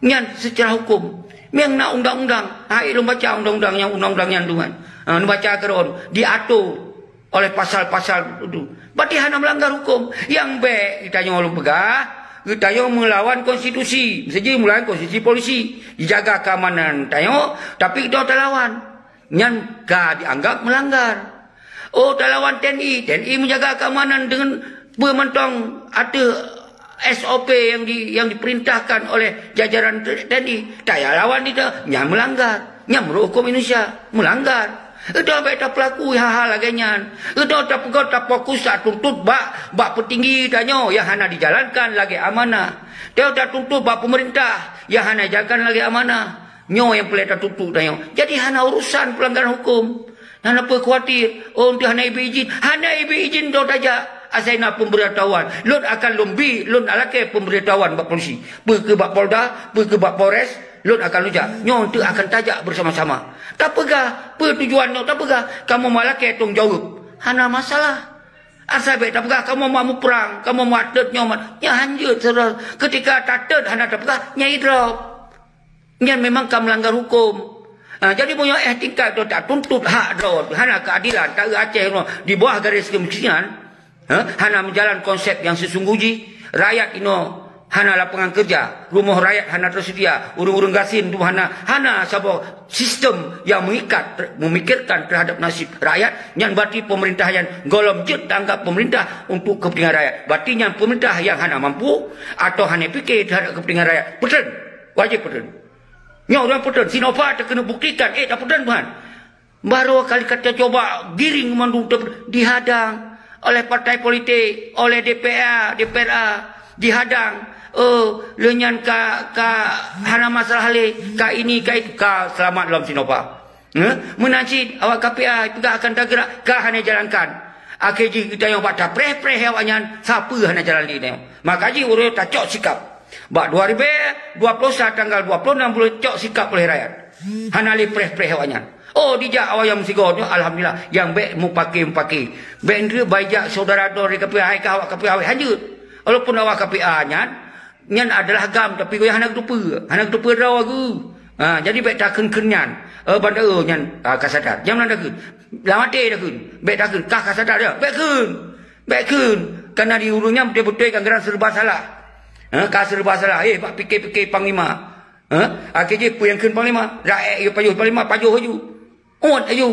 Nyan secara hukum. Memang na undang-undang. Hai lôn baca undang-undang nyang, undang-undang nyan tu kan. Ha, lôn baca keudroe, diatur oleh pasal-pasal tu. Berarti hana melanggar hukum. Nyang bèk geutanyoe lôn peugah, geutanyoe meulawan konstitusi. Meuseujih meulawan konstitusi polisi. Dijaga keamanan tanyoe, tapi geutanyoe talawan. Nyan ka dianggap melanggar. Oh, talawan T N I. T N I menjaga keamanan dengan peue mantong ateueh S O P yang di-, yang diperintahkan oleh jajaran T-, T N I. Taya lawan itu, nyan melanggar. Nyan menurut hukum Indonesia, melanggar. Beudôh bék tapeulaku hal-hal lagée nyan. Beudôh tapeugah tafokus tatuntut bak, bak peutinggi tanyoe nyang hana dijalankan lagée amanah. Teuh tatuntut bak peumeurintah nyang hana dijalankan lagée amanah. Nyoe nyang peureulée tatuntut tanyoe. Jadi hana urusan peulanggaran huköm. Hana peue khawatir. Oh, untuk hana ibi izin. Hana ibi izin droe tajak. Asai na pemberitahuan. Lôn akan lôn bi, lôn lakée pemberitahuan bak polisi. Peu keu bak Polda, peu keu bak Polres, lôn akan lôn jak. Nyoe untuk akan tajak bersama-sama. Tapeugah, peue tujuan nyoe tapeugah. Kamoe ma lakée tanggung jaweueb. Hana masalah. Asai bék tapeugah kamoe ma muprang, kamoe ma tet nyoe ma. Nyan hanjeuet, saudara. Ketika tatet hana tapeugah, nyai drop. Nyan memang ka melanggar huköm. Ha, jadi meunyoe eh tingkat tu tak tuntut hak droe, hana keadilan, tak Aceh di bawah garis kemiskinan, ha, hana menjalan konsep yang sesungguh jih, rakyat inoe hana lapangan kerja, rumoh rakyat hana tersedia, ureuëng-ureuëng gasien tu hana, hana saboh sistem yang mengikat, memikirkan terhadap nasib rakyat, nyan berarti pemerintah yang golom jeuet tanggap pemerintah untuk kepentingan rakyat. Berarti nyan pemerintah yang hana mampu atau hana fikir terhadap kepentingan rakyat. Peutren, wajib peutren. Nyoe ureuëng peutren, Sinova teuh keuneuk buktikan, eh, tapeutren ban. Baru kali ka tacoba giring mandum teuh dihadang oleh partai politik, oleh D P R, D P R A, dihadang. Oh, lheueh nyan ka, ka hana masalah lé, ka ini, ka itu, ka selamat lom Sinova. Heh? Meunan cit awak K P A peugah akan tagerak, ka hana jalankan. Akhé jih geutanyoe bak tapreh-preh awaknyan, sapeue hana jalan lé tanyoe. Maka jih ureuëng tacok sikap. Bak dua ribu dua puluh satu tanggal dua puluh enam buleuen cok sikap oleh rakyat. Hana lé preh-preh awaknyan. Oh, dijak awaknyan meusigoe nyoe, alhamdulillah. Nyang bék mupake-mupake. Bék ndeuek baijak syedara droe di K P A, hai kah awak K P A, hai hanjeuet. Walaupun awak K P A nyan, nyan adalah GAM, tapi goyang hana geuteupeue. Hana geuteupeue droe geuh. Ha, jadi bék takheun-kheun nyan. Eh, bandara nyan, ah, ka sadar. Jangan takheun. Lam até takheun. Bék takheun. Kah ka sadar dia. Bék kheun. Bék kheun. Karena di ureuëng nyan beutôi-beutôi kan geura serba salah. Ha, ka serba salah. Eh, bak pike-pike panglima. Ha? Akhé jih peue nyang kheun panglima? Rakyat yo pajoh panglima, pajoh aju. Uet aju.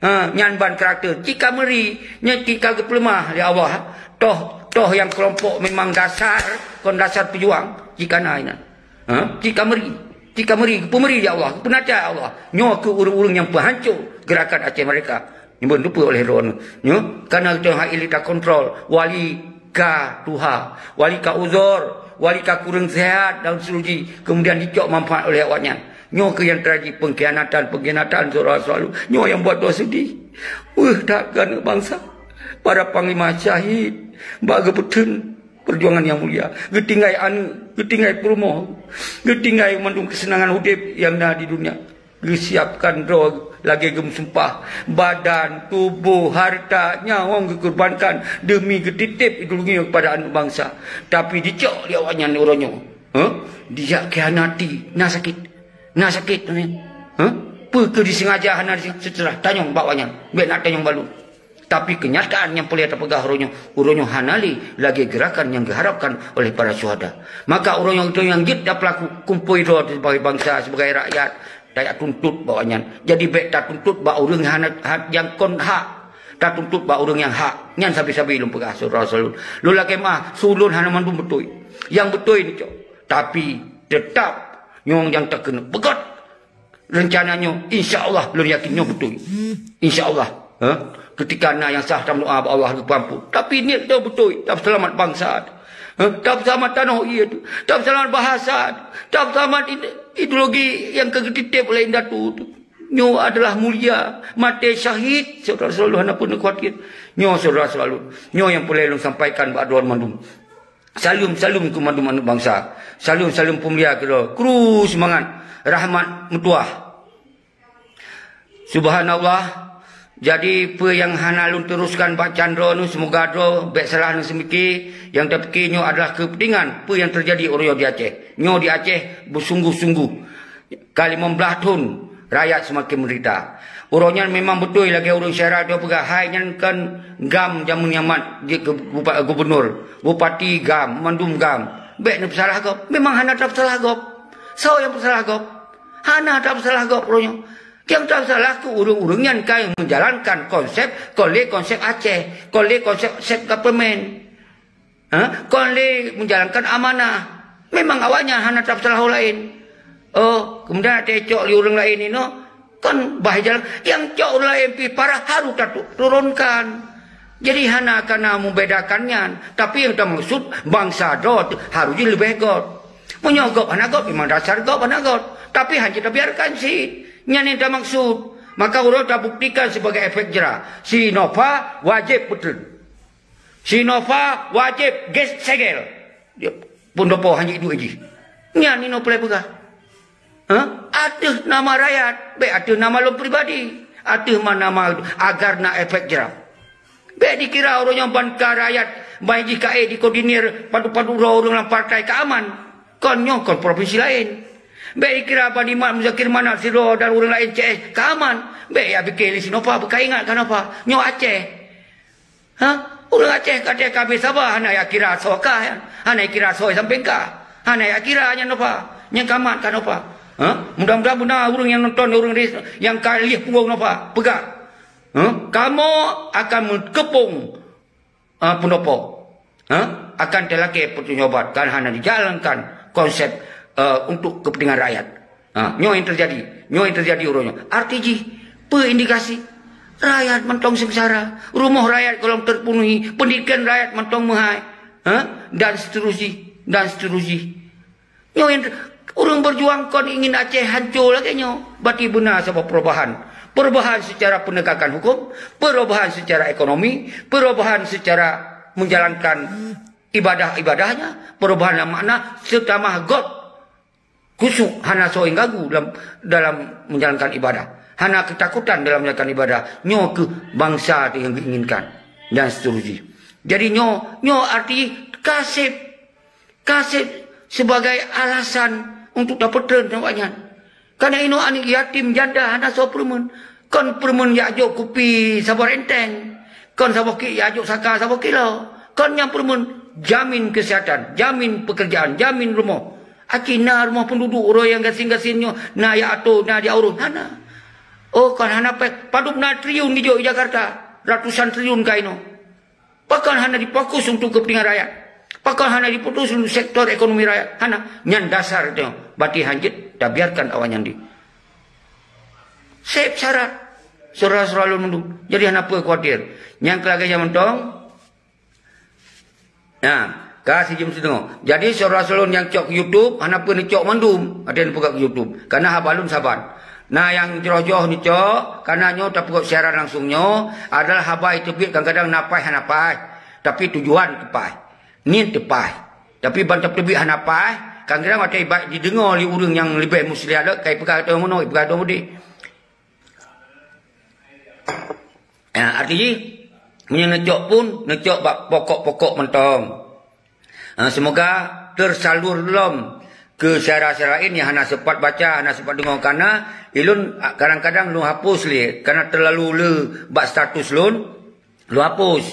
Ha, nyan ban karakter. Cit ka meuri, nyan cit ka geupeuleumah lé Allah. Toh, toh nyang keulompok memang dasar, kon dasar peujuang. Cit ka na inan. Ha? Cit ka meuri. Cit ka meuri, geupeumeuri lé Allah, geupeunaja Allah. Nyoe keuh ureuëng-ureuëng nyang peuhanco gerakan Aceh Merdeka. Nyang beuteupeue oleh droeneuh. Nyoe, karena geutanyoe hak ilée takontrol. Wali ka tuha, wali ka uzor, wali ka kureueng sehat dan seterusnya. Kemudian dicok manfaat oleh awaknyan. Nyoe keuh nyang teujadi pengkhianatan-pengkhianatan syedara-syedara. Nyoe nyang buat droe seudeh. Weueh that keu aneuk bansa. Para panglima syahid bak geupeutheun perjuangan nyang mulia. Geutinggai aneuk, geutinggai peurumoh, geutinggai mandum keuseunangan udeb nyang na di dunia. Geusiapkan droe lagée geumeusumpah, badan, tuboh, harta, nyawöng geukeurbankan deumi geutitép ideologi kepada aneuk bansa. Tapi dicok lé awaknyan uroe nyoe. Huh? Dijak khianati, na sakét. Na sakét, huh? Peu keuh disengaja hana disengaja, tanyong bak awaknyan. Bék na tanyong bak lôn. Tapi keunyataan nyang peureulée tapeugah uroe nyoe, uroe nyoe hana lé lagée gerakan nyang geuharapkan oleh para syuhada. Maka uroe nyoe geutanyoe nyang jeuet tapeulaku kumpôi droe sibagai bansa, sibagai rakyat, tajak tuntut bak awaknyan. Jadi bék tatuntut bak ureuëng hana, ha-, nyang kon hak, tatuntut bak ureuëng nyang hak. Nyan sabe-sabe lôn peugah, syedara-syedara lôn. Lôn lakée meu'ah, su lôn hana mandum beutôi. Nyang beutôi neucok. Tapi teutap nyoe nyang takeuneuk peugét. Rencana nyoe, insya Allah, lôn yakin nyoe beutôi. Insya Allah, ha? Ketika na nyang salah tameudoa bak Allah geupeuampon. Tapi niet droe beutôi, tapeuseulamat bansa, ha? Tapeuseulamat tanoh ié tu, tapeuseulamat bahasa, tapeuseulamat ide-, ideologi nyang ka geutitép oleh indatu tu. Nyoe adalah mulia, maté syahid, syedara-syedara lôn hana peureulée khawatir. Nyoe syedara-syedara lôn, nyoe nyang peureulée lôn sampaikan bak droe mandum. Saleuem-saleuem keu mandum aneuk bansa. Saleuem-saleuem peumulia keudroe. Kru seumangat. Rahmat meutuwah. Subhanallah. Jadi, peue nyang hana lôn teuruskan bak candroe neuh, seumoga droe bék salah neuh seumike, nyang tapike nyoe adalah keupeuntengan peue nyang teujadi uroe nyoe di Aceh. Nyoe di Aceh beusungguh-sungguh. Ka limong blaih thon rakyat seumaken meudeurita. Uroe nyan memang beutôi lagée ureuëng syedara droe peugah, hai nyan kan GAM jameun nyan mat jeuet keu bupa-, gubunur, bupati GAM, mandum GAM. Bék neupeusalah gob. Memang hana tapeusalah gob. Soe nyang peusalah gob? Hana tapeusalah gob uroe nyoe. Nyang tapeusalah keu ureuëng-ureuëng nyan ka meujalankan konsep, kon lé konsep Aceh, kon lé konsep self government. Ha? Kon lé meujalankan amanah. Memang awaknyan hana tapeusalah ureuëng laén. Oh, keumudian tacok lé ureuëng laén inoe, Kon bah jalan nyang cok ureuëng laén pih parah harôh tatu-, turunkan. Jadi hana kana membedakan nyan, tapi nyang tamaksud bansa droe harôh jileubeh göt. Meunyoe göt hana göt, memang dasar göt hana göt. Tapi hana tabiarkan cit. Nyan nyang tamaksud. Maka uroe tabuktikan sebagai efek jera. Si Nova wajéb peutreun. Si Nova wajéb ges segel. Dia pun dopo hana duek jih. Nyan inoe peureulée peugah. Ha? Ateueh nama rakyat, bék ateueh nama lôn pribadi. Ateueh ma-, nama agar na efek jera. Bék dikira ureuëng nyang ban ka rakyat, ban jih ka ék dikoordinir padu-padu droe ureuëng lam partai ka aman. Kon nyoe kon provinsi laén. Bék dikira ban Imam Muzakir Manaf sidroe dan ureuëng laén C S ka aman. Bék ya pikir lé si Nova beuka ingat ka Nova. Nyoe Aceh. Ha? Ureuëng Aceh ka teuka habéh saba hana ya kira soe kah, hana ya kira soe sampéng kah. Hana ya kira nyan Nova, nyang ka mat ka Nova. Ha? Mudah-mudahan beuna ureuëng nyang nonton ureuëng ris-, nyang ka lieh punggong Nova peugah. Ha? Kamoe akan meukeupong, ha, peunopo. Ha? Akan teulakée peutunyobat kan hana dijalankan konsep, eh, untuk kepentingan rakyat. Ha, nyoe yang terjadi. Nyoe yang terjadi uroe nyoe. Arti jih, peue indikasi? Rakyat mantong sengsara. Rumoh rakyat golom terpenuhi. Pendidikan rakyat mantong meuhai. Ha? Dan seterusnya. Dan seterusnya. Nyoe yang ter-, ureuëng berjuang kon ingin Aceh hancur lagée nyoe. Berarti beuna saboh perubahan. Perubahan secara penegakan hukum, perubahan secara ekonomi, perubahan secara menjalankan ibadah-ibadahnya, perubahan dalam makna seutamah göt. Khusyuk, hana soe gagu dalam, dalam menjalankan ibadah. Hana ketakutan dalam menjalankan ibadah. Nyoe keuh bansa nyang geuinginkan. Dan seterusnya. Jadi nyoe, nyoe arti kaseb. Kaseb sebagai alasan untuk tapeutreun awaknyan. Kana inoe aneuëk yatim janda hana soe peureumeun. Kon peureumeun jak jok kupi saboh renteng. Kon saboh ki-, jak jok saka saboh kilo. Kon nyang peureumeun jamin kesehatan, jamin pekerjaan, jamin rumoh. Aci na rumoh penduduk uroe nyang gasien-gasien nyoe, na ya atô, na di ureuëng hana. Oh, kon hana péng. Padub na triliun dijok di Jakarta. Ratusan triliun ka inoe. Pakon hana difokus untuk kepentingan rakyat? Pakon hana difokus untuk sektor ekonomi rakyat? Hana. Nyan dasar teuh. Berarti hanjeuet tabiarkan awaknyan di. Seb syarat. Syedara-syedara lôn mandum. Jadi hana peue khawatir. Nyang keu lagée nyan mantong. Nah, ka sijeuem sideungoe. Jadi syedara-syedara lôn nyang cok keu YouTube, hana peue neucok mandum. Ada neupeugah keu YouTube. Karena haba lôn saban. Nah, nyang jroh-jroh neucok, karena nyoe tapeugah siaran langsung nyoe adalah haba nyang teubiet kadang-kadang na paih hana paih. Tapi tujuan teupaih. Niet teupaih. Tapi ban teubiet hana paih, kadang-kadang watée iba-, jideungoe lé ureuëng nyang leubeh muslihat lom, ka ipeugah ateueh meunoe, ipeugah ateueh udeb. Ya, arti jih, meunyoe neucok pun, neucok bak pokok-pokok mantong. Ha, semoga tersalur lom keu syedara-syedara laén nyang hana sempat baca, hana sempat deungoe, karena ilôn kadang-kadang lôn hapus lé, karena terlalu le bak status lôn. Lôn hapus.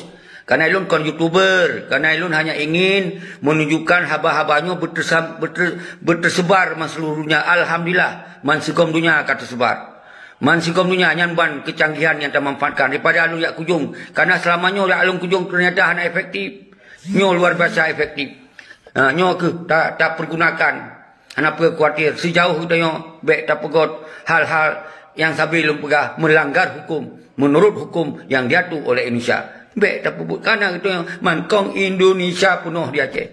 Karena ilôn kon YouTuber. Karena ilôn hanya ingin menunjukkan haba-haba nyoe beuteusa-, beuteu-, beuteusebar man seuluruh donya. Alhamdulillah, man sigom donya ka teusebar. Man sigom donya nyan ban kecanggihan nyang tamanfaatkan daripada lôn jak kujong. Karena selama nyoe jak lôn kujong ternyata hana efektif. Nyoe luar biasa efektif. Ha, nyoe keuh ta-, tapergunakan. Hana peue khawatir, sijauh geutanyoe bék tapeugot hal-hal nyang sabe lôn peugah meulanggar huköm, meunurot huköm nyang diatu oleh Indonesia. Bék tapeubuet kana geutanyoe mantong Indonesia peunoh di Aceh.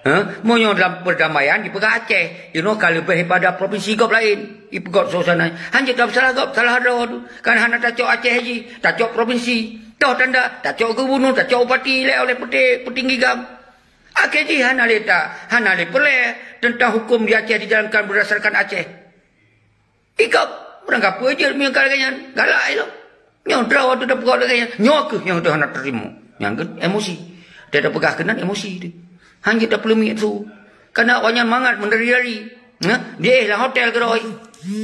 Ha? Meunyoe dalam perdamaian jipeugah Aceh, inoe ka leubeh daripada provinsi gob laén. Jipeugöt suasana. Hanjeuet tapeusalah gob, salah droe tu. Kan hana tacok Aceh jih, tacok provinsi. Toh tanda, tacok gubernur, tacok bupati lé oleh peuti-, peutinggi gam. Akhé jih hana lé ta-, hana lé peureulée teuntang huköm di Aceh dijalankan beurdasarkan Aceh. Ikab, ureuëng ka peue jeuet meunyoe ka lagée nyan, galak ilong. Nyoe droe watée tapeugah lagée nyan, nyoe kheueh nyang teuh hana teurimong. Nyang keu emosi. Watée tapeugah keunan emosi teuh. Hanjeuet tapeuleumiet su. Kana awaknyan mangat meudari-dari. Nah, jiéh lam hotel keudroe.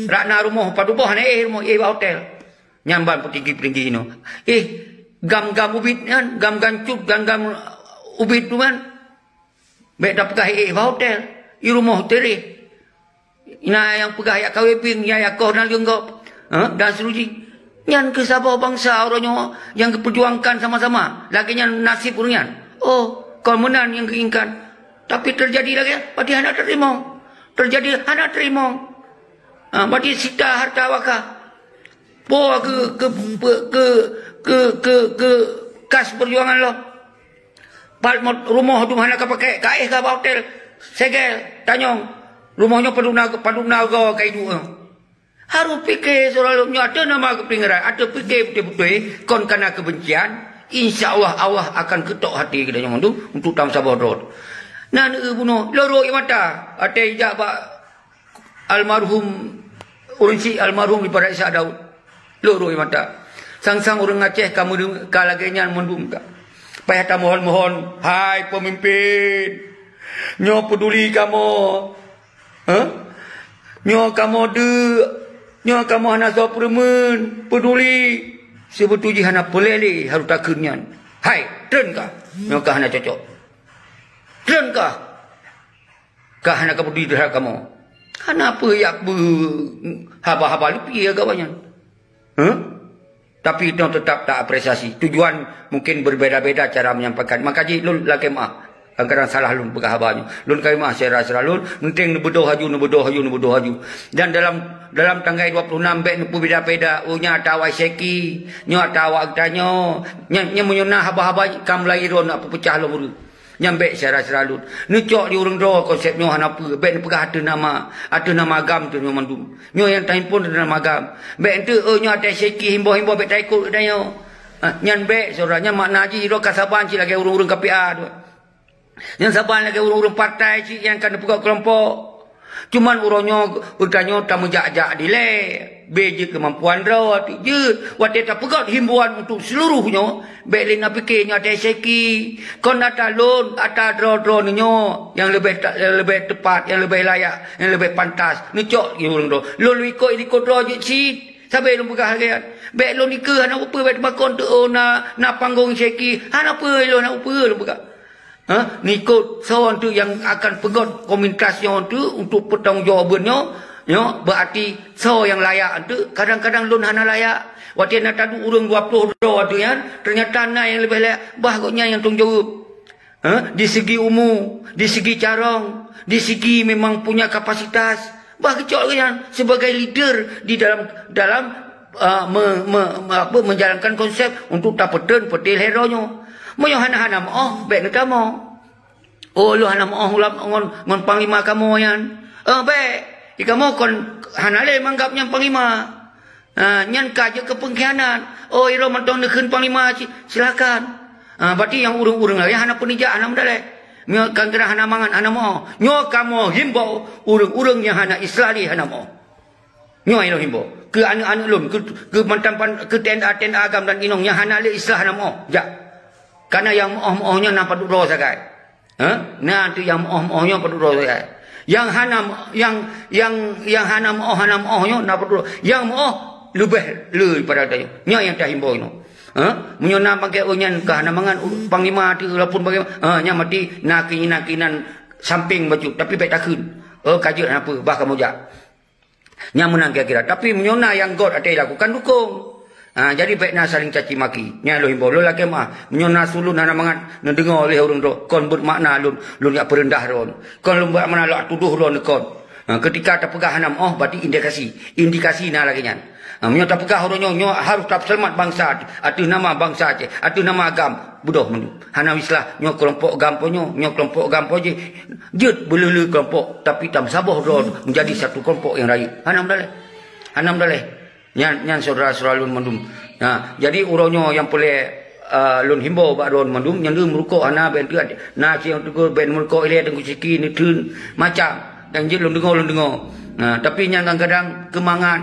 Rak na rumoh padub boh hana éh rumoh, éh bak hotel. Nyan ban peutinggi-peutinggi inoe. Eh, gam-gam ubit nyan, gam-gam cut, gam-gam ubit tu kan. Bék tapeugah éh bak hotel. I rumoh tereh. Ina nyang peugah jak kawé pieng, nyang jak koh dan leungkop. Ha? Dan seterusnya. Nyan keuh saboh bansa uroe nyoe nyang geupeujuangkan sama-sama. Lagée nyan naseb ureuëng nyan. Oh, kon meunan nyang geuinginkan. Tapi teujadi lagée nyan, berarti hana teurimong. Teujadi hana teurimong. Ha, berarti sita harta wakaf. Po keu, keu, keu, keu, keu, keu, keu kas peujuangan lom. Pat mot-, rumoh dum hana ka pakai, ka éh ka bak hotel. Segel, tanyong. Rumoh nyoe padum na, padum na go ka iduek nyoe. Harôh pike seuralom nyoe ateueh nama keupingeran, ateueh pike beutôi-beutôi, kon kana keubencian, insya Allah, Allah akan keutok hati geutanyoe mandum untuk tameusaboh droe. Na neueu bunoe, lorok ie mata, watée ijak bak almarhum, ureuëng syiek almarhum daripada Ishak Daud. Lorok ie mata. Sang-sang ureuëng Aceh ka meudeu-, ka lagée nyan mandum ka. Payah tamohon-mohon, hai peumimpin, nyoe peuduli kamoe. Hah? Nyoe kamoe deuk, nyoe kamoe hana soe peureumeun, peuduli. Seubeutôi jih hana peureulée lé harôh takheun nyan. Hai, treun kah? Nyoe ka hana cocok. Treun kah? Ka hana ka peuduli teuhadab kamoe. Hana peue jak beu haba-haba leupie agam nyan. Hah? Tapi nyoe teutap ta apresiasi. Tujuan mungkin berbeda-beda cara menyampaikan. Maka jih lôn lakée meuah. Kadang-kadang salah lôn peugah haba nyoe. Lôn lakée meuah syedara-syedara lôn, meunteng neubeudoh aju, neubeudoh aju, neubeudoh aju. Dan dalam, dalam tanggai dua puluh enam bék neupeubeda-beda. Oh, nyoe ata awak Syeki, nyoe ata awak geutanyoe. Nyan, nyan meunyoe na haba-haba ka meulayeue droe, na peupeucah lom ureuëng. Nyan bék syedara-syedara lôn. Neucok di ureuëng droe konsep nyoe hana peue. Bék neupeugah ateueh nama, ateueh nama agam teuh nyoe mandum. Nyoe nyang tahimpon ateueh nama agam. Bék enteuk, oh, nyoe ata Syeki himbau-himbau bék taikot geutanyoe. Ah, nyan bék, syedara. Nyan makna jih droe ka saban cit lagée ureuëng-ureuëng K P A tu. Nyan saban lagée ureuëng-ureuëng partai cit nyang ka neupeugét keulompok. Cuman uroe nyoe geutanyoe tameujak-jak dilée. Bék jeuet keumampuan droe, jeuet. Watée tapeugét himbauan untuk seuluruh nyoe, bék lé na pike nyoe ata Syeki. Kon ata lôn, ata droe-droe nyoe nyang leubeh ta-, nyang leubeh teupat, nyang leubeh layak, nyang leubeh pantas. Neucok di ureuëng droe. Lôn ikot-ikot droe jeuet cit. Sabe lôn peugah lagée nyan. Bék lôn ikeue hana peue-peue, bék teumakot teuh, oh, na, na panggong Syeki. Hana peue lôn, hana peue lôn peugah. Ha? Ngon soe teuk nyang akan peugét komunitas nyoe teuk untuk peutanggung jawab nyoe, nyoe berarti soe nyang layak teuk, kadang-kadang lôn hana layak. Watée na taduek ureuëng dua ploh droe teuk nyan, ternyata na nyang leubeh layak, bah gobnyan nyang tanggung jawab. Ha? Di segi umu, di segi carông, di segi memang punya kapasitas, bah geucok gobnyan sebagai leader di dalam, dalam ah, me-, me-, me-, apa, menjalankan konsep untuk tapeuteun peuti lhée droe nyoe. Meunyoe hana-hana meuoh, bék neutamoe. Oh, lôn hana meuoh ulam ngon, ngon panglima kamoe nyan. Eh, bék. Di kamoe kon hana lé manggab nyan panglima. Ah, nyan ka jeuet keu peungkhianat. Oh, droe mantong neukheun panglima, si-, silakan. Ah, berarti nyang ureuëng-ureuëng laén hana peunijak, hana meudaleh. Meunyoe kan keunan hana mangat, hana meuoh. Nyoe kamoe himbau ureuëng-ureuëng nyang hana Islam lé hana meuoh. Nyoe nyang lôn himbau keu aneuëk-aneuëk lôn, keu, keu mantan pan-, keu T N A, T N A agam dan inong nyang hana lé Islam hana meuoh, jak. Karena nyang meuoh-meuoh nyoe na padub droe sagai. Ha? Na teuk nyang meuoh-meuoh nyoe padub droe sagai. Nyang hana, nyang, nyang, nyang hana meuoh, hana meuoh nyoe na padub droe. Nyang meuoh leubeh le pada tanyoe. Nyoe nyang tahimbau nyoe. Ha? Meunyoe na pakai, oh, nyan ka hana mangat, panglima teuk lapun bagaimana? Ha, nyan mati na keinginan-keinginan samping bacut, tapi bék takheun. Oh, ka jeuet hana peue, bah kamoe jak. Nyang meunan kira-kira. Tapi meunyoe na nyang göt até lakukan dukung. Ha, jadi bék na saling caci maki. Nyan lôn himbau, lôn lakée meuah. Meunyoe na su lôn hana mangat neudeungoe lé ureuëng droe, kon beuet makna lôn, lôn jak peureundah droe. Kon lôn beuet makna lôn tudoh droe kon. Ha, ketika tapeugah hana meuoh, berarti indikasi. Indikasi na lagée nyan. Ha, meunyoe tapeugah uroe nyoe, nyoe harôh tapeuseulamat bansa ateueh nama bansa Aceh, ateueh nama agam. Beudôh mandum. Hana islah nyoe keulompok GAM po nyoe, nyoe keulompok GAM po jih. Jeuet beuleu-leu keulompok, tapi tameusaboh droe menjadi satu keulompok nyang rayeuk. Hana meudaleh. Hana meudaleh. Nyan, nyan syedara-syedara lôn mandum. Nah, jadi uroe nyoe nyang peureulée, eh, lôn himbau bak droe mandum, nyang deuh meurukok hana bék teuat. Na cit nyang teugor bék meurukok ilée Teungku Syeki neuteun macam. Dan jeuet lôn deungoe, lôn deungoe. Nah, tapi nyan kadang-kadang keumangat.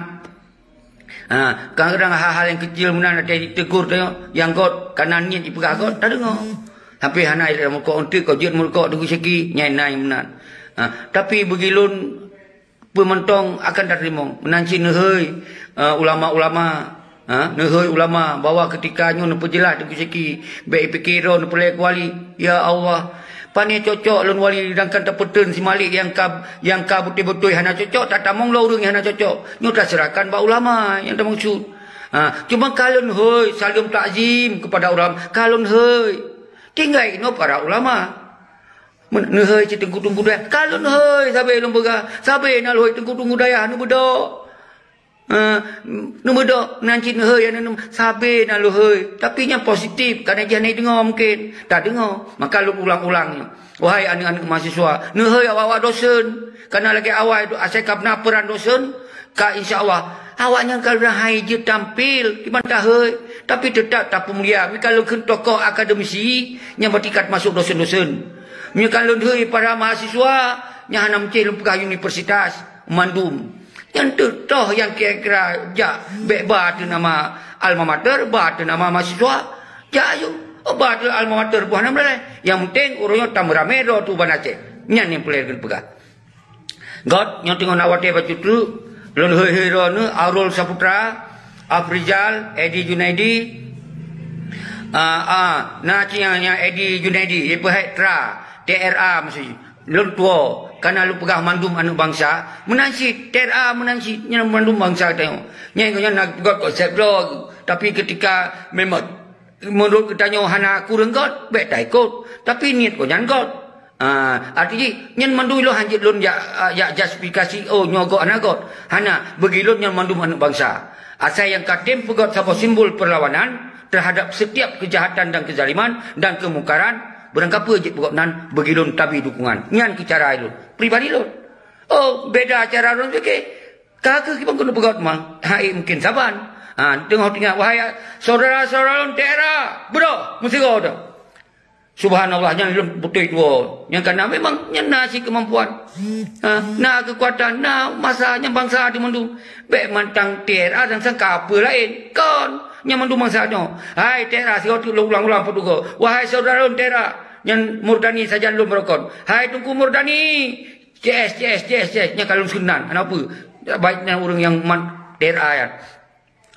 Ha, kadang-kadang hal-hal nyang keucil meunan watée jitegur tanyoe, nyang göt, kana niet jipeugah göt, tadeungoe. Tapi hana ilée meurukok eunteuk, kok jeuet meurukok Teungku Syeki, nyan na nyang meunan. Ha, tapi bagi lôn, peue mantong akan tateurimong. Meunan cit neuhôi, eh, ulama-ulama, ha, neuhôi ulama bahwa keutika nyoe neupeujeulaih Teungku Syeki, bék ipike droe neupeureulée keu wali. Ya Allah, pane cocok lôn wali, sedangkan tapeuteun si Malik nyang ka, nyang ka beutôi-beutôi hana cocok, tatamong lom ureuëng nyang hana cocok. Nyoe taseurahkan bak ulama nyang tameukeusut. Ha, cuma ka lôn hôi, saleuem takzim kepada ulama, ka lôn hôi. Tinggai inoe para ulama. Meuneuk neuhôi cit teungku-teungku dayah. Ka lôn hôi sabe lôn peugah. Sabe na lôn hôi teungku-teungku dayah neubeudôk. Eh, neubeudôh nan cit neuhôi, aneuk sabe na lôn hôi. Tapi nyan positif, karena jih hana deungoe mungkin. Tadeungoe, maka lôn ulang-ulang nyoe. Wahai aneuk-aneuk mahasiswa, neuhôi awak-awak dosen. Karena lagèe awai tu, asai ka na peran dosen, ka insya Allah. Awak nyan ka lheueh hai jeuet tampil, kiban tahôi, tapi teutap tapeumulia. Meuikan lôn kheun tokoh akademisi nyang bak tingkat masuk dosen-dosen. Meuikan lôn hôi para mahasiswa nyang hana meucéh lôn peugah universitas mandum. Nyan teuh toh nyang kira-kira jak bèk ba teuh nama alma mater, ba teuh nama mahasiswa. Jak aju, ba teuh alma mater boh hana meuleleh. Nyang penting ureueng nyoe tameuramè droe tu ban Aceh. Nyan nyang peureulèe keuneuk peugah. Göt, nyoe teungoh na watèe bacut treuk, lôn hôi-hôi droeneuh, Arul Saputra, Afrizal, Edi Junaidi, ah, ah, na cit nyang, nyang Edi Junaidi, ipeuhèk Tra, T R A maksud jih. Lôn tuwoe, kana lôn peugah mandum aneuk bansa, meunan cit, T R A meunan cit, nyan mandum bansa geutanyoe. Nyan geuh nyan na göt konsep droe, tapi keutika memang Meunurot geutanyoe hana kureueng göt, bèk taikot. Tapi niet gobnyan göt. Ah, arti jih, nyan mandum ilôn hanjeuet lôn jak, ah, jak justifikasi, oh, nyoe göt hana göt. Hana, bagi lôn nyan mandum aneuk bansa. Asai nyang ka tem peugöt saboh simbol perlawanan terhadap setiap kejahatan dan kezaliman dan kemungkaran, barangkapeue jeuet peugöt nan, bagi lôn tabi dukungan. Nyan keuh cara ilôn. Pribadi lôn. Oh, beda cara ureueng pike. Ka keuh kiban keuneuk peugöt ma, hai mungken saban. Ha, teungoh teuingat, wahai syedara-syedara lôn T R A, beudôh meusigoe teuh. Subhanallah, nyan lôn beutôi tuwoe. Nyang kana memang nyan na sikeumaampuan. Ha, na keukuatan, na masa nyang bansa teuh mandum. Bèk mantong T R A dan sangka peue laén. Kon, nyan mandum bansa nyoe. Hai T R A, sigoe teuk lôn ulang-ulang peutugoe. Wahai syedara lôn T R A, nyan Murdani sajan lôn beurokon. Hai Teungku Murdani, C S, C S, C S, C S, nyan ka lôn seunan, hana peue. Baik nyan ureueng nyang man T R A nyan.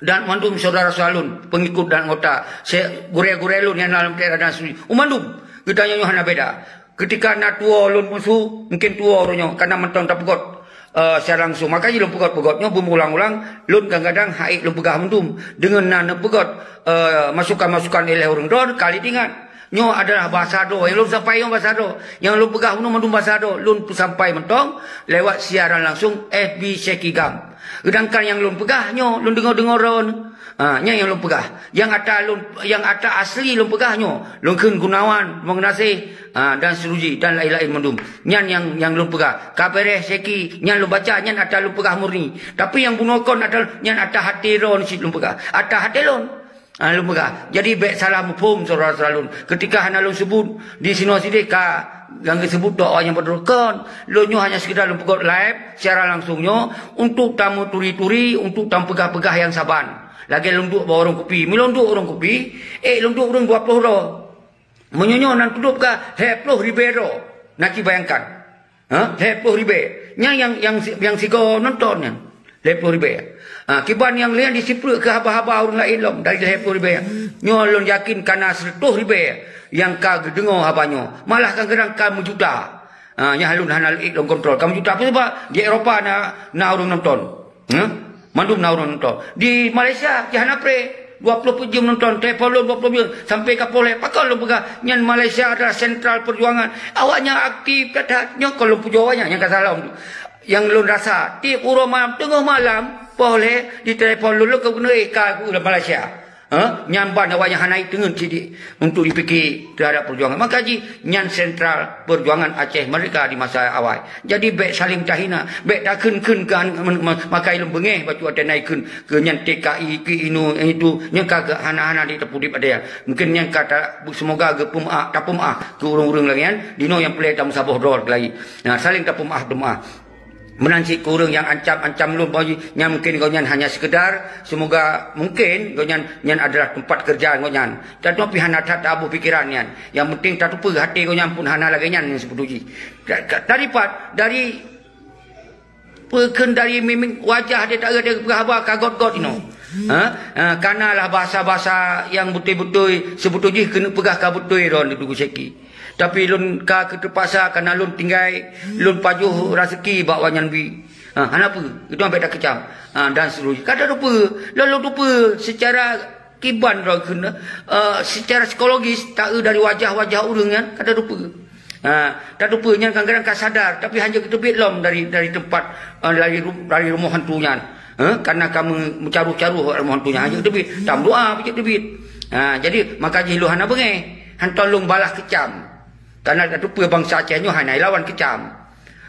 Dan mandum syedara-syedara lôn, pengikut dan anggota, se-, gurèe-gurèe lôn nyang lam T R A dan seterusnya. Oh, mandum, geutanyoe nyoe hana beda. Keutika na tuwoe lôn musoh, mungken tuwoe uroe nyoe, kana mantong tapeugöt, eh, secara langsung. Maka jih lôn peugöt-peugöt nyoe beumeuulang-ulang, lôn kadang-kadang hana ék lôn peugah mandum. Deungon na neupeugöt, eh, masukan-masukan ilèe ureueng droe, ka lheuh teuingat. Nyoe adalah basa droe. Nyang lôn sampai nyoe basa droe. Nyang lôn peugah bunoe mandum basa droe. Lôn peusampai mantong lewat siaran langsung F B Syekh Kigam. Sedangkan nyang lôn peugah nyoe, lôn deungoe-deungoe droe. Ha, nyan nyang lôn peugah. Nyang ata lôn, nyang ata asli lôn peugah nyoe, lôn kheun Gunawan, Mengasi, ha, dan seterusnya, dan laén-laén mandum. Nyan nyang, nyang lôn peugah. Ka beureh Syekhi, nyan lôn baca, nyan ata lôn peugah murni. Tapi nyang bunoe kon ata, nyan ata até droe cit lôn peugah. Ata até lôn. Ah, lôn peugah. Jadi, bèk salah muphom syedara-syedara lôn. Keutika hana lôn seubut, di sinoe sideh ka nyang geuseubut dua awak nyang beudôh kon. Lôn nyoe hanya sekedar lôn peugöt live, siaran langsung nyoe, untuk tameuturi-turi, untuk tapeugah-peugah nyang saban. Lagèe lôn duek bak warông kupi. Meulôn duek warông kupi, ék lôn duek ureueng dua ploh droe. Meunyoe nyoe nan tudôb ka lhèe ploh ribèe droe. Naki bayangkan. Ha? Lhèe ploh ribèe. Nyan nyang, nyang, nyang sigoe nonton nyan. Lhèe ploh ribèe. Ha, kiban nyang laén disiplôh keu haba-haba ureueng laén lom dari lhèe ploh ribèe. Nyoe lôn yakin ka na sireutoh ribèe nyang ka geudeungoe haba nyoe. Malah kadang-kadang ka meujuta. Ha, nyan lôn hana ék lôn kontrol. Ka meujuta. Peue sabab? Di Eropa na, na ureueng nonton. Ha? Mandum na ureueng nonton. Di Malaysia, jih hana pré. Dua ploh peuet jeuem nonton, telepon lôn dua ploh jeuem, sampai ka poh lhèe. Pakon lôn peugah, nyan Malaysia adalah sentral perjuangan. Awaknyan aktif that-that. Nyoe kon lôn pujoe awaknyan, nyang ka salah lôn. Nyang lôn rasa, tiep uroe malam, teungoh malam, poh lhèe, ditelepon lôn, lôn ka keuneuk, eh, ka ku lam Malaysia. Ha? Nyan ban awaknyan hana ék teungeut sidik untuk dipike terhadap perjuangan. Maka jih nyan sentral perjuangan Aceh Merdeka di masa awai. Jadi bèk saling tahina, bèk takheun-kheun keu an-, men-, men-, makai lôn beungèh bacut watèe na ikheun keu nyan T K I, keu inu, itu, nyan ka geu hana-hana di tapeuudép ada. Mungkin nyan ka ta-, semoga geupeumeu'ah, tapeumeu'ah keu ureueng-ureueng lagèe nyan, dinoe nyang peureulèe tameusaboh droe lagi. Nah, saling tapeumeu'ah, peumeu'ah. Meunan cit keu ureueng nyang ancam-ancam lôn, bahwa nyan mungkin gobnyan hanya sekedar, semoga mungkin gobnyan nyan adalah tempat kerja gobnyan. Tetapi hana that taboh pikeran nyan. Nyang penting tateupeue até gobnyan pun hana lagèe nyan nyang seubeutôi jih. Ka-, ka-, daripat, dari, peue kheun dari mimik wajah dia tak ada peugah haba ka göt-göt inoe. Ha? Ha, kanalah bahasa-bahasa nyang beutôi-beutôi, seubeutôi jih keuneuk peugah ka beutôi droe Teungku Syekhi. Tapi lôn ka keu teupaksa kana lôn tinggai, lôn pajoh raseuki bak awaknyan bi. Ha, hana peue, itu sampai takeucam. Ha, dan seterusnya. Ka tateupeue, lôn, lôn teupeue secara kiban droe kheun, eh, secara psikologis, taeu dari wajah-wajah ureueng nyan, ka tateupeue. Ha, tateupeue nyan kadang-kadang ka sadar, tapi hana geuteubiet lom dari, dari tempat, eh, dari ru-, dari rumoh hantu nyan. Ha? Karena kamu meucaroh-caroh ureuëng hantu nyan, hanjeuet teubiet. Tameudoa, hanjeuet teubiet. Ha, jadi, maka jih lôn hana beungéh. Hantom lôn balaih keucam. Karena tateupeue bansa Aceh nyoe hana ilawan keucam.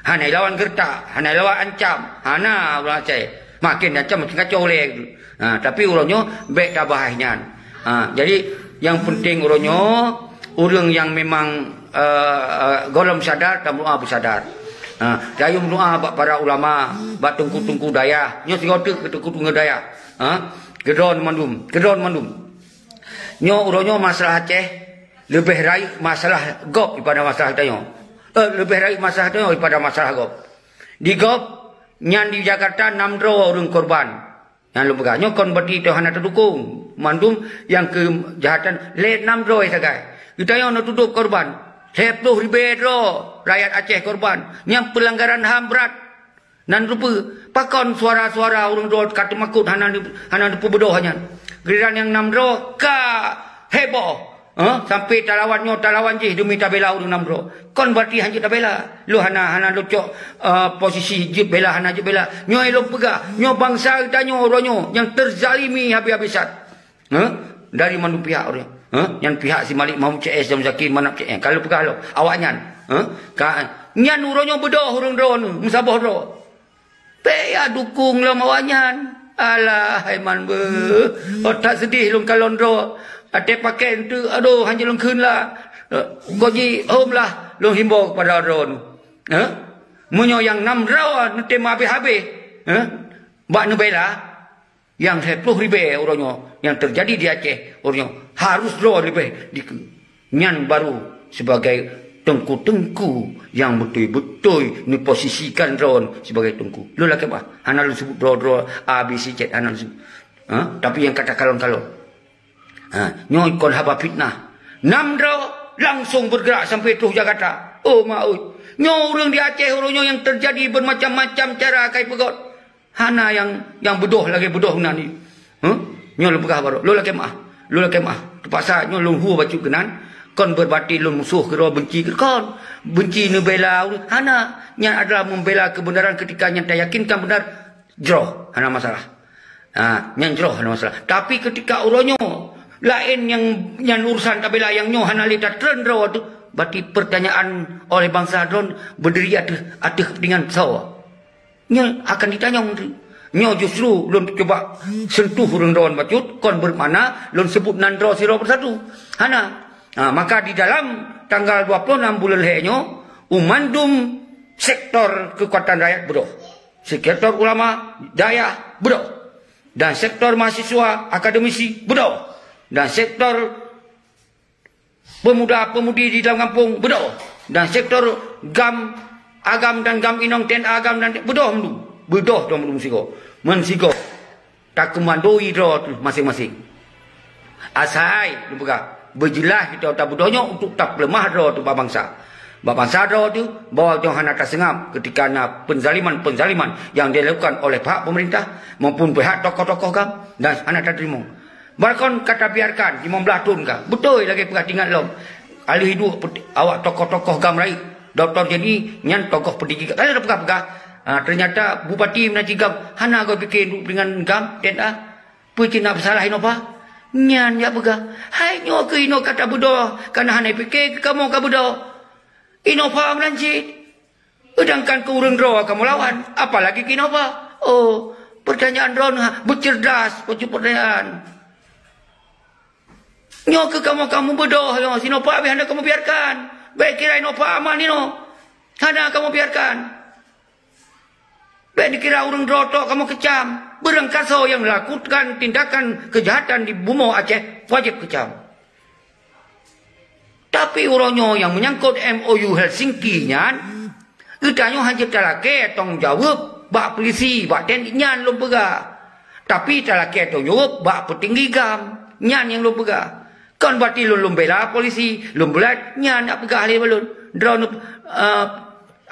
Hana ilawan geureutak, hana ilawan ancam. Hana ureuëng Aceh. Makin ancam, makin kacau lé. Ha, tapi uroe nyoe bék tabahas nyan. Ha, jadi, nyang penting uroe nyoe, ureuëng nyang memang, eh, eh, gohlom sadar, tameudoa beusadar. Ha, tayue meudoa bak para ulama, bak teungku-teungku dayah. Nyoe sigoe teuk keu teungku-teungku dayah. Ha, keudroe mandum, keudroe mandum. Nyoe uroe nyoe masalah Aceh leubeh rayeuk masalah gob daripada masalah tanyoe. Eh, leubeh rayeuk masalah tanyoe daripada masalah gob. Di gob nyan di Jakarta nam droe ureuëng korban. Nyang lôn peugah, nyoe kon berarti teuh hana teudukung. Mandum nyang keujahatan lé nam droe sagai. Geutanyoe neutudôb korban. Lhée ploh ribée droe rakyat Aceh korban. Nyang peulanggaran ham brat. Nan rupa, pakon suara-suara ureuëng droe ka teumakot hana, hana neupeubeudôh nyan. Giliran nyang nam droe ka heboh. Ha? Sampai talawan nyoe, talawan jih demi tabela ureuëng nam droe. Kon berarti hanjeuet tabela. Lôn hana, hana lôn cok, eh, posisi jeuet bela, hana jeuet bela. Nyoe lôn peugah, nyoe bansa geutanyoe uroe nyoe nyang teuzalimi habéh-habésan. Ha? Dari mandum pihak uroe nyoe. Ha? Nyan pihak si Malik Mahmud C S dan Muzakir Manaf C S. Ka lôn peugah lom, awaknyan. Ha? Ka, nyan uroe nyoe beudôh ureuëng droe nyoe, meusaboh droe. Bék ya dukung lom awaknyan. Alah, hai man beuh. Oh, that seudeh lôn kalon droe. Até pakèk eunteuk, adoh, hanjeuet lôn kheun lah. Goji hom lah, lôn himbau keupada droe nyoe. Hah? Meunyoe nyang nam droe neutem habéh-habéh, hah? Bak neubela, nyang lhée ploh ribée uroe nyoe nyang teujadi di Aceh uroe nyoe harôh droe leubeh dikeue. Nyan barô sibagai teungku-teungku nyang beutôi-beutôi neuposisikan droe sibagai teungku. Lôn lakée meu'ah, hana lôn seubut droe-droe A, B, C, Z, hana lôn seubut. Ha? Tapi nyang ka takalon-kalon. Ha, nyoe kon haba fitnah. Nam droe langsong bergerak sampai troh Jakarta. Oh, ma ui. Nyoe ureuëng di Aceh uroe nyoe nyang teujadi bermacam-macam cara ka ipeugöt. Hana nyang, nyang beudôh lagée beudôh nan nyoe. Huh? Nyoe lôn peugah baroe. Lôn lakée meu'ah. Lôn lakée meu'ah. Teupaksa nyoe lôn hue bacut keunan. Kon berarti lôn musoh keudroe, benci keudroe. Kon. Benci neubela ureuëng. Hana. Nyan adalah membela kebenaran ketika nyan tayakinkan benar. Jroh. Hana masalah. Ha, nyan jroh hana masalah. Tapi ketika uroe nyoe, laén nyang, nyan urusan tabela nyang nyoe hana lé tatreun droe tu, berarti pertanyaan oleh bansa droe berdiri ateueh, ateueh kepentingan pesawat. Nyoe akan ditanyong tu. Nyoe justru lôn cuba sentuh ureuëng droe bacut, kon bermakna lôn sebut nan droe sidroe persatu. Hana. Ha, maka di dalam tanggal dua puluh enam bulan lhée nyoe, u mandum sektor keukuatan rakyat beudôh. Sektor ulama dayah beudôh. Dan sektor mahasiswa akademisi beudôh. Dan sektor pemuda-pemudi di dalam kampung beudôh. Dan sektor GAM agam dan GAM inong, T N A agam dan beudôh mandum. Beudôh dong mandum sigoe. Meusigoe takeumandoi droe teuh maséng-maséng. Asai, lôn peugah, beujeulaih kita tabeudôh nyoe untuk tapeuleumah droe teuh bak bansa. Bak bansa droe teuh, bahwa nyoe hana taseungab ketika na penzaliman-penzaliman yang dilakukan oleh pihak pemerintah maupun pihak tokoh-tokoh GAM dan hana tateurimong. Barkon ka tabiarkan limong blaih thon ka. Beutôi lagée peugah tingat lom. Aleuh iduek pet-, awak tokoh-tokoh GAM rayeuk. Doktor Jenny nyan tokoh petinggi GAM. Kan ada peugah-peugah. Ha, ternyata bupati meunan cit GAM hana geupiké duek dengan GAM, T N A. Peue cit na peusalah inoe pah? Nyan jak peugah. Hai nyoe keuh inoe ka tabeudôh, ka na hana piké keu kamoe ka beudôh. Inoe pah meunan cit. Seudangkan keu ureuëng droe kamoe lawan, apalagi keu inoe pah. Oh, pertanyaan droe na beucerdas, peue cit pertanyaan. Nyoe keuh kamoe, kamoe beudôh nyoe, si inoe pah habéh hana kamoe biarkan. Bék kira inoe pah aman inoe. Hana kamoe biarkan. Bék dikira ureuëng droe tok kamoe keucam. Barangkasoe nyang melakukan tindakan keujahatan di bumoe Aceh wajéb keucam. Tapi uroe nyoe nyang meunyangkot M O U Helsinki nyan, geutanyoe hana jeuet talakée tanggông jaweueb bak peulisi, bak T N I nyan lôn peugah. Tapi talakée tanggông jaweueb bak peutinggi GAM, nyan nyang lôn peugah. Kon berarti lôn, lôn bela polisi, lôn bela nyan, nak peugah lé lôn. Droeneuh, eh,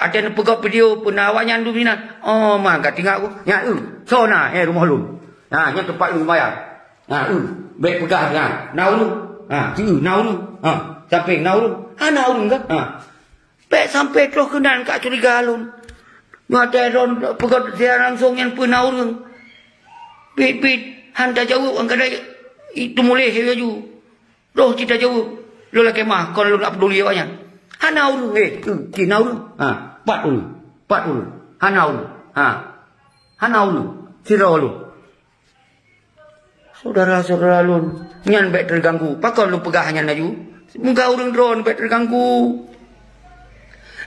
Watée neupeugöt video peue na awaknyan dum sinan. Oh, man ka tinggai ku. Nyan, eu, soe na, eh, rumoh lôn. Ha, nyan teumpat lôn seumayang. Ha, eu, bék peugah nyan. Na ureueng. Ha, sieu na ureueng. Ha, sampéng na ureueng. Hana ureueng kan? Ha. Bék sampoe troh keunan ka curiga lôn. Nyoe watée droeneuh peugöt siaran langsong nyan peue na ureueng. Pit-pit, han tajaweueb, angkadai teumuléh laju. Roh cit tajaweueb, lôn lakée meu'ah, kon lôn hana peuduli awaknyan. Hana ureuëng, eh, eh, cit na ureuëng. Ha, pat ureuëng, pat ureuëng. Hana ureuëng. Ha. Hana ureuëng, sidroe lôn. Syedara-syedara lôn, nyan bék teuganggu. Pakon lôn peugah nyan laju? Semoga ureuëng droe bék teuganggu.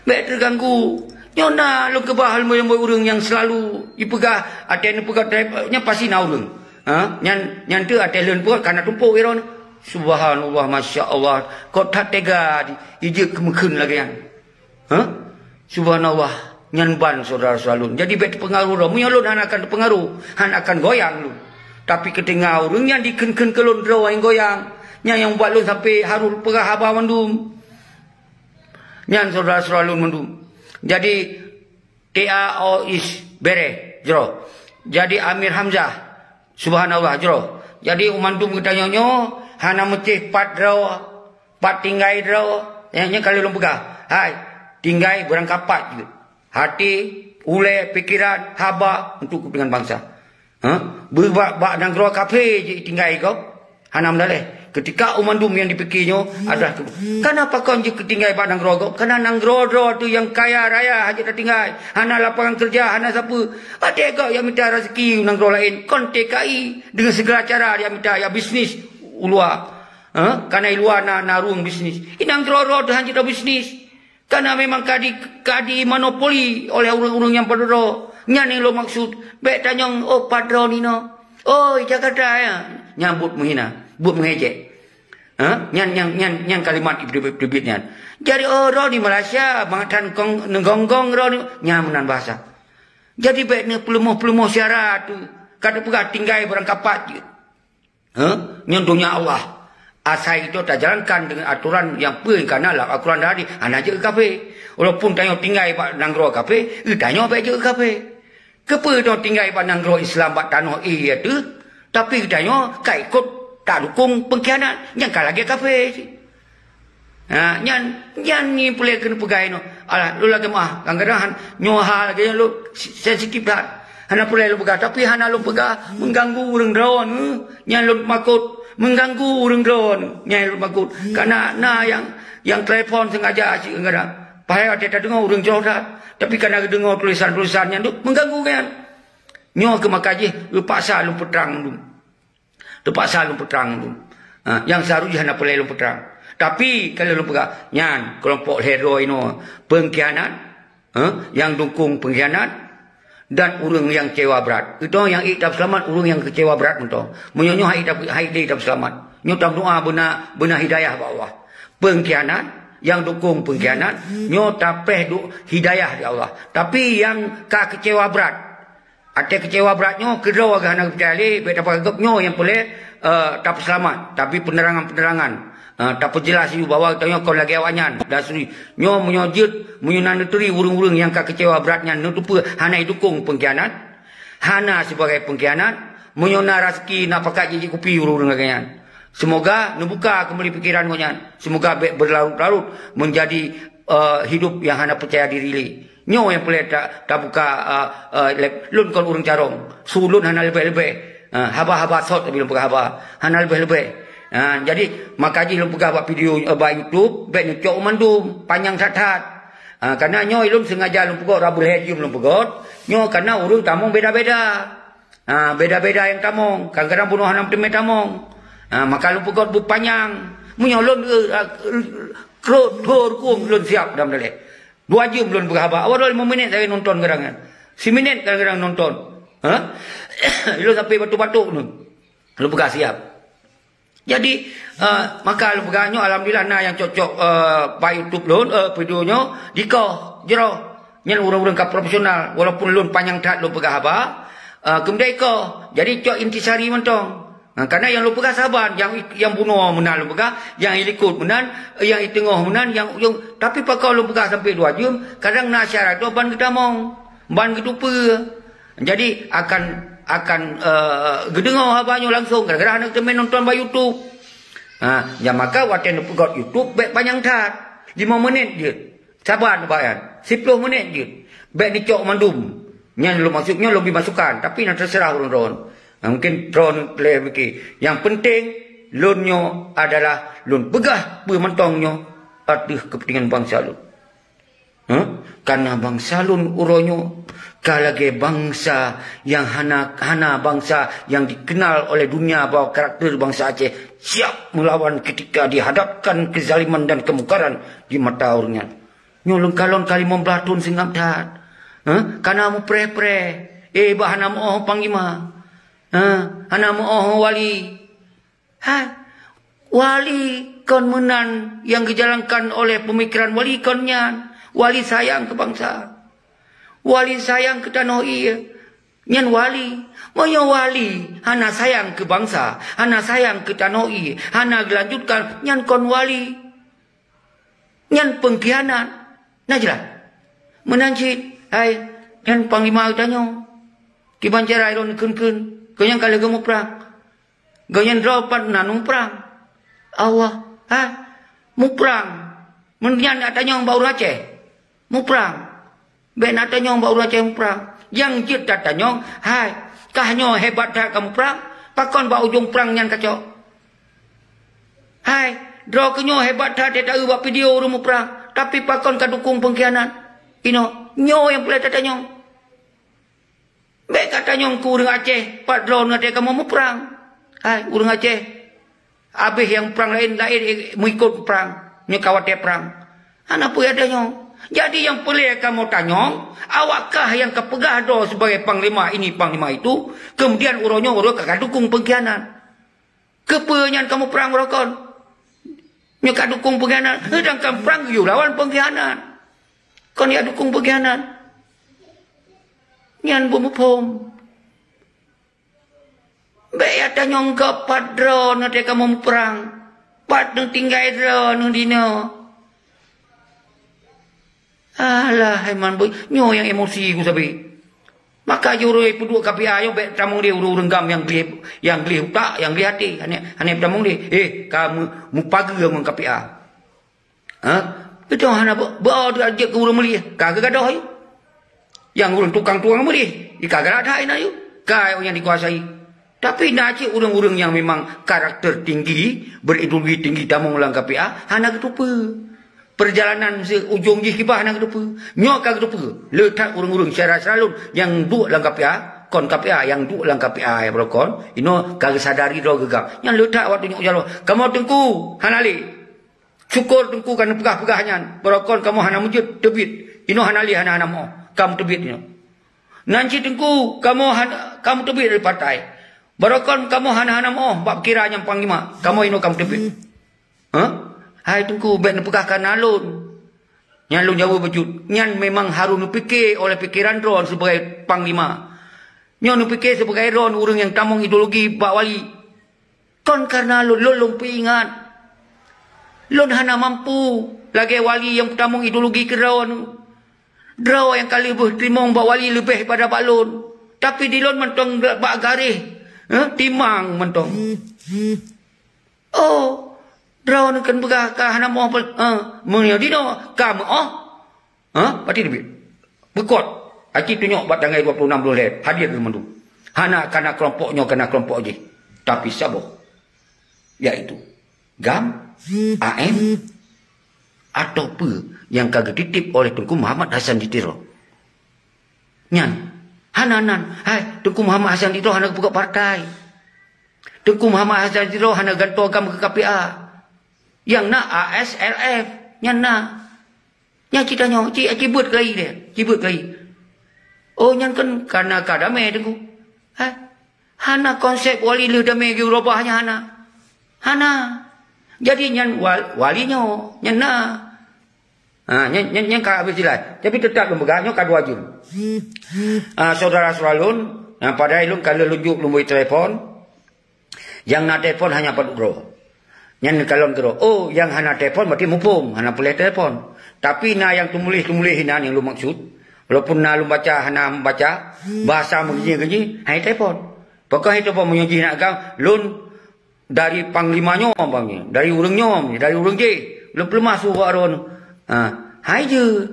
Bék teuganggu. Nyoe na lôn keubah leumbôi-leumbôi ureuëng nyang seulalu jipeugah, até neupeugah, nyan pasti na ureuëng. Ha? Nyan, nyan teuh até lôn peugah ka na tumpôk droeneuh. Subhanallah, masya Allah. Kok that tega di, ijeuet keumeukheun lagée nyan. Ha? Subhanallah, nyan ban syedara-syedara lôn. Jadi bék teupeungaruh droe. Meunyoe lôn hana akan teupeungaruh, hana akan goyang lôn. Tapi keuteungoh ureuëng nyan dikheun-kheun keu lôn droe nyang goyang, nyan nyang buet lôn sampai harôh peugah haba mandum. Nyan syedara-syedara lôn mandum. Jadi, T A O is bereh, jroh. Jadi, Amir Hamzah, subhanallah, jroh. Jadi, mandum geutanyoe nyoe hana meucéh pat droe, pat tinggai droe, nyang nyoe ka lheueh lôn peugah. Hai, tinggai beurangkapat jeuet. Hati, ulée, pikiran, haba untuk kepentingan bangsa. Ha? Beubak bak nanggroe kafé jeuet tinggai gob. Hana meudaleh. Keutika u mandum nyang dipike nyoe adalah tu. Kana pakon jeuet keu tinggai bak nanggroe gob? Kana nanggroe droe teuh nyang kaya raya hana jeuet tatinggai. Hana lapangan keureuja, hana sapeue. Watée gob nyang mita raseuki u nanggroe laén, kon T K I, deungon segala cara nyang mita nyang bisnis u luwa. Ha? Kana i luwa na, na rueng bisnis. I nanggroe droe teuh hana jeuet tabisnis. Kana memang ka di, ka di monopoli oleh ureuëng-ureuëng nyang padroe. Nyan nyang lôn maksud. Bék tanyong, "Oh, padroe nino. Oh, Jakarta, ya." Nyan buet meuhina, buet meuhejek. Ha? Nyan, nyan, nyan, nyan kalimat teubiet-teubiet nyan. Jadi, "Oh, droe di Malaysia, mangat that kong, neugonggong droe ni." Nyan meunan bahasa. Jadi, bék neupeuleumah-peuleumah syara tu. Ka teupeugah tinggai beurangkapat jeuet. Heh? Nyoe donya Allah. Asai itu tajalankan deungon atoran nyang peue kana lam Al-Quran dan hadis, hana jeuet keu kafé. Walaupun tanyoe tinggai bak nanggroe kafé, geutanyoe bék jeuet keu kafé. Keupeue tanyoe tinggai bak nanggroe Islam bak tanoh ié teuh, tapi geutanyoe ka ikot tadukong pengkhianat nyang ka lagée kafé cit. Ha, nyan, nyan ni peureulée keuneuk peugah inoe. Alah, lôn lakée meu'ah. Kadang-kadang han, nyoe hal lagée nyoe lôn si-, sensitif that. Hana peureulée lôn peugah, tapi hana lôn peugah mengganggu ureuëng droeneuh. Nyan lôn makot, mengganggu ureuëng droeneuh. Nyan lôn makot. Kana na nyang, nyang telepon sengaja cit kadang-kadang. Padahai watée tadeungoe ureuëng jroh that, tapi kana geudeungoe tulisan-tulisan nyan tu mengganggu nyan. Nyoe keuh maka jih geupaksa lôn peutrang dum. Teupaksa lôn peutrang dum. Ha, nyang seuharusnya hana peureulée lôn peutrang. Tapi ka lheueh lôn peugah, nyan keulompok lhée droe inoe pengkhianat, ha, nyang dukong pengkhianat dan ureuëng nyang keucewa brat. Itu nyang ék tapeuseulamat ureuëng nyang keucewa brat mantong. Meunyoe nyoe hai tap-, hai deh tapeuseulamat. Nyoe tameudoa beuna, beuna hidayah bak Allah. Pengkhianat, nyang dukong pengkhianat, nyoe tapéh du-, hidayah di Allah. Tapi nyang ka keucewa brat, Até keucewa brat nyoe, keudroe geuh hana geupeucaya lé, bék tapeugah gob nyoe nyang peureulée, eh, tapeuseulamat, tapi peunerangan-peunerangan, eh, tapeujeulaih laju bahwa geutanyoe kon lagée awaknyan. Dan seterusnya. Nyoe meunyoe jeuet, meunyoe na neuturi ureuëng-ureuëng nyang ka keucewa brat nyan, neuteupeue hana idukong pengkhianat, hana sibagai pengkhianat, meunyoe na raseuki na pakat jijak kupi ureuëng-ureuëng lagée nyan. Seumoga neubuka keumbali pikeran gobnyan. Seumoga bék beularot-larot meunjadi, eh, hidup nyang hana peucaya diri lé. Nyoe nyang peureulée ta-, tabuka, a, a, lé-, lôn kon ureuëng carông. Su lôn hana leubeh-leubeh. A, haba-haba sot tapi lôn peugah haba. Hana leubeh-leubeh. A, jadi, maka jih lôn peugah bak video, a, bak YouTube, bék neucok mandum, panyang that-that. A, kareuna nyoe lôn sengaja lôn peugöt, rabu lhée jeuem lôn peugöt. Nyoe kareuna ureuëng tamong beda-beda. Ha, beda-beda nyang tamong. Kadang-kadang bunoe hana meuteumé tamong. Ha, maka lôn peugöt beupanyang. Meunyoe lôn, eh, eh, trok thô rukong lôn siab dam daleh. Dua jeuem lôn peugah haba. Awai lôn lima minét sagai nonton kadang-kadang. Siminét kadang-kadang nonton. Ha? Lôn sampai batuk-batuk tu. Lôn peugah siab. Jadi, eh, maka lôn peugah nyoe, alhamdulillah na nyang cok-cok, eh, bak YouTube lôn, eh, video nyoe, dikoh, jroh. Nyan ureuëng-ureuëng ka profesional, walaupun lôn panyang that lôn peugah haba, eh, keumudian ikoh. Jadi cok intisari mantong. Nah, karena nyang lôn peugah saban, nyang, nyang bunoe meunan lôn peugah, nyang ilikot meunan, nyang iteungoh meunan, nyang ujong. Tapi pakon lôn peugah sampai dua jeuem, kadang na syarat tu ban geutamong, ban geutupeue. Jadi akan, akan, eh, geudeungoe haba nyoe langsong, gara-gara hana teumé nonton bak YouTube. Ha, nyang maka watée neupeugöt YouTube bék panyang that. Lima menit jeuet. Saban bayan. Siploh menit jeuet. Bék neucok mandum. Nyan lôn maksud nyoe lôn bri masukan, tapi na teuseurah ureuëng droen. Nah, mungkin droeneuh peureulée pike. Nyang peunteng, lôn nyoe adalah lôn peugah peue mantong nyoe ateueh keupeuntengan bansa lôn. Huh? Karena bansa lôn uroe nyoe ka lagée bansa nyang hana, hana bansa nyang dikenal oleh dunia bahwa karakter bansa Aceh siap melawan ketika dihadapkan kezaliman dan kemungkaran di mata ureuëng nyan. Nyoe lôn kalon ka limong blaih thon seungab that. Huh? Kana mupreh-preh. Eh, bah hana meuoh panglima. Huh? Hana meuoh wali. Hai, wali kon meunan nyang geujalankan oleh peumikiran wali kon nyan. Wali sayang keu bansa. Wali sayang keu tanoh ie. Nyan wali. Meunyoe wali hana sayang keu bansa, hana sayang keu tanoh ie, hana geulanjutkan, nyan kon wali. Nyan peungkhianat. Na jeulaih? Meunan cit, hai, nyan panglima geutanyoe. Kiban cara droeneuh kheun-kheun, gobnyan ka lheueh geumuprang. Gobnyan droe pat na muprang. Allah, ha? Muprang. Meunyan na tanyong bak ureuëng Aceh. Muprang. Bék na tanyong bak ureuëng Aceh muprang. Nyang jeuet tatanyong, hai, kah nyoe hebat that kamuprang? Pakon bak ujong prang nyan kacok? Hai, droe keu nyoe hebat that tataeu bak video ureuëng muprang, tapi pakon kadukong peungkhianat? Inoe, nyoe nyang peureulée tatanyong. Bék katanyong keu ureuëng Aceh, pat droeneuh watée kamoe muprang. Hai, ureuëng Aceh, habéh nyang prang laén-laén meuikot prang, nyoe ka watée prang. Hana peue tanyong. Jadi nyang peureulée kamoe tanyong, awak kah nyang kapeugah droe sibagai panglima ini, panglima itu, kemudian uroe nyoe uroe ka kadukong peungkhianat. Keupeue nyan kamoe prang uroe kon? Nyoe kadukong peungkhianat, sedangkan prang geuyue lawan peungkhianat. Kon ya dukong peungkhianat. Nyan beumuphom. Bék ya tanyong gob pat droeneuh watée kamoe muprang. Pat neutinggai droeneuh dinoe. Alah, hai man bui, nyoe nyang emosi ku sabe. Maka juroi peuduek K P A nyoe bék tamong lé ureuëng-ureuëng gam nyang gleh, nyang gleh utak, nyang gleh até. Hana, hana tamong lé. Eh, ka mu-, mupageue ngon K P A. Ha? Beutôi hana be-, beu jeuet keu ureuëng meulih, ka geugadoh ayue. Nyang ureuëng tukang-tukang meulih, di ka galak that inan ayue. Ka nyang dikuasai. Tapi na cit ureuëng-ureuëng nyang memang karakter tinggi, berideologi tinggi tamong lam K P A, hana geuteupeue. Perjalanan si ujong jih kiban hana geuteupeue. Nyoe ka geuteupeue. Le that ureuëng-ureuëng syedara-syedara lôn nyang duek lam K P A, kon K P A nyang duek lam K P A ya beurokon, inoe ka geusadari droe geugam. Nyan le that watée nyoe jaloe. Kamoe teungku, hana lé. Syukur teungku ka neupeugah-peugah nyan, beurokon kamoe hana meujeuet teubiet. Inoe hana lé, hana-hana meuoh. Ka meuteubiet inoe. Nan cit teungku, kamoe hana, ka meuteubiet dari partai. Beurokon kamoe hana-hana meuoh bak pikiran nyang panglima. Kamoe inoe ka meuteubiet. Hah? Hai teungku, bék neupeugah kana lôn. Nyan lôn jaweueb bacut. Nyan memang harôh neupike oleh pikeran droe sibagai panglima. Nyoe neupike sibagai droe ureuëng nyang tamong ideologi bak wali. Kon kareuna lôn, lôn, lôn peuingat. Lôn hana mampu lagée wali nyang peutamong ideologi keu droe. Droe nyang ka leubeh teurimong bak wali leubeh pada bak lôn. Tapi di lôn mantong bak garéh, eh, timang mantong. Oh, droeneuh kan peugah ka hana meuoh, eh, meunyoe dinoe ka meuoh. Ha? Pati teubiet. Beukot. Aci tunyok bak tanggai dua puluh enam buleuen lhée. Hadir teuma tu. Hana kana kelompok nyoe, kana kelompok jih. Tapi saboh. Yaitu GAM, AM, atau peue nyang ka geutitip oleh Teungku Muhammad Hasan di Tiro. Nyan. Hana nan. Hai, Teungku Muhammad Hasan di Tiro hana geupeugah partai. Teungku Muhammad Hasan di Tiro hana gantoe GAM keu K P A. Nyang na ASLF. Nyan na. Nyan cit tanyoe, ci, ci beuet keulayi deh, ci beuet keulayi. Oh, nyan kan kana ka damé teungku. Hah? Hana konsep wali lheueh damé geurobah nyan hana. Hana. Jadi nyan wal-, wali nyoe, nyan na. Ha, nyan, nyan, nyan ka habéh silai. Tapi teutap lôn peugah nyoe ka dua jeuem. Ah, syedara-syedara lôn, ah, padahai lôn ka lheueh lôn jok lôn bri telepon. Nyang na telepon hanya padub droe. Nyan neukalon keudroe. Oh, nyang hana telepon berarti muphom, hana peureulée telepon. Tapi na nyang teumuléh-teumuléh inan nyang lôn maksud. Walaupun na lôn baca, hana baca, bahasa meunyoe-nyoe, hai telepon. Pokok hai telepon meunyoe jih nak GAM, lôn dari panglima nyoe, bang, dari ureuëng nyoe, dari ureuëng jih. Lôn peuleumah su bak droe. Ha, hai jeuet.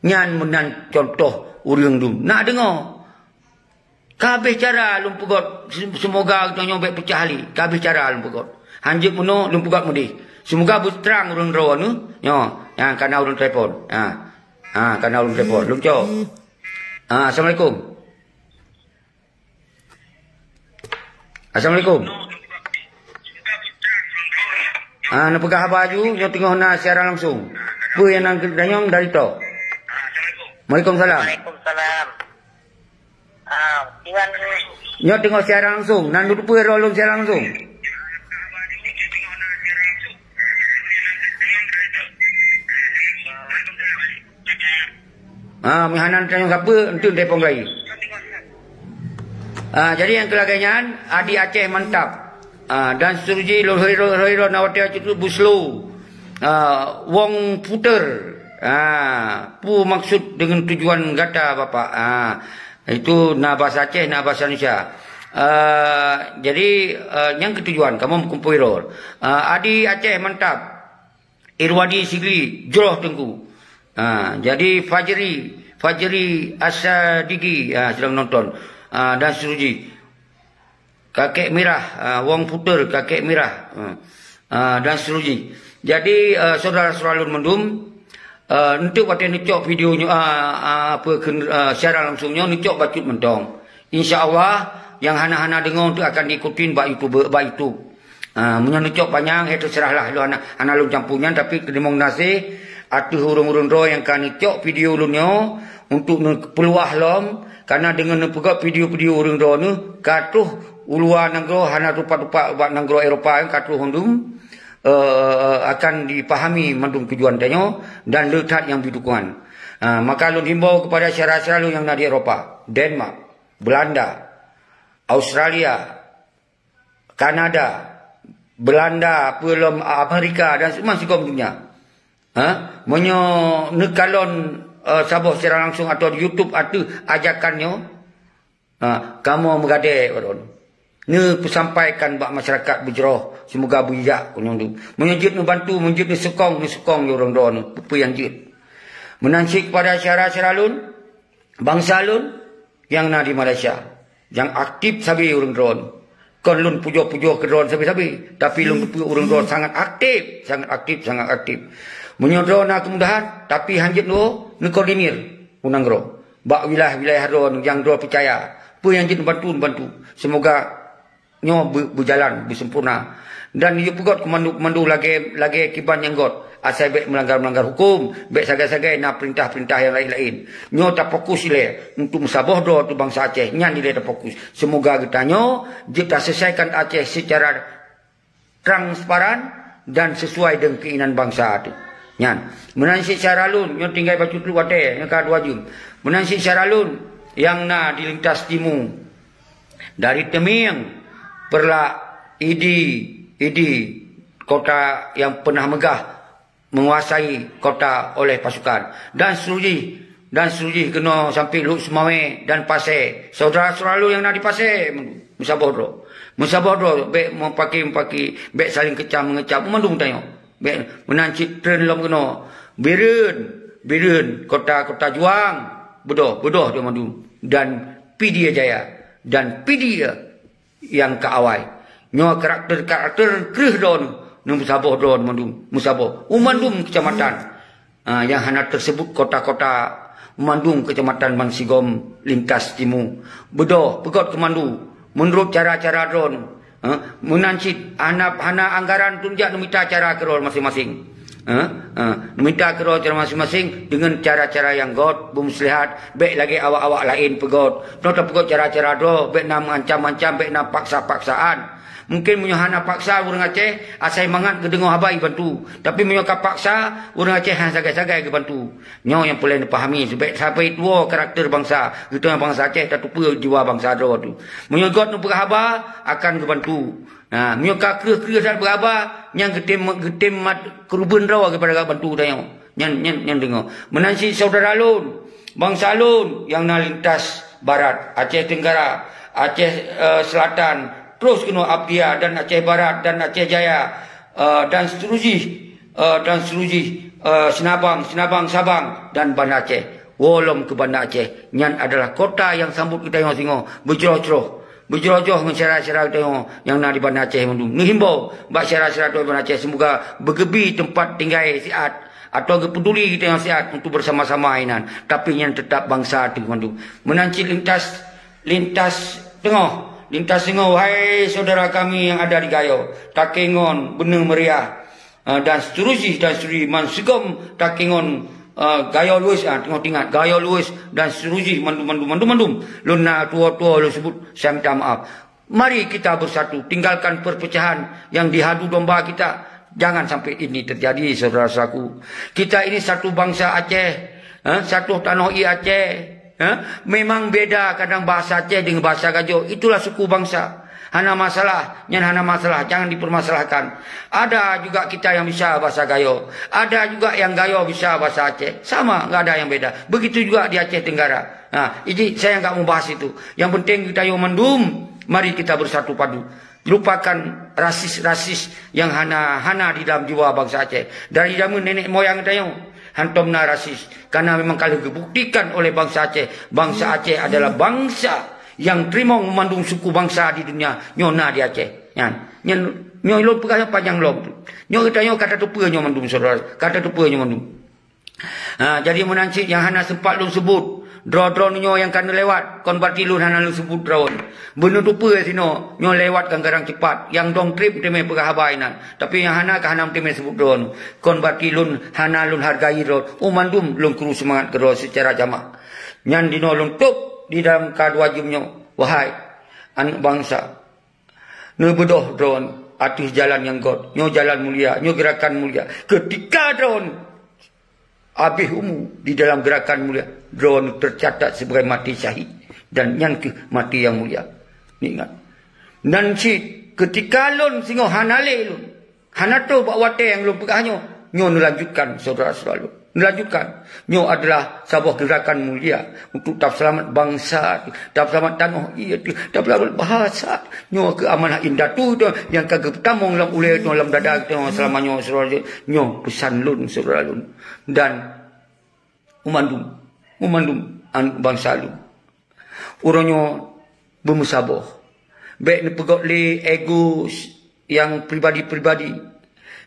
Nyan meunan contoh ureuëng dum. Nak deungoe. Ka habéh cara lôn peugöt, se-, seumoga geutanyoe bék peucah lé. Ka habéh cara lôn peugöt. Hanjeuet meunoe lôn peugöt meudéh. Seumoga beutrang ureuëng droeneuh. Nyoe, nyang kana ureuëng telepon. Ha. Ha, kana ureuëng telepon. Lôn cok. Ha, assalamualaikum. Assalamualaikum. Ah, neupeugah haba aju, nyoe teungoh na siaran langsung. Peue nyang na geutanyoe dari toh? Waalaikumsalam. Waalaikumsalam. Ah, dengan Nyoe teungoh siaran langsung, nan dupeue droe lôn siaran langsung. Ah, meuhana tanyong sapeue, enteuk telepon gai. Ah, jadi nyang keulagée nyan, Adi Aceh mantap. Ah, dan seterusnya, lo-, hiro-, hiro-, na watée cukup buslu. Ah, wong puter. Ah, pu maksud dengan tujuan gata, Bapak? Ah, itu na bahasa Aceh, na bahasa Indonesia. Ah, jadi, ah, nyang keutujuan, kamoe meukumpul rol. Ah, Adi Aceh mantap. Irwadi Sigli, jroh Teungku. Ha, jadi Fajri, Fajri Asadigi, ha, sedang nonton. Ha, dan seterusnya. Kakek Mirah, ha, Wong Puter, Kakek Mirah. Ha, ha, dan seterusnya. Jadi, eh, saudara-saudara lôn mandum, eh, enteuk watée neucok video nyoe, ah, ah, apa, ken-, eh, siaran langsung nyoe neucok bacut mantong. Insya Allah, nyang hana-hana deungoe tu akan diikutin bak YouTube, bak YouTube. Ha, meunyoe neucok panyang, eh, terserahlah, lôn hana, hana lôn campur nyan, tapi teurimong gaséh ateueh ureuëng-ureuëng droe nyang ka neucok video lôn nyoe untuk neupeuluah lom, karena deungon neupeugah video-video ureuëng droeneuh ka troh u luwa nanggroe, hana tupat-tupat bak nanggroe Eropa, ka troh mandum, eh, akan dipahami mandum tujuan tanyoe dan le that nyang bri dukungan. Ha, maka lôn himbau kepada syedara-syedara lôn nyang na di Eropa, Denmark, Belanda, Australia, Kanada, Belanda, peue lom Amerika dan seumah sigom dunia. Ha? Meunyoe neukalon, eh, saboh siaran langsung atau di YouTube ateueh ajakan nyoe, ha, kamoe meugadée ulôn. Neupeusampaikan bak masyarakat beujroh, seumoga beujak keunoe. Meunyoe jeuet neubantu, meunyoe jeuet neusukong, neusukong lé ureuëng droeneuh, peue-peue nyang jeuet. Meunan cit kepada syedara-syedara lôn, bansa lôn, nyang na di Malaysia, nyang aktif sabe ureuëng droeneuh. Kon lôn pujoe-pujoe keu droeneuh sabe-sabe, tapi lôn teupeue ureuëng droeneuh sangat aktif, sangat aktif, sangat aktif. Meunyoe droeneuh na keumudahan, tapi hanjeuet neukoordinir u nanggroe. Bak wilayah-wilayah droeneuh nyang droeneuh peucaya, peue nyang jeuet neubantu, neubantu. Seumoga nyoe beu-, beujalan, beusempurna. Dan yue peugöt keumandu-keumandu lagée, lagée kiban nyang göt. Asai bék meulanggar-meulanggar huköm, bék sagai-sagai na peurintah-peurintah nyang laén-laén. Nyoe tafokus ilée untuk meusaboh droe teuh bansa Aceh, nyan ilée tafokus. Seumoga geutanyoe jeuet taseulesaikan Aceh seucara transparan dan sisuai deungon keuinginan bansa teuh. Nyan, meunan cit syedara lôn, nyoe tinggai bacut watée, nyang ka dua jeuem. Meunan cit syedara lôn nyang na di lintas timu. Dari Teumieng, Peureulak, Idi, Idi, kota nyang peunah meugah menguasai kota oleh pasukan. Dan seterusnya, dan seterusnya keunoe sampai Lhokseumawe dan Pasé. Saudara-saudara lôn nyang na di Pasé, meusaboh droe. Meusaboh droe, bék mupaki-mupaki, bék saléng keucam-meungeucam, mandum tanyoe. Bék meunan cit treun lom keunoe. Bireuen, Bireuen, kota-kota juang, beudôh, beudôh droe mandum. Dan Pidie Jaya, dan Pidie nyang ka awai. Nyoe karakter-karakter kreueh droeneuh, meusaboh droeneuh mandum, meusaboh. U mandum keucamatan, ah, nyang hana teuseubut kota-kota, u mandum keucamatan bansigom lintas timu. Beudôh, peugöt keumandu, meunurot cara-cara droeneuh. Ha? Meunan cit, hana, hana anggaran teuh jak neumita cara keudroe maséng-maséng. Ha? Ha, neumita keudroe cara maséng-maséng deungon cara-cara nyang göt, beumusleuhat, bék lagée awak-awak laén peugöt. Droe tapeugöt cara-cara droe, bék na meuancam-ancam, bék na paksa-paksaan. Mungken meunyoe hana paksa ureuëng Aceh, asai mangat geudeungoe haba jibantu. Tapi meunyoe ka paksa, ureuëng Aceh hana sagai-sagai geubantu. Nyoe nyang peureulée neupahami, bék sapai tuwoe karakter bansa. Geutanyoe bansa Aceh tateupeue jiwa bansa droe teuh. Meunyoe göt neupeugah haba, akan geubantu. Ha, meunyoe ka kreueh-kreueh that beuhaba, nyan geutem, geutem mat keureubeuen droe geupada bantu tanyoe. Nyan, nyan, nyan deungoe. Meunan cit syedara lôn, bansa lôn nyang na lintas barat, Aceh Tenggara, Aceh, eh, Selatan, terus keunoe Abdia dan Aceh Barat dan Aceh Jaya, eh, dan seterusnya, eh, dan seterusnya, eh, Seunabang, Seunabang, Sabang dan Banda Aceh. Woe lom keu Banda Aceh, nyan adalah kota nyang sambot geutanyoe singoh beujroh-jroh, beujroh-jroh ngon syedara-syedara geutanyoe nyang na di Banda Aceh mandum. Neuhimbau bak syedara-syedara geutanyoe Banda Aceh, seumoga beugeubri teumpat tinggai siat atau geupeuduli geutanyoe siat untuk beusama-sama inan, tapi nyan teutab bansa teuh mandum. Meunan cit lintas, lintas teungoh, lintas teungoh, wahai syedara kami nyang ada di Gayo, Takengon, Beuneuh Meuriah, ah, dan seterusjih, dan seterusjih, man sigom Takengon, ah, Gayo Luwes, ah, teungoh teuingat, Gayo Luwes, dan seterusjih, mandum, mandum, mandum, mandum. Lôn na tuwo-tuwo lôn seubut, saya minta maaf. Mari kita bersatu, tinggalkan perpecahan yang diadu domba kita. Jangan sampai ini terjadi, saudara-saudaraku. Kita ini satu bangsa Aceh, eh, satu tanoh ié Aceh. Ha? Memang beda kadang bahasa Aceh dengan bahasa Gayo. Itulah suku bangsa. Hana masalah, nyan hana masalah, jangan dipermasalahkan. Ada juga kita yang bisa bahasa Gayo. Ada juga yang Gayo bisa bahasa Aceh. Sama, nggak ada yang beda. Begitu juga di Aceh Tenggara. Nah, ini saya nggak mau bahas itu. Yang penting kita yo mandum, mari kita bersatu padu. Lupakan rasis-rasis yang hana, hana di dalam jiwa bangsa Aceh. Dari zaman nenek moyang tanyoe, hantom na rasis. Karena memang ka lheueh geubuktikan oleh bangsa Aceh. Bangsa Aceh adalah bangsa yang teurimong mandum suku bangsa di dunia. Nyoe na di Aceh. Nyan. Nyan, nyoe lôn peugah nyoe panyang lom. Nyoe geutanyoe ka tateupeue nyoe mandum, saudara. Ka tateupeue nyoe mandum. Ha, jadi meunan cit nyang hana sempat lôn seubut. Droe-droe nyoe nyang ka neulewat, kon berarti lôn hana lôn seubut droe. Beuneuteupeu sinoe, nyoe lewat garang-garang cepat. Nyang dong treb meuteumé peugah haba inan. Tapi nyang hana ka hana meuteumé seubut droe. Kon berarti lôn hana lôn hargai droe. Oh, mandum lôn kuru seumangat keudroe seucara jamak. Nyan dinoe lôn tôb di dalam ka dua jeuem nyoe. Wahai aneuk bansa, neubeudôh droe ateueh jalan nyang göt. Nyoe jalan mulia, nyoe gerakan mulia. Keutika droe habéh umu di dalam gerakan mulia, droe teucatat sibagai maté syahid, dan nyan kheueh maté nyang mulia. Ingat. Nan cit, keutika lôn singoh hana lé lôn, hana troh bak watée nyang lôn peugah nyoe, nyoe neulanjutkan, syedara-syedara lôn. Neulanjutkan. Nyoe adalah saboh gerakan mulia untuk tapeuseulamat bansa, tapeuseulamat tanoh ié, tapeuseulamat bahasa. Nyoe kheueh amanah indatu teuh nyang ka geupeutamong lam ulée teuh, lam dada teuh seulama nyoe, syedara lôn. Nyoe peusan lôn, syedara lôn. Dan u mandum, u mandum aneuk bansa lôn. Uroe nyoe beumeusaboh. Bék neupeugét lé ego nyang pribadi-pribadi.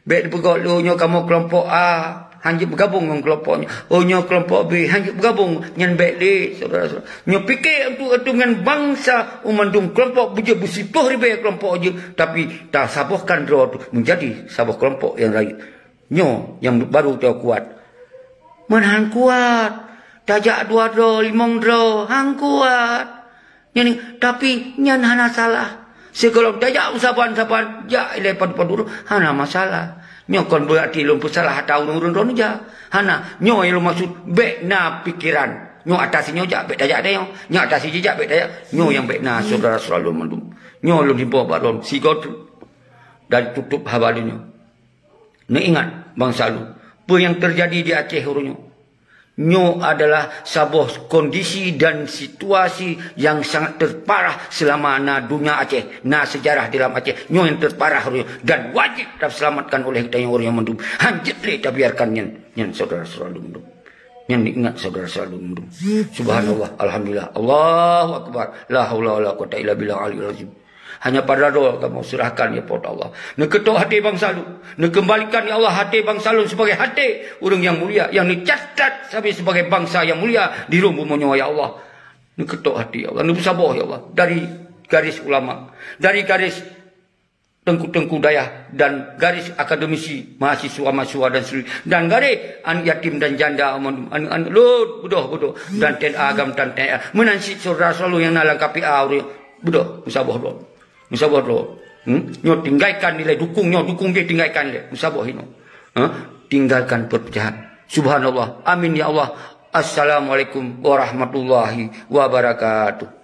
Bék neupeugét lé, "Oh, nyoe kamoe keulompok A, hanjeuet beugabong ngon keulompok nyoe. Oh, nyoe keulompok B, hanjeuet beugabong." Nyan bék lé, syedara-syedara. Nyoe pike untuk, untuk ngon bansa u mandum keulompok beujeuet beusiplôh ribée keulompok jeuet, tapi tasabohkan droe teuh menjadi saboh keulompok nyang rayeuk. Nyoe nyang baru teuh kuat. Meunan kuat. Tajak dua droe, limong droe, han kuat. Nyan, tapi nyan hana salah. Sigohlom tajak u saban-saban, jak ilée padub-padub, hana masalah. Nyoe kon beurati lôn peusalah ata ureuëng-ureuëng droeneuh jak. Hana, nyoe nyang lôn maksud, bék na pikeran. Nyoe ata si nyoe jak, bék tajak ata nyoe. Nyoe ata si jih jak, bék tajak. Nyoe nyang bék na, syedara-syedara lôn mandum. Nyoe lôn himbau bak droeneuh, sigoe teuk dari tutôb haba lôn nyoe. Neuingat, bansa lôn, peue nyang teujadi di Aceh uroe nyoe? Nyoe adalah saboh kondisi dan situasi nyang sangat teuparah seulama na donya Aceh, na seujarah di lam Aceh. Nyoe nyang teuparah uroe nyoe dan wajéb taseulamatkan oleh geutanyoe uroe nyoe mandum. Hanjeuet lé tabiarkan nyan, nyan syedara-syedara lôn mandum. Nyan ingat syedara-syedara lôn mandum. Subhanallah, alhamdulillah, Allahu akbar, la haula wala quwata illa billah aliyul azim. Hanya padahai kamoe serahkan, ya Po Allah. Neukeutôk até bansa lôn. Neukeumbalikan, ya Allah, até bansa lôn sebagai até ureuëng nyang mulia, nyang neucatat sabe sebagai bansa nyang mulia di rhueng bumoe nyoe, ya Allah. Neukeutôk até, ya Allah. Neupeusaboh, ya Allah. Dari garis ulama, dari garis teungku-teungku dayah dan garis akademisi, mahasiswa-mahasiswa dan suri, dan garis aneuk yatim dan janda, aneuk-aneuk lôn, beudôh-beudôh, dan T N A agam dan T N A. Meunan cit syedara-syedara lôn nyang na lam K P A uroe nyoe. Beudôh, meusaboh droe. Meusaboh droe. Hmm? Nyoe tinggalkan nilai dukung nyoe, dukung jih tinggalkan nilai. Meusaboh inoe. Ha? Tinggalkan perpecahan. Subhanallah. Amin ya Allah. Assalamualaikum warahmatullahi wabarakatuh.